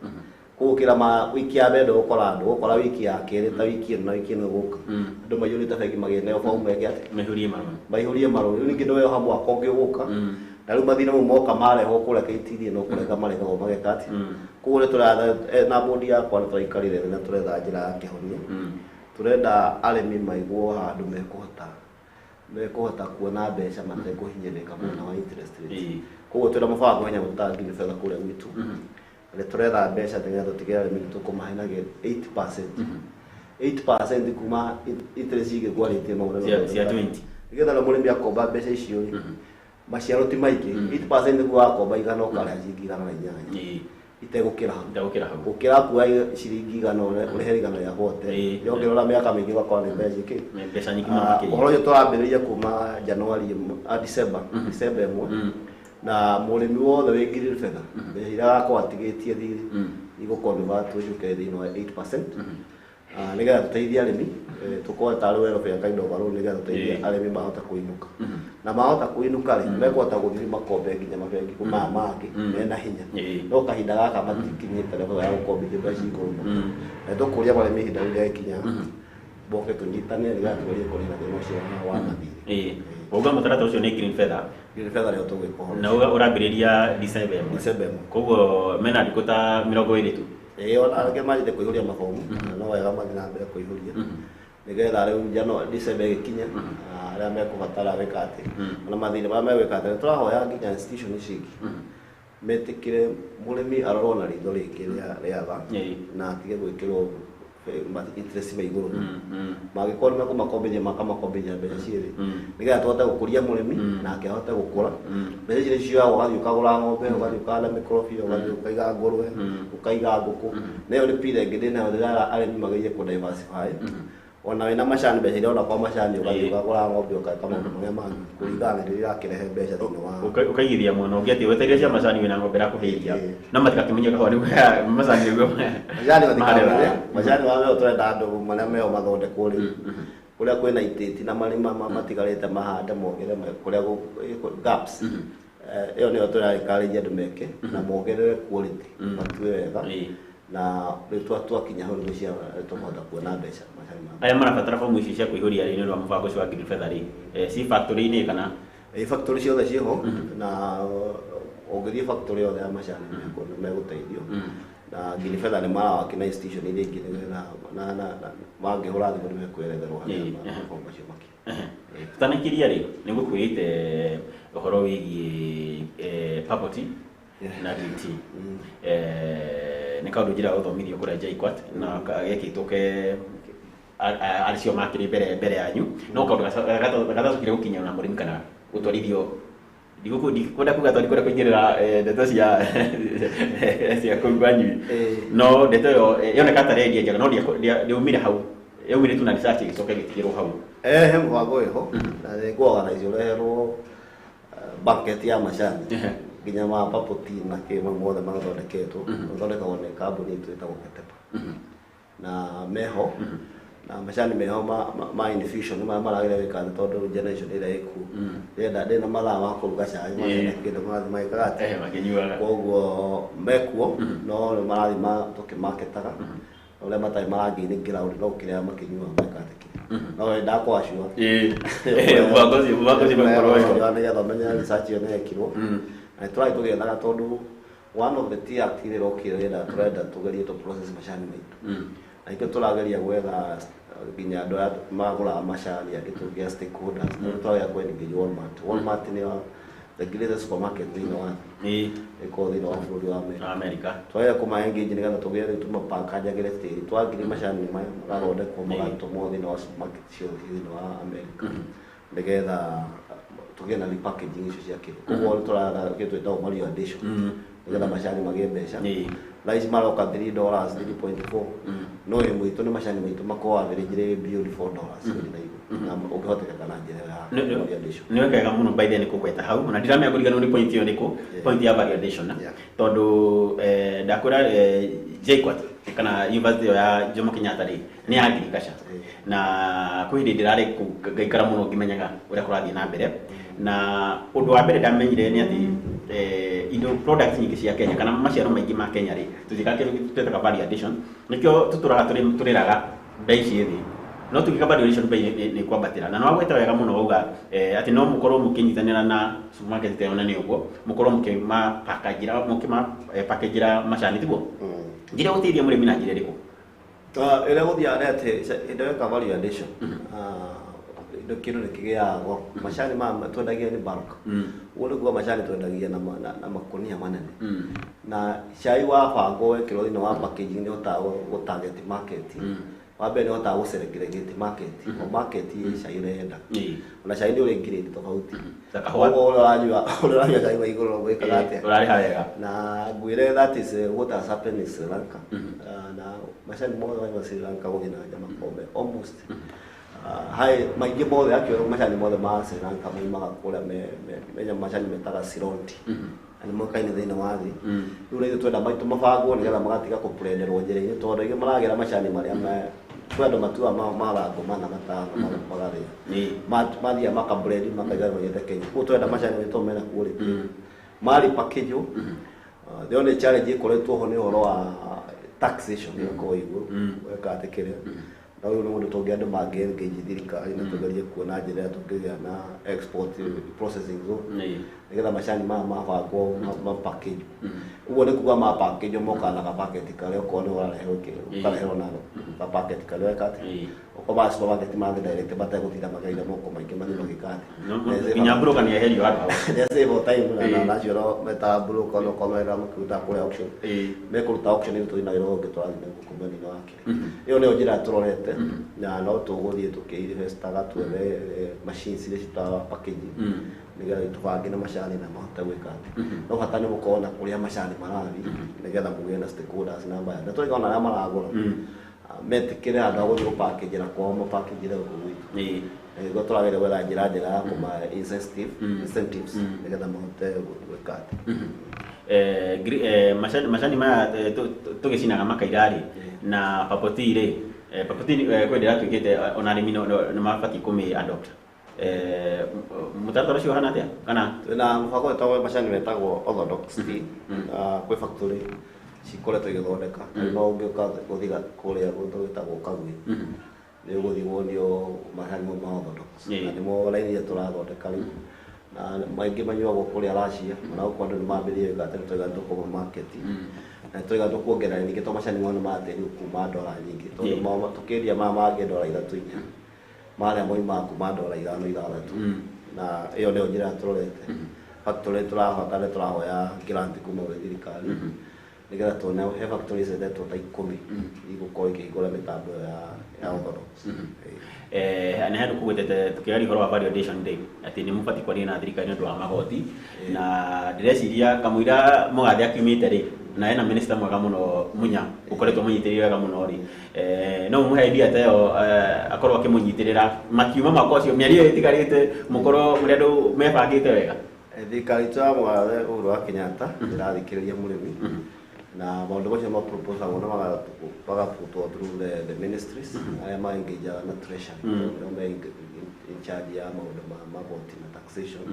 [SPEAKER 10] Koguo kĩra wiki ya mbere ndũgũkora andũ, ũgũkora wiki ya kerĩ ta wiki ĩno na wiki ĩno ĩgũka, andũ maiyũrĩte bengi magĩneo bomu meke atĩ
[SPEAKER 1] maihũrie marũa,
[SPEAKER 10] maihũrie marũa. Rĩu ningĩ nĩweoha mwaka ũngĩ ũgũka, Na rĩu mathirĩ mau moka marehwo kũrĩa KTDA no kũrega maregagwo mageka atĩ. Koguo nĩ tũratha na bodi yakwa nĩ tũraikarire thĩ na tũretha njĩra ya kĩhonia. Tũrenda arĩmi maigwo handũ mekũhota kuona mbeca matekũhinyĩrĩrĩka mwena wa interest rate. Koguo twĩna mũbango wa nyamũ ta Green Feather kũrĩa gwitũ. Na nĩ tũretha mbeca nĩgetha tũtigĩrĩre arĩmi nĩ tũkũmahe na 8%. 8% kuma interest ingĩgwa rate ĩno
[SPEAKER 1] Cia 20.
[SPEAKER 10] Nĩgetha rĩu mũrĩmi akomba mbeca icio rĩ, maciaro ti maingĩ. 8% nĩguo wakomba 100 ũkarĩha ciringi 108. Itegũkĩra hau.
[SPEAKER 1] Itegũkĩra hau.
[SPEAKER 10] Gũkĩra kuoya ciringi 100 ũrĩhe 140. Yongerera mĩaka mĩingĩ ũgakora nĩ mbeca ingĩ.
[SPEAKER 1] Nĩ mbeca nyingĩ mũno makĩria.
[SPEAKER 10] Ũhoro ũyũ tũrambĩrĩria kuma January December, December 1. Na mũrĩmi wothe wĩ Green Feather, mbeca iria agakorwo atigĩtie thirĩ igũconvert ũcoke thĩinĩ wa 8%. Nĩgetha tũteithie arĩmi, tũkorwo tarĩ welfare kind of a loan, nĩgetha tũteithie arĩmi mahote kũinũka. Na mahota kũinũka rĩ, mekũhota gũthiĩ makombe nginya mabengi maya mangĩ mena hinya. No kahinda gaka matikinyĩte level ya gũkombithio mbeca igũrũ mũno. Na tũkũria marĩmi ihinda rĩu rĩakinya boke tũnyitane nĩgetha tũgerie kũnina thĩna ũcio wa mathirĩ.
[SPEAKER 1] Wauga mũtaratara ũcio nĩ Green Feather.
[SPEAKER 10] Green Feather nĩyo tũgwĩka ũhoro
[SPEAKER 1] Na
[SPEAKER 10] ũcio.
[SPEAKER 1] Ũrambĩrĩria December 1.
[SPEAKER 10] December 1.
[SPEAKER 1] Koguo mena thikũ ta 20 tu.
[SPEAKER 10] Ĩĩ, ona angĩ manjĩte kũihũria mabomu, na no wega mathiĩ na mbere kũihũria nĩgetha rĩu December ĩgĩkinya, arĩa mekũbatara gwĩka atĩ ona mathirĩ marĩa megwĩka atĩ tũrahoya nginya institution ici ingĩ metĩkĩre mũrĩmi arorwo na ritho rĩngĩ rĩa tha na atige gwĩkĩrwo interest me igũrũ mũno. Mangĩkorwo nĩ mekũmakombithia makamakombithia mbeca ciĩ thĩ nĩgetha tũhote gũkũria mũrĩmi nake ahote gũkũra. Mbeca ici nĩ cioyagwo ũgathiĩ ũkagũra ng'ombe, ũgathiĩ ũkahanda mĩkorobia, ũgathiĩ ũkaiga ngũrwe, ũkaiga ngũkũ. Na ĩyo nĩ pira ĩngĩ ndĩnayo ndĩrera arĩmi magerie kũ diversify. Ona wĩna macani, mbeca iria ũrona kwa macani ũgathiĩ ũkagũra ng'ombe, ũgeka maũndũ marĩa mangĩ kũringana na rĩrĩa irakĩrehe mbeca thĩinĩ wa
[SPEAKER 1] Ũkaigithia mwena ũngĩ atĩ wetereire cia macani wĩna ng'ombe ĩrakũhe iria no matigakĩmenye kahũa nĩguo macani nĩguo
[SPEAKER 10] macani matikamene.
[SPEAKER 1] Marera.
[SPEAKER 10] Macani marĩa meho tũrenda andũ marĩa meho mathondekwo rĩ, kũrĩa kwĩna itĩti na marima matigarĩte mahande mongerere kũrĩa gaps. Ĩyo nĩyo tũra encourage andũ meke na mongerere quality, matue wega, na rĩu twakinya hau nĩguo cia tũkũhota kuona mbeca macani ma
[SPEAKER 1] Arĩa marabatara bomu ici cia kũihũria rĩ, nĩ ũndũ wa mũbango ũcio wa Green Feather rĩ, ci factory-inĩ kana?
[SPEAKER 10] Ĩ, factory ciothe ciĩho, na ũngĩthiĩ factory yothe ya macani megũteithio. Na Green Feather nĩ marawaki na institution iria ingĩ nĩgetha na mangĩhũra thimũ nĩ mekweretherwo harĩa mabomu macio makĩrĩ.
[SPEAKER 1] Tũtanakĩria rĩ, nĩ ngũkwĩrĩte ũhoro wĩgiĩ purple tea na green tea. Nĩ kaũndũ njĩra gũthomithio kũrĩa JKUAT na gekĩtwo ke acio makĩrĩ mbere yanyu, no kaũndũ gatacokire gũkinya ona mũrĩmi kana gũtwarithio. Ndikwenda kuga tondũ ndikwenda kũingĩrĩra ndeto cia kũu kwanyu, no ndeto ĩyo yoneka tarĩ idea njega no ndiaumire hau, yaumire tu na research ĩgĩcoka ĩgĩtigĩrwo hau.
[SPEAKER 10] He mũbango wĩho na nĩ ngũ-organize ũreherwo bucket ya macani nginya ma purple tea na kĩ mau mothe mathondeketwo, mathondekagwo nĩ kambuni itũ ĩtagwo Ketepa, na meho na macani meho ma infusion marĩa marageria gwĩka atĩ tondũ generation ĩrĩa ĩkuo ndĩrenda ndĩna mathaa ma kũruga cai, marenda kĩndũ marathiĩ magĩkaga atĩ
[SPEAKER 1] Makĩnyuaga.
[SPEAKER 10] Koguo mekuo no rĩu marathiĩ tũkĩmaketaga ũrĩa matarĩ maragain ground no kĩrĩa makĩnyuaga meka atĩ kĩ no ndakwacua.
[SPEAKER 1] Mũbango ũcio ũgũkorwo wĩho.
[SPEAKER 10] Nĩgetha ũmenye research ĩyo nĩ yekirwo na nĩtũrathiĩ tũgĩethaga tondũ one of the tea act ĩrĩa ĩrokire tũrenda tũgerie tũ process macani maitũ na ithuĩ tũrageria gwetha nginya andũ arĩa magũraga macani angĩ tũngĩa stakeholders na tũrageria kũ engage Walmart. Walmart nĩyo the greatest supermarket thĩinĩ wa thĩ, ĩkoragwo thĩinĩ wa bũrũri wa America.
[SPEAKER 1] America.
[SPEAKER 10] Twageria kũma engage nĩgetha tũgĩe rĩu tũmapakanjagĩre tĩri twangiri macani maya magathondekwo magatũmwo thĩinĩ wa supermarket ciothe thĩinĩ wa America nĩgetha tũgĩe na repackaging icio cia kĩndũ. Koguo nĩ tũratha kĩndũ twĩtagwo value addition nĩgetha macani magĩe mbeca. Thaa ici maroka $3, 3.4, no ĩ mwitũ nĩ macani maitũ makorwo average rĩ beyond $4 gũthiĩ na igũrũ na ũngĩhotekeka na njĩra ya value addition.
[SPEAKER 1] Nĩ wega mũno by then kũgweta hau na ndiramenya kũriganĩrwo nĩ point ĩyo nĩkũ, point ya value addition, tondũ ndakwĩra JKUAT kana university ĩyo ya Jomo Kenyatta rĩ nĩ ya agriculture, na kwĩ hĩndĩ ndĩrarĩ kũu ngaikara mũno ngĩmenyaga ũrĩa kũrathiĩ na mbere, na ũndũ wa mbere ndamenyire nĩ atĩ indo products nyingĩ cia Kenya kana maciaro maingĩ ma Kenya rĩ tũtiĩkaga kĩndũ twĩtaga value addition, nĩkĩo tũtũraga tũrĩraga bei ciĩ thĩ. No tugika valuation bei ni kwambatira na no gweta wega muno uga ati no mukorwo mukinyitanira na supermarket ta ona ni uguo mukorwo mukima package-ra mukima package-ra macani tiguo njira guteithia murimi na njira iriku
[SPEAKER 10] ĩrĩa gũthiaga nĩ atĩ indo ĩka value addition indo kĩndũ nĩ kĩgĩaga goro macani maya twendagia nĩ bulk ũguo nĩ kuga macani twendagia na makũnia manene na cai wabangwo wekĩrwo thĩinĩ wa packaging nĩ ũhotaga gũ target market wa mbere nĩ ũhotaga gũ segregate market o market ĩ cai ũrenda ona cai nĩ ũrĩ grade tofauti koguo ũrĩa ũranyua cai wa igũrũ wĩkaga atĩa
[SPEAKER 1] ũrarĩha wega
[SPEAKER 10] na ngwĩre that is what has happened in Sri Lanka na macani mothe ma Sri Lanka gũthiĩ na nja makombe almost hai maingĩ mothe akĩo macani mothe ma Sri Lanka maumaga kũrĩa me macani metaga Ceylon tea na nĩ moĩkaine thĩinĩ wa thĩ rĩu na ithuĩ twenda maitũ mabangwo nĩgetha magatiga kũblenderwo njĩra-inĩ tondũ aingĩ maragĩra macani marĩa kwĩ andũ matuaga mathangũ mana matano magarĩa mathiaga makablend makaiga magĩte Kenya koguo twenda macani maitũ mena quality mari package the only challenge ĩkoretwo ho nĩ ũhoro wa taxation ĩgakorwo igũrũ weka atĩ kĩrĩa na rĩu nĩ ũndũ tũngĩ andũ mangĩ engage thirikari na tũgerie kuona njĩra ĩrĩa tũngĩgĩa na export processing zone nĩgetha macani maya mabangwo ma package ũguo nĩ kuga ma package mokaga na gabaketi karĩa okorwo nĩ ũrareherwo ũkareherwo na gabaketi karĩa weka atĩ okorwo ma supermarket mathiĩ direct mategũtinda magereire moko maingĩ mathiĩ magĩka atĩ
[SPEAKER 1] nginya broker nĩ eherio handũ hau
[SPEAKER 10] nĩ save time na acio no metaga broker no korwo mera makĩruta kũrĩa auction mekũruta auction ĩyo tũthiĩ na wĩra ũngĩ tũrathiĩ naguo mwena-inĩ wa kĩrĩa ĩyo nĩyo njĩra tũrorete na no tũgũthiĩ tũkĩ-investaga twethe machines iria citaga packaging nĩgetha tũbange na macani na mahote gwĩka atĩ no bata nĩ gũkorwo na kũrĩa macani marathiĩ nĩgetha mũgĩe na stakeholders na buyer na tũrĩka ona arĩa maragũra metĩkĩre handũ ha gũthiĩ gũpackage-ra kwao mapackage-re gũkũ gwitũ nĩguo tũrageria gwetha njĩra njega ya kũma incentives nĩgetha mahote gwĩka atĩ
[SPEAKER 1] macani maya tũgĩcinaga makaira rĩ na papoti rĩ papoti kwĩ ndĩratuĩkĩte ona arĩmi nĩ mabatiĩ kũmĩ adopt mũtaratara ũcio ũhana atĩa kana
[SPEAKER 10] twĩna mũbango wĩtagwo macani metagwo orthodox tea kwĩ factory cikoretwo igĩthondeka no ũngĩũka gũthiĩ kũrĩa gwĩtagwo Kagwĩ nĩ ũgũthiĩ wonio macani mau ma orthodox na nĩmo raini iria tũrathondeka rĩu na maingĩ manyuagwo kũrĩa Russia ona gũkũ andũ nĩ mambĩrĩirie gwĩka atĩ nĩtwaiga nĩtũkũma market na nĩtwaiga nĩtũkuongerera ningĩ tondũ macani mau nĩ matĩri kuma ndora nyingĩ tondũ tũkĩendia maya mangĩ ndora 3 4 marĩa moimaga kuma ndora 5 6 na ĩyo nĩyo njĩra tũrorete factory tũrabatara tũrahoya grant kuma gwĩ thirikari nĩgetha tuone he factory ciethetwo ta 10 igũkorwo ikĩhingũra mĩtambo ya orthodox
[SPEAKER 1] na handũ kũgwetete tũkĩaria ũhoro wa value addition rĩ atĩ nĩ mũbatiĩ kwaria na thirikari nĩ ũndũ wa magoti na ndĩreciria kamũira mũgathe akiumĩte rĩ na ena minister mwega mũno Munya ũkoretwo mũnyitĩrĩire wega mũno rĩ no mũhe idea ta ĩyo akorwo akĩmũnyitĩrĩra makiuma mwaka ũcio mĩario ĩyo ĩtigarĩte mũkorwo mũrĩ andũ mebangĩte wega
[SPEAKER 10] thirikari itũ ya mũgathe Uhuru wa Kenyatta ĩrathikĩrĩria mũrĩmi na maũndũ macio ma proposal na magaputwo through the ministries arĩa ma-engageaga na treasury nĩo me in charge ya maũndũ ma magoti na taxation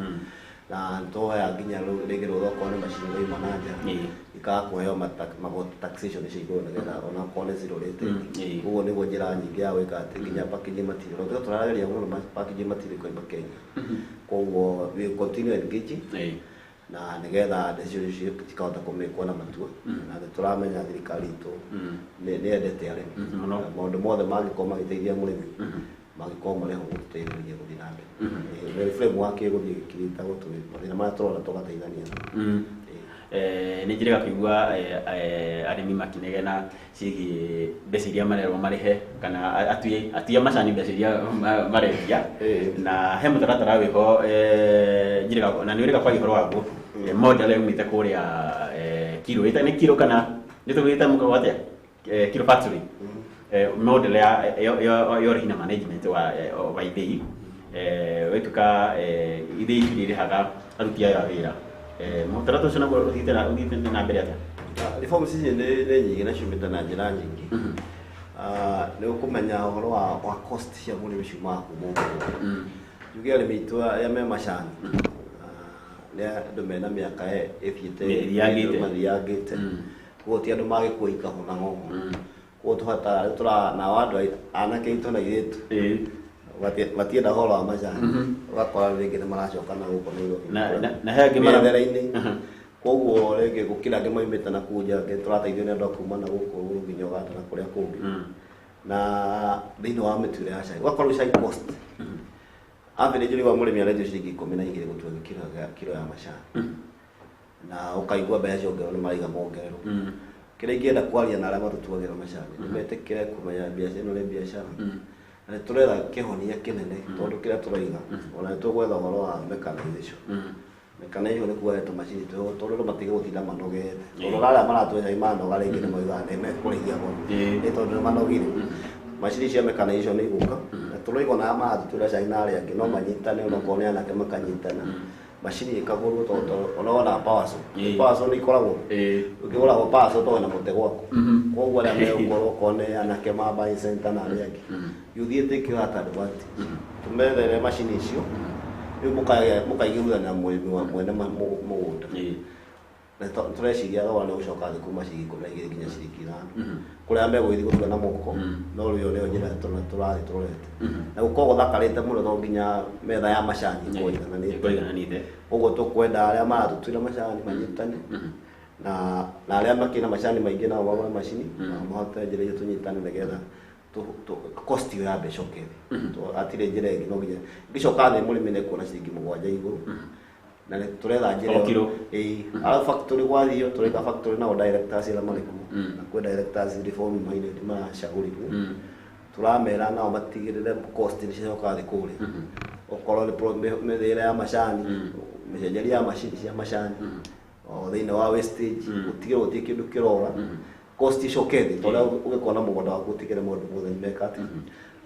[SPEAKER 10] na nĩtũhoya nginya rĩngĩ rũtha okorwo nĩ macini irauma na nja ikaga kũheo magoti taxation icio igũrũ nĩgetha ona okorwo nĩ zero rated ũguo nĩguo njĩra nyingĩ ya gwĩka atĩ nginya packaging material no tũrageria mũno packaging material ĩkoima Kenya koguo we continue engaging na nĩgetha decision cikahota kũmĩkwo na matua na nĩ tũramenya thirikari itũ nĩ yendete arĩmi maũndũ mothe mangĩkorwo magĩteithia mũrĩmi mangĩkorwo marĩ ho gũtũteithĩrĩria gũthiĩ na mbere framework ĩgũthiĩ ĩkĩrĩtagwo mathĩna marĩa tũrona tũgateithania
[SPEAKER 1] nĩ njĩrĩga kũigua arĩmi makĩnegena ciĩgiĩ mbeca iria marerwo marĩhe kana atui a macani mbeca iria marendia na he mũtaratara wĩho njĩrĩga na nĩ ũrĩga kwaria ũhoro waguo model yaumĩte kũrĩa kiro ĩta nĩ kiro kana nĩ tũgĩte mũkago atĩa kiro factory model ya ũrĩhi na management wa ithĩi wĩtuka ithĩi irĩhaga aruti ayo a wĩra mũtaratara ũcio naguo ũthiĩte na mbere atĩa
[SPEAKER 10] reforms ici nĩ nyingĩ na ciumĩte na njĩra nyingĩ nĩ ũkũmenya ũhoro wa cost cia mũrĩmi ciumaga kuma ũguo njuge arĩmi aitũ arĩa me macani nĩ andũ mena mĩaka ĩthiĩte mathiangĩte koguo ti andũ magĩkua ikahũ na ng'ong'o Koguo tũbatara tũra na andũ anake aitũ na airĩtu matienda ũhoro wa macani, ũgakora rĩngĩ nĩ maracoka na gũkũ Nairobi
[SPEAKER 1] na he angĩ
[SPEAKER 10] mĩethere-inĩ. Koguo rĩngĩ gũkĩra angĩ maumĩte na kũu nja, angĩ tũrateithio nĩ andũ a kuma na gũkũ nginya Uganda na kũrĩa kũngĩ. Na thĩinĩ wa mĩtuĩre ya cai, ũgakorwo cai cost average rĩu wa mũrĩmi arendio ciringi 12 gũtua kiro ya macani, na ũkaigua mbeca ciongererwo nĩ maraiga mongererwo. Kĩrĩa ingĩenda kwaria na arĩa matũtuagĩra macani nĩ metĩkĩre kũmenya biacara ĩno nĩ biacara, na nĩ tũretha kĩhonia kĩnene tondũ kĩrĩa tũraiga ona nĩ tũgwetha ũhoro wa mechanization. Mechanization nĩ kuga tũmacini twĩho tondũ andũ matige gũtinda manogete, tondũ arĩa maratua cai manoga rĩngĩ nĩ moigaga nĩ mekũrĩhia goro nĩ tondũ nĩ manogire. Macini cia mechanization nĩ igũka, na tũraiga ona arĩa maratũtuĩra cai na arĩa angĩ no manyitane, onakorwo nĩ anake makanyitana, macini ĩkagũrwo tondũ ona wona power saw, power saw nĩ ikoragwo ũkĩgũragwo power saw tondũ na mũtĩ gwaku. Koguo arĩa megũkorwo okorwo nĩ anake ma buy center na arĩa angĩ you thiĩ take that advantage, tũmethere macini icio rĩu mũkaiguithania na mũrĩmi wa mwene mũgũnda. Na tũreciria thogora nĩ ũgũcoka thĩ kuma ciringi 12 nginya ciringi 5 kũrĩa megũgĩthiĩ gũtua na moko, no rĩu ĩyo nĩyo njĩra tũrathiĩ tũrorete, na gũkorwo gũthakarĩte mũno tondũ nginya metha ya macani ĩkũigananĩte. Ũguo tũkwenda arĩa maratũtuĩra macani manyitane na arĩa makĩna macani maingĩ nao magũre macini na mahote njĩra icio tũnyitane nĩgetha cost ĩyo ya mbeca ĩcoke thĩ. Hatirĩ njĩra ĩngĩ, no nginya ĩngĩcoka thĩ mũrĩmi nĩ ekuona ciringi 7 igũrũ, na nĩ tũretha njĩra ĩyo. Arabu factory gwathio tũreka factory nao directors arĩa marĩ kuo, na kwĩ directors reform minded maracagũrirwo, tũramera nao matigĩrĩre cost nĩ ciacoka thĩ kũrĩa, okorwo nĩ mĩthĩre ya macani, mĩcenjerie ya macini cia macani, o thĩinĩ wa wastage gũtigĩrĩra gũtirĩ kĩndũ kĩrora, cost icoke thĩ tondũ ũgĩkorwo na mũgũnda waku ũtigĩre maũndũ mothe nĩ meka atĩ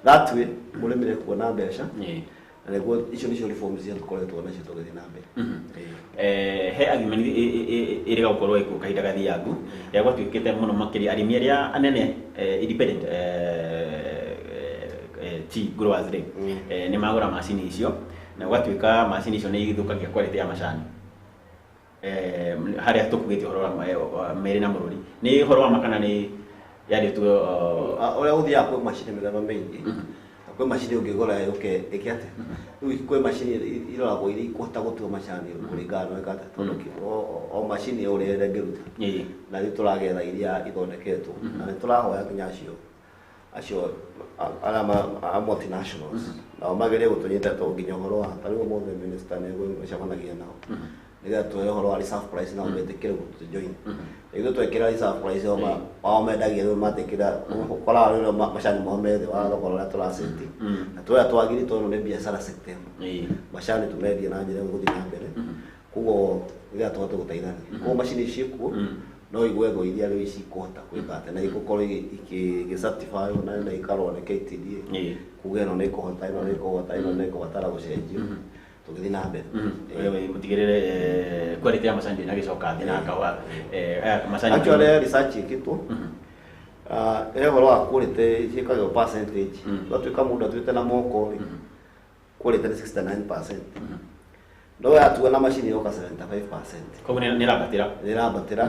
[SPEAKER 10] that way mũrĩmi nĩ ekuona mbeca. Na nĩguo icio nĩcio reforms iria tũkoretwo nacio tũgĩthiĩ na mbere.
[SPEAKER 1] He agreement ĩrĩga gũkorwo ĩkuo kahinda gathiangu rĩa gwatuĩkĩte mũno makĩria arĩmi arĩa anene independent tea growers rĩ, nĩ magũra macini icio na gwatuĩka macini icio nĩ ithũkagia quality ya macani. Harĩa tũkugĩte ũhoro wa merĩ na mũrũri nĩ ũhoro wa makana nĩ yarĩtwo
[SPEAKER 10] ũrĩa ũthiaga kwĩ macini mĩthemba mĩingĩ, kwĩ macini ũngĩgũra yũke ĩke atĩa, rĩu kwĩ macini iroragwo iria ikũhota gũtua macani kũringana na ĩka atĩa, tondũ o macini ũrĩa ĩngĩruta, na rĩu tũragetha iria ithondeketwo, na nĩ tũrahoya nginya acio arĩa a multinationals nao magerie gũtũnyita tondũ nginya ũhoro wa ta rĩu ũmũthĩ minister nĩ egũcemanagia nao nĩgetha tuoe ũhoro wa reserve price nao metĩkĩre gũtũjoin. Ithuĩ twekĩra reserve price o mendagia rĩu matĩkĩra ũkoraga rĩu macani mao me thĩ wa thogora ũrĩa tũraceti, na tũrĩa twagiri tondũ nĩ biacara sector ĩno, macani tũmendie na njĩra ĩgũthiĩ na mbere, koguo nĩgetha tũhote gũteithania. Koguo macini ciĩkuo no igwethwo iria rĩu cikũhota gwĩka atĩa na igũkorwo igĩ-certify na ikarorwo nĩ KTDA kuga ĩno nĩ ĩkũhota, ĩno nĩ ĩkũhota, ĩno nĩ ĩkũbatara gũcenjio tũgĩthiĩ na mbere.
[SPEAKER 1] Mũtigĩrĩre quality ya macani ndĩnagĩcoka thĩ na kahũa macani.
[SPEAKER 10] Actually research ĩkĩtwo he ũhoro wa quality ciĩkagĩrwo percentage, gwatuĩka mũndũ atuĩte na moko rĩ quality nĩ 69%, no yatua na macini yoka 75%.
[SPEAKER 1] Koguo nĩ ĩrambatĩra,
[SPEAKER 10] nĩ ĩrambatĩra.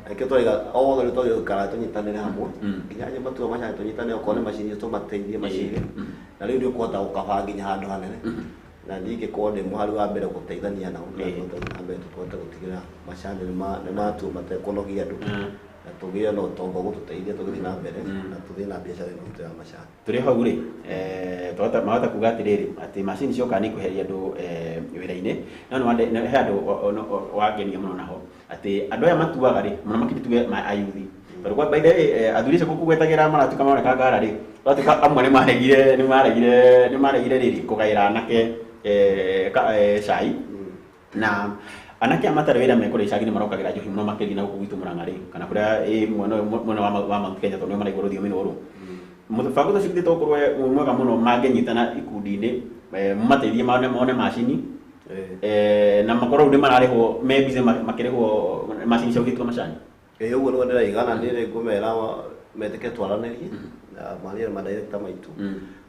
[SPEAKER 10] Nĩkĩo tũraiga othe rĩu twagĩrĩirwo gũikara tũnyitanĩre hamwe, nginya arĩa matua macani tũnyitane, okorwo nĩ macini tũmateithie macini, na rĩu nĩ ũkũhota gũkaba nginya handũ hanene, na niĩ ingĩkorwo ndĩ mũhari wa mbere gũteithania nao, na mbere tũhote gũtigĩrĩra macani nĩ matuo matekũnogia andũ, na tũgĩe na ũtonga ũgũtũteithia tũgĩthiĩ na mbere na tũthiĩ na biacara ĩno itũ ya macani.
[SPEAKER 1] Tũrĩ hau rĩ, mahota kuga atĩrĩrĩ atĩ macini cioka nĩ ikweheria andũ wĩra-inĩ, no nĩ he andũ wangenia mũno naho atĩ andũ aya matuaga rĩ mũno makĩria tuge ayuthi, tondũ kwa by the way athuri acio gũkũgwetagĩra maratuĩka maroneka ngara rĩ, gwatuĩka amwe nĩ maregire rĩrĩ kũgaĩra anake cai, na anake aya matarĩ wĩra mekũrĩa icagi nĩ marokagĩra njohi mũno makĩria na gũkũ gwitũ Mũrang'a rĩ, kana kũrĩa mwena wa Mount Kenya tondũ nĩo maraigua rũthiomi rũrũ. Mũbango ũcio githĩ to ũkorwo wĩ mwega mũno mangĩnyitana ikundi-inĩ, mateithie mone macini, na makorwo rĩu nĩ mararĩhwo me busy makĩrĩhwo macini cia gũgĩtua macani.
[SPEAKER 10] Ũguo nĩguo ndĩraiga, na niĩ nĩngũmera metĩke twaranĩrie na marie na madirector maitũ.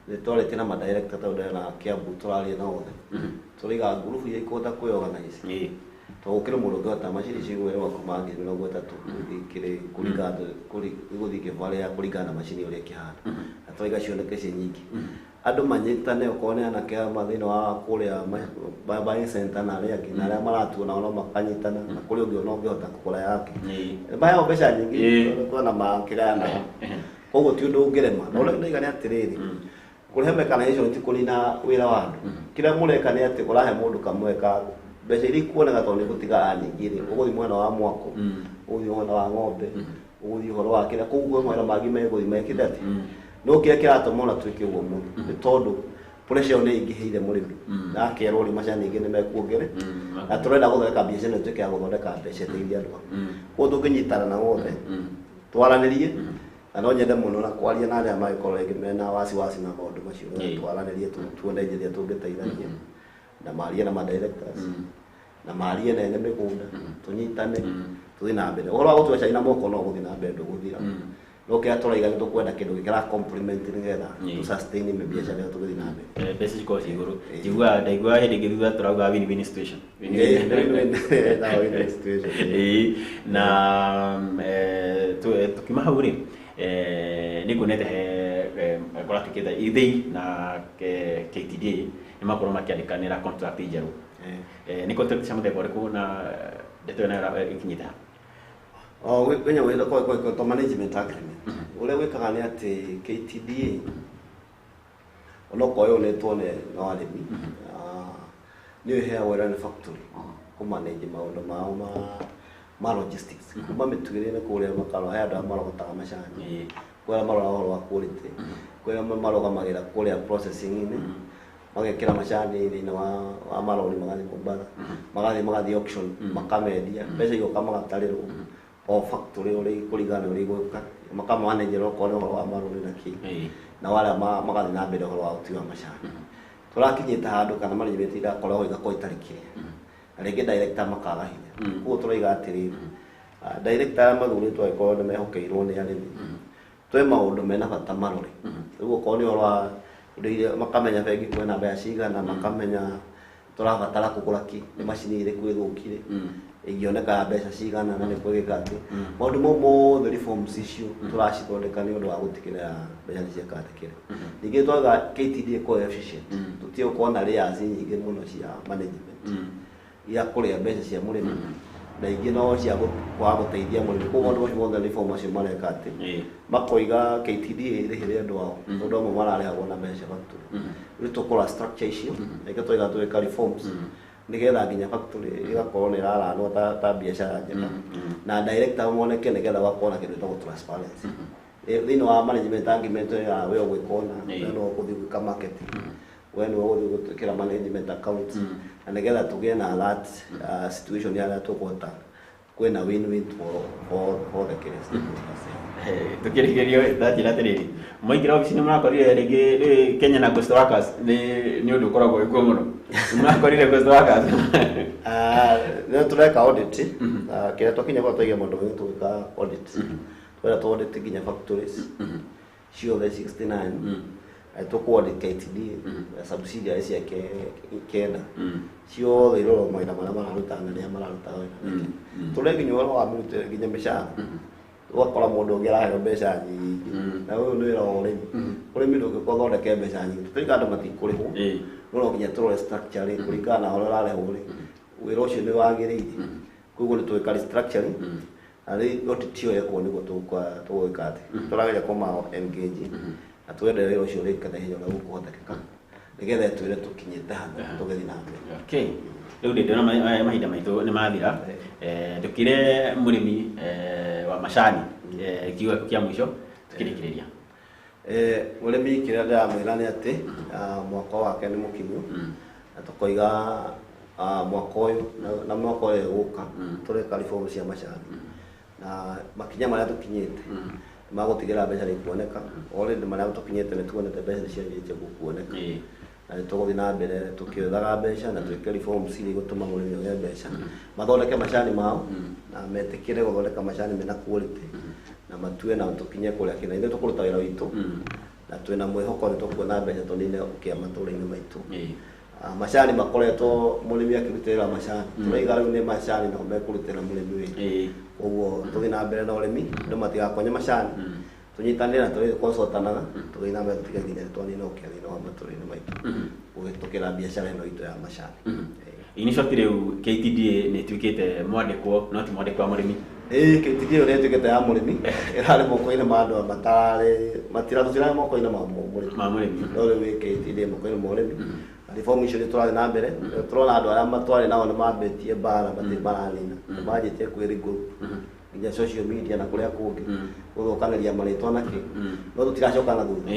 [SPEAKER 10] Nĩ twarĩtie na madirector tondũ ndĩrona Kiambu tũraria nao othe, tũraiga ngurubu iria ikũhota kwĩorganize To gũkĩrĩ mũndũ ũngĩhota macini cigũĩrwo kuma 30,000 ikĩrĩ kũringana gũthiĩ kĩbarĩa kũringana na macini ũrĩa ĩkĩhana. Na twaiga cioneke ciĩ nyingĩ. Andũ manyitane okorwo nĩ anake a thĩinĩ wa kũrĩa buying center na arĩa angĩ na arĩa maratuona no makanyitana na kũrĩ ũngĩ ona ũngĩhota kũgũra yake. Maheagwo mbeca nyingĩ tondũ kwĩna makĩgayanaga. Koguo ti ũndũ ũngĩrema. Na ũrĩa ndaiga nĩ atĩrĩrĩ, kũrehe mechanization ti kũnina wĩra wa andũ. Kĩrĩa mũreka nĩ atĩ ũrahe mũndũ kamwe ka mbeca iria ikuoneka tondũ nĩ gũtiga nyingĩ rĩ, ũgũthiĩ mwena wa mwako, ũgũthiĩ mwena wa ng'ombe, ũgũthiĩ ũhoro wa kĩrĩa, koguo kwĩ mawĩra mangĩ megũthiĩ mekĩte atĩ. No kĩrĩa kĩratũma ona twĩke ũguo mũno nĩ tondũ pressure ĩyo nĩ ĩingĩhĩire mũrĩmi na akerwo rĩ macani ningĩ nĩ mekuongere na tũrenda gũthondeka biacara ĩno ĩtuĩke ya gũthondeka mbeca ĩteithie andũ. Koguo tũngĩnyitana na wothe twaranĩrie, na no nyende mũno na kwaria na arĩa mangĩkorwo rĩngĩ mena wasiwasi na maũndũ macio, twaranĩrie tuone njĩra ĩrĩa tũngĩteithania na marie na ma directors na marie na ene mĩgũnda, tũnyitane tũthiĩ na mbere. Ũhoro wa gũtua cai na moko no gũthiĩ na mbere ndũgũthira. No kĩrĩa tũraiga nĩ tũkwenda kĩndũ gĩkĩra compliment nĩgetha tũ sustain mbiacara ĩyo tũgĩthiĩ na mbere.
[SPEAKER 1] Mbeca cikorwo ciĩ igũrũ. Njiguaga ndaiguaga hĩndĩ ĩngĩ thutha tũrauga win-win situation.
[SPEAKER 10] Win-win situation.
[SPEAKER 1] Na tukiuma hau rĩ, nĩ nguonete he kũratuĩkĩte ithĩi na KTDA nĩ makorwo makĩandĩkanĩra contract njerũ. Nĩ contract cia mũthemba ũrĩkũ na ndeto ĩyo nayo ĩkinyĩte ha?
[SPEAKER 10] O kwenya wĩra kwa management agreement. Ũrĩa gwĩkaga nĩ atĩ KTDA onokorwo yonetwo nĩ no arĩmi nĩyo ĩheagwo wĩra nĩ factory kũmanage maũndũ mao ma logistics kuma mĩtugĩre-inĩ kũrĩa makarora he andũ arĩa marogotaga macani, kwĩ arĩa maroraga ũhoro wa quality, kwĩ arĩa marũgamagĩra kũrĩa processing-inĩ, magekĩra macani thĩinĩ wa marori magathiĩ Mombatha, magathiĩ auction makamendia, mbeca igoka magatarĩrwo o factory ũrĩa kũringana na ũrĩa igũka, makamanage okorwo nĩ ũhoro wa marori na kĩ, na arĩa magathiĩ na mbere ũhoro wa ũtui wa macani. Tũrakinyĩte handũ kana management irakoragwo ĩgakorwo ĩtarĩ kĩrĩa, na rĩngĩ director makaga hinya. Koguo tũraiga atĩrĩrĩ, director arĩa mathurĩtwo angĩkorwo nĩ mehokeirwo nĩ arĩmi, twĩ maũndũ mena bata marore. Rĩu okorwo nĩ ũhoro wa indo iria makamenya bengi kwĩna mbeca cigana, makamenya tũrabatara kũgũra kĩ, nĩ macini ĩrĩkũ ĩthũkire, ĩngĩoneka mbeca cigana na nĩ kwĩgĩka atĩ. Maũndũ mau mothe reforms icio tũracithondeka nĩ ũndũ wa gũtigĩrĩra mbeca nĩ cieka atĩ kĩrĩa. Ningĩ twauga KTDA ĩkorwo efficient, tũtige gũkorwo na layers nyingĩ mũno cia management iria kũrĩa mbeca cia mũrĩmi na ingĩ no cia kwaga gũteithia mũrĩmi. Koguo maũndũ macio mothe reform macio mareka atĩ makoiga KTDA ĩrĩhĩre andũ ao tondũ amwe mararĩhagwo na mbeca cia factory. Rĩu tũkũra structure icio, reke twaiga twĩka reforms nĩgetha nginya factory ĩgakorwo nĩ ĩraranwo ta biacara njega na director moneke nĩgetha gũgakorwo na kĩndũ gĩtagwo transparency. Thĩinĩ wa management agreement ya we ũgwĩka ũna, we nĩwe ũgũthiĩ gwĩka marketing, we nĩwe ũgũthiĩ gwĩkĩra management accounts, na nĩgetha tũgĩe na that situation ya tũkũhota kwĩna win-win for the stakeholders.
[SPEAKER 1] Tukĩrĩkĩrio ndanjĩra atĩrĩrĩ, mwaingĩra obici nĩ mũrakorire rĩngĩ Kenya na ghost workers nĩ ũndũ ũkoragwo wĩkuo mũno. Nĩ mũrakorire ghost workers?
[SPEAKER 10] Nĩ tũreka audit. Kĩrĩa twakinya kwa twaige maũndũ maingĩ tũgĩka audit. Twenda tu audit nginya factories ciothe 69, tũkũ audit KTDA subsidiary ciake 9 ciothe irorwo mawĩra marĩa mararuta na arĩa mararuta wĩra. Tũrĩ nginya ũhoro wa mĩrutĩre nginya mĩcara, ũgakora mũndũ ũngĩ araheo mbeca nyingĩ na ũyũ nĩ wĩra wa ũrĩmi. Ũrĩmi ndũngĩkorwo ũthondeke mbeca nyingĩ, tũtirika andũ matikũrĩhwo, no nginya tũrore structure rĩ kũringana na ũrĩa ũrarĩhwo rĩ, wĩra ũcio nĩ wagĩrĩire. Koguo nĩ twĩka restructuring na rĩu audit ĩyo yekwo nĩguo tũgwĩka atĩ tũrageria kũma engage na twende wĩra ũcio ũrĩke na ihenya ũrĩa gũkũhotekeka nĩgetha ĩtwĩre tũkinyĩte hana tũgĩthiĩ na mbere.
[SPEAKER 1] Okay. Rĩu ndĩrona mahinda maitũ nĩ mathira. Tũkĩre mũrĩmi wa macani kiugo kĩa mũico tukĩrĩkĩrĩria.
[SPEAKER 10] Mũrĩmi kĩrĩa ndĩramwĩra nĩ atĩ mwaka wake nĩ mũkinyu na tũkoiga mwaka ũyũ na mwaka ũyũ ũgũka tũreka reform cia macani na makinya marĩa tũkinyĩte magũtigĩra mbeca nĩ kuoneka. Already marĩa tũkinyĩte nĩ tuonete mbeca nĩ cianjĩtie kuoneka na nĩ tũgũthiĩ na mbere tũkĩethaga mbeca na twĩke reforms iria igũtũma mũrĩmi agĩe mbeca, mathondeke macani mao na metĩkĩre gũthondeka macani mena quality na matue na tũkinye kũrĩa kĩna. Ithuĩ tũkũruta wĩra witũ na twĩna mwĩhoko nĩ tũkuona mbeca tũnine ũkĩa matũũra-inĩ maitũ. Macani makoretwo mũrĩmi akĩrutĩra macani tũraiga rĩu nĩ macani nao mekũrutĩra mũrĩmi wĩra koguo tũthiĩ na mbere na ũrĩmi andũ matigakonye macani tũnyitanĩre na tũrĩ consultanaga tũthiĩ na mbere tũtige nginya twanina ũkĩa thĩinĩ wa matũũra-inĩ maitũ kũhĩtũkĩra biacara ĩno itũ ya macani.
[SPEAKER 1] In short rĩu KTDA nĩ ĩtuĩkĩte mwandĩkwo no ti mwandĩkwo wa mũrĩmi.
[SPEAKER 10] KTDA nĩ ĩtuĩkĩte ya mũrĩmi ĩrarĩ moko-inĩ ma andũ matararĩ tũtirarĩ moko-inĩ ma mũrĩmi no rĩu KTDA moko-inĩ ma ũrĩmi na reform icio nĩ tũrathiĩ na mbere tũrona andũ arĩa matwarĩ nao nĩ mambĩtie mbara matirĩ maranina nĩ manjĩtie kwĩ group nginya social media na kũrĩa kũngĩ gũthũkanĩria marĩtwa na kĩ no tũtiracoka na thutha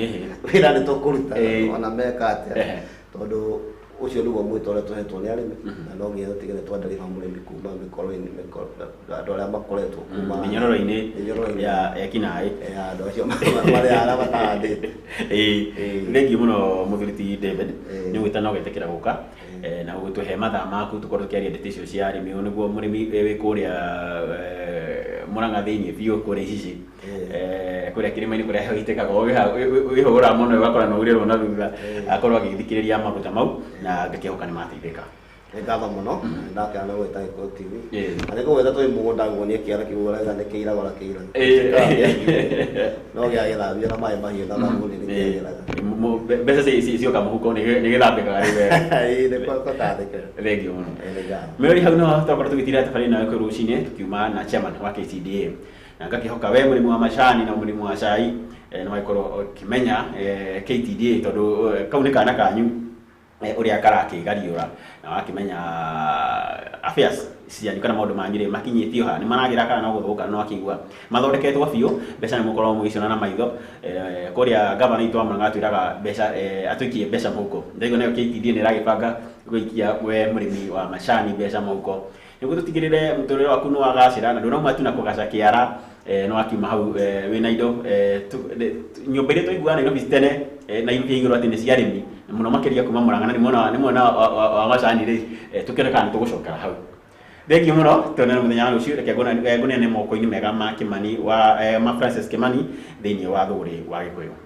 [SPEAKER 10] wĩra nĩ tũkũruta ona meka atĩa tondũ ũcio nĩguo mwĩto ũrĩa tũhetwo nĩ arĩmi na no nginya tũtige nĩ twandĩka mũrĩmi kuma mĩkoro-inĩ andũ arĩa makoretwo kuma
[SPEAKER 1] mĩnyororo-inĩ ya kinaĩ
[SPEAKER 10] andũ acio marĩa arĩa matahandĩte.
[SPEAKER 1] Thengiũ mũno mũthuri ti David nĩ ũgwĩta na ũgetĩkĩra gũka na gũtũhe mathaa maku tũkorwo tũkĩaria ndeto icio cia arĩmi ũyũ nĩguo mũrĩmi wĩ kũrĩa Murang'a thĩinĩ biũ kũrĩa Icici kũrĩa kĩrĩma-inĩ kũrĩa heho itĩkaga wĩhũgũraga mũno ũgakora no urĩrwo na thutha akorwo agĩthikĩrĩria maũndũ ta mau na ngakĩhoka nĩ mateithĩka.
[SPEAKER 10] Nĩ ngatho mũno ndakena nĩ gwĩta Gĩkũyũ TV na nĩ ngũgwĩta twĩ mũgũnda nguonie kĩara kĩu ũrauga nĩ kĩiraga ũrĩa kĩiraga no gĩagĩthambio na maĩ mahiũ na thabuni nĩ kĩagĩraga
[SPEAKER 1] mbeca cioka mũhuko nĩ gĩthambĩkaga rĩu wega.
[SPEAKER 10] Nĩ kwatandĩkĩra.
[SPEAKER 1] Thengiũ mũno Mĩrori hau no twakorwo tũgĩtira tabarĩra ĩno ya Gĩkũyũ rũcinĩ tũkiuma na chairman wa KTDA na ngakĩhoka we mũrĩmi wa macani na mũrĩmi wa cai nĩ wagĩkorwo ũkĩmenya KTDA tondũ kau nĩ kana kanyu ũrĩa karakĩgariũra na wakĩmenya affairs cianyu kana maũndũ manyu rĩ makinyĩtio ha nĩ maragĩra kana no gũthũka no akĩigua mathondeketwo biũ mbeca nĩ mũkorwo mũgĩciona na maitho kũrĩa gavana witũ wa Murang'a atwĩraga mbeca atũikie mbeca mũhuko ndaigua nayo KTDA nĩ ĩragĩbanga gũikia we mũrĩmi wa macani mbeca mũhuko nĩguo tũtigĩrĩre mũtũrĩre waku nĩ wagacĩra na ndũnauma tu na kũgaca kĩara no akiuma hau wĩna indo nyũmba iria twaiguaga Nairobi tene Nairobi igũrũ atĩ nĩ cia arĩmi mũno makĩria kuma Murang'a na nĩ mwena wa macani rĩ tũkĩone kana nĩ tũgũcokera hau. Thengiũ mũno tuonane mũthenya wa rũciũ reke ngũneane moko-inĩ mega ma Kimani wa ma Francis Kimani thĩinĩ wa Thũgũrĩ wa Gĩkũyũ.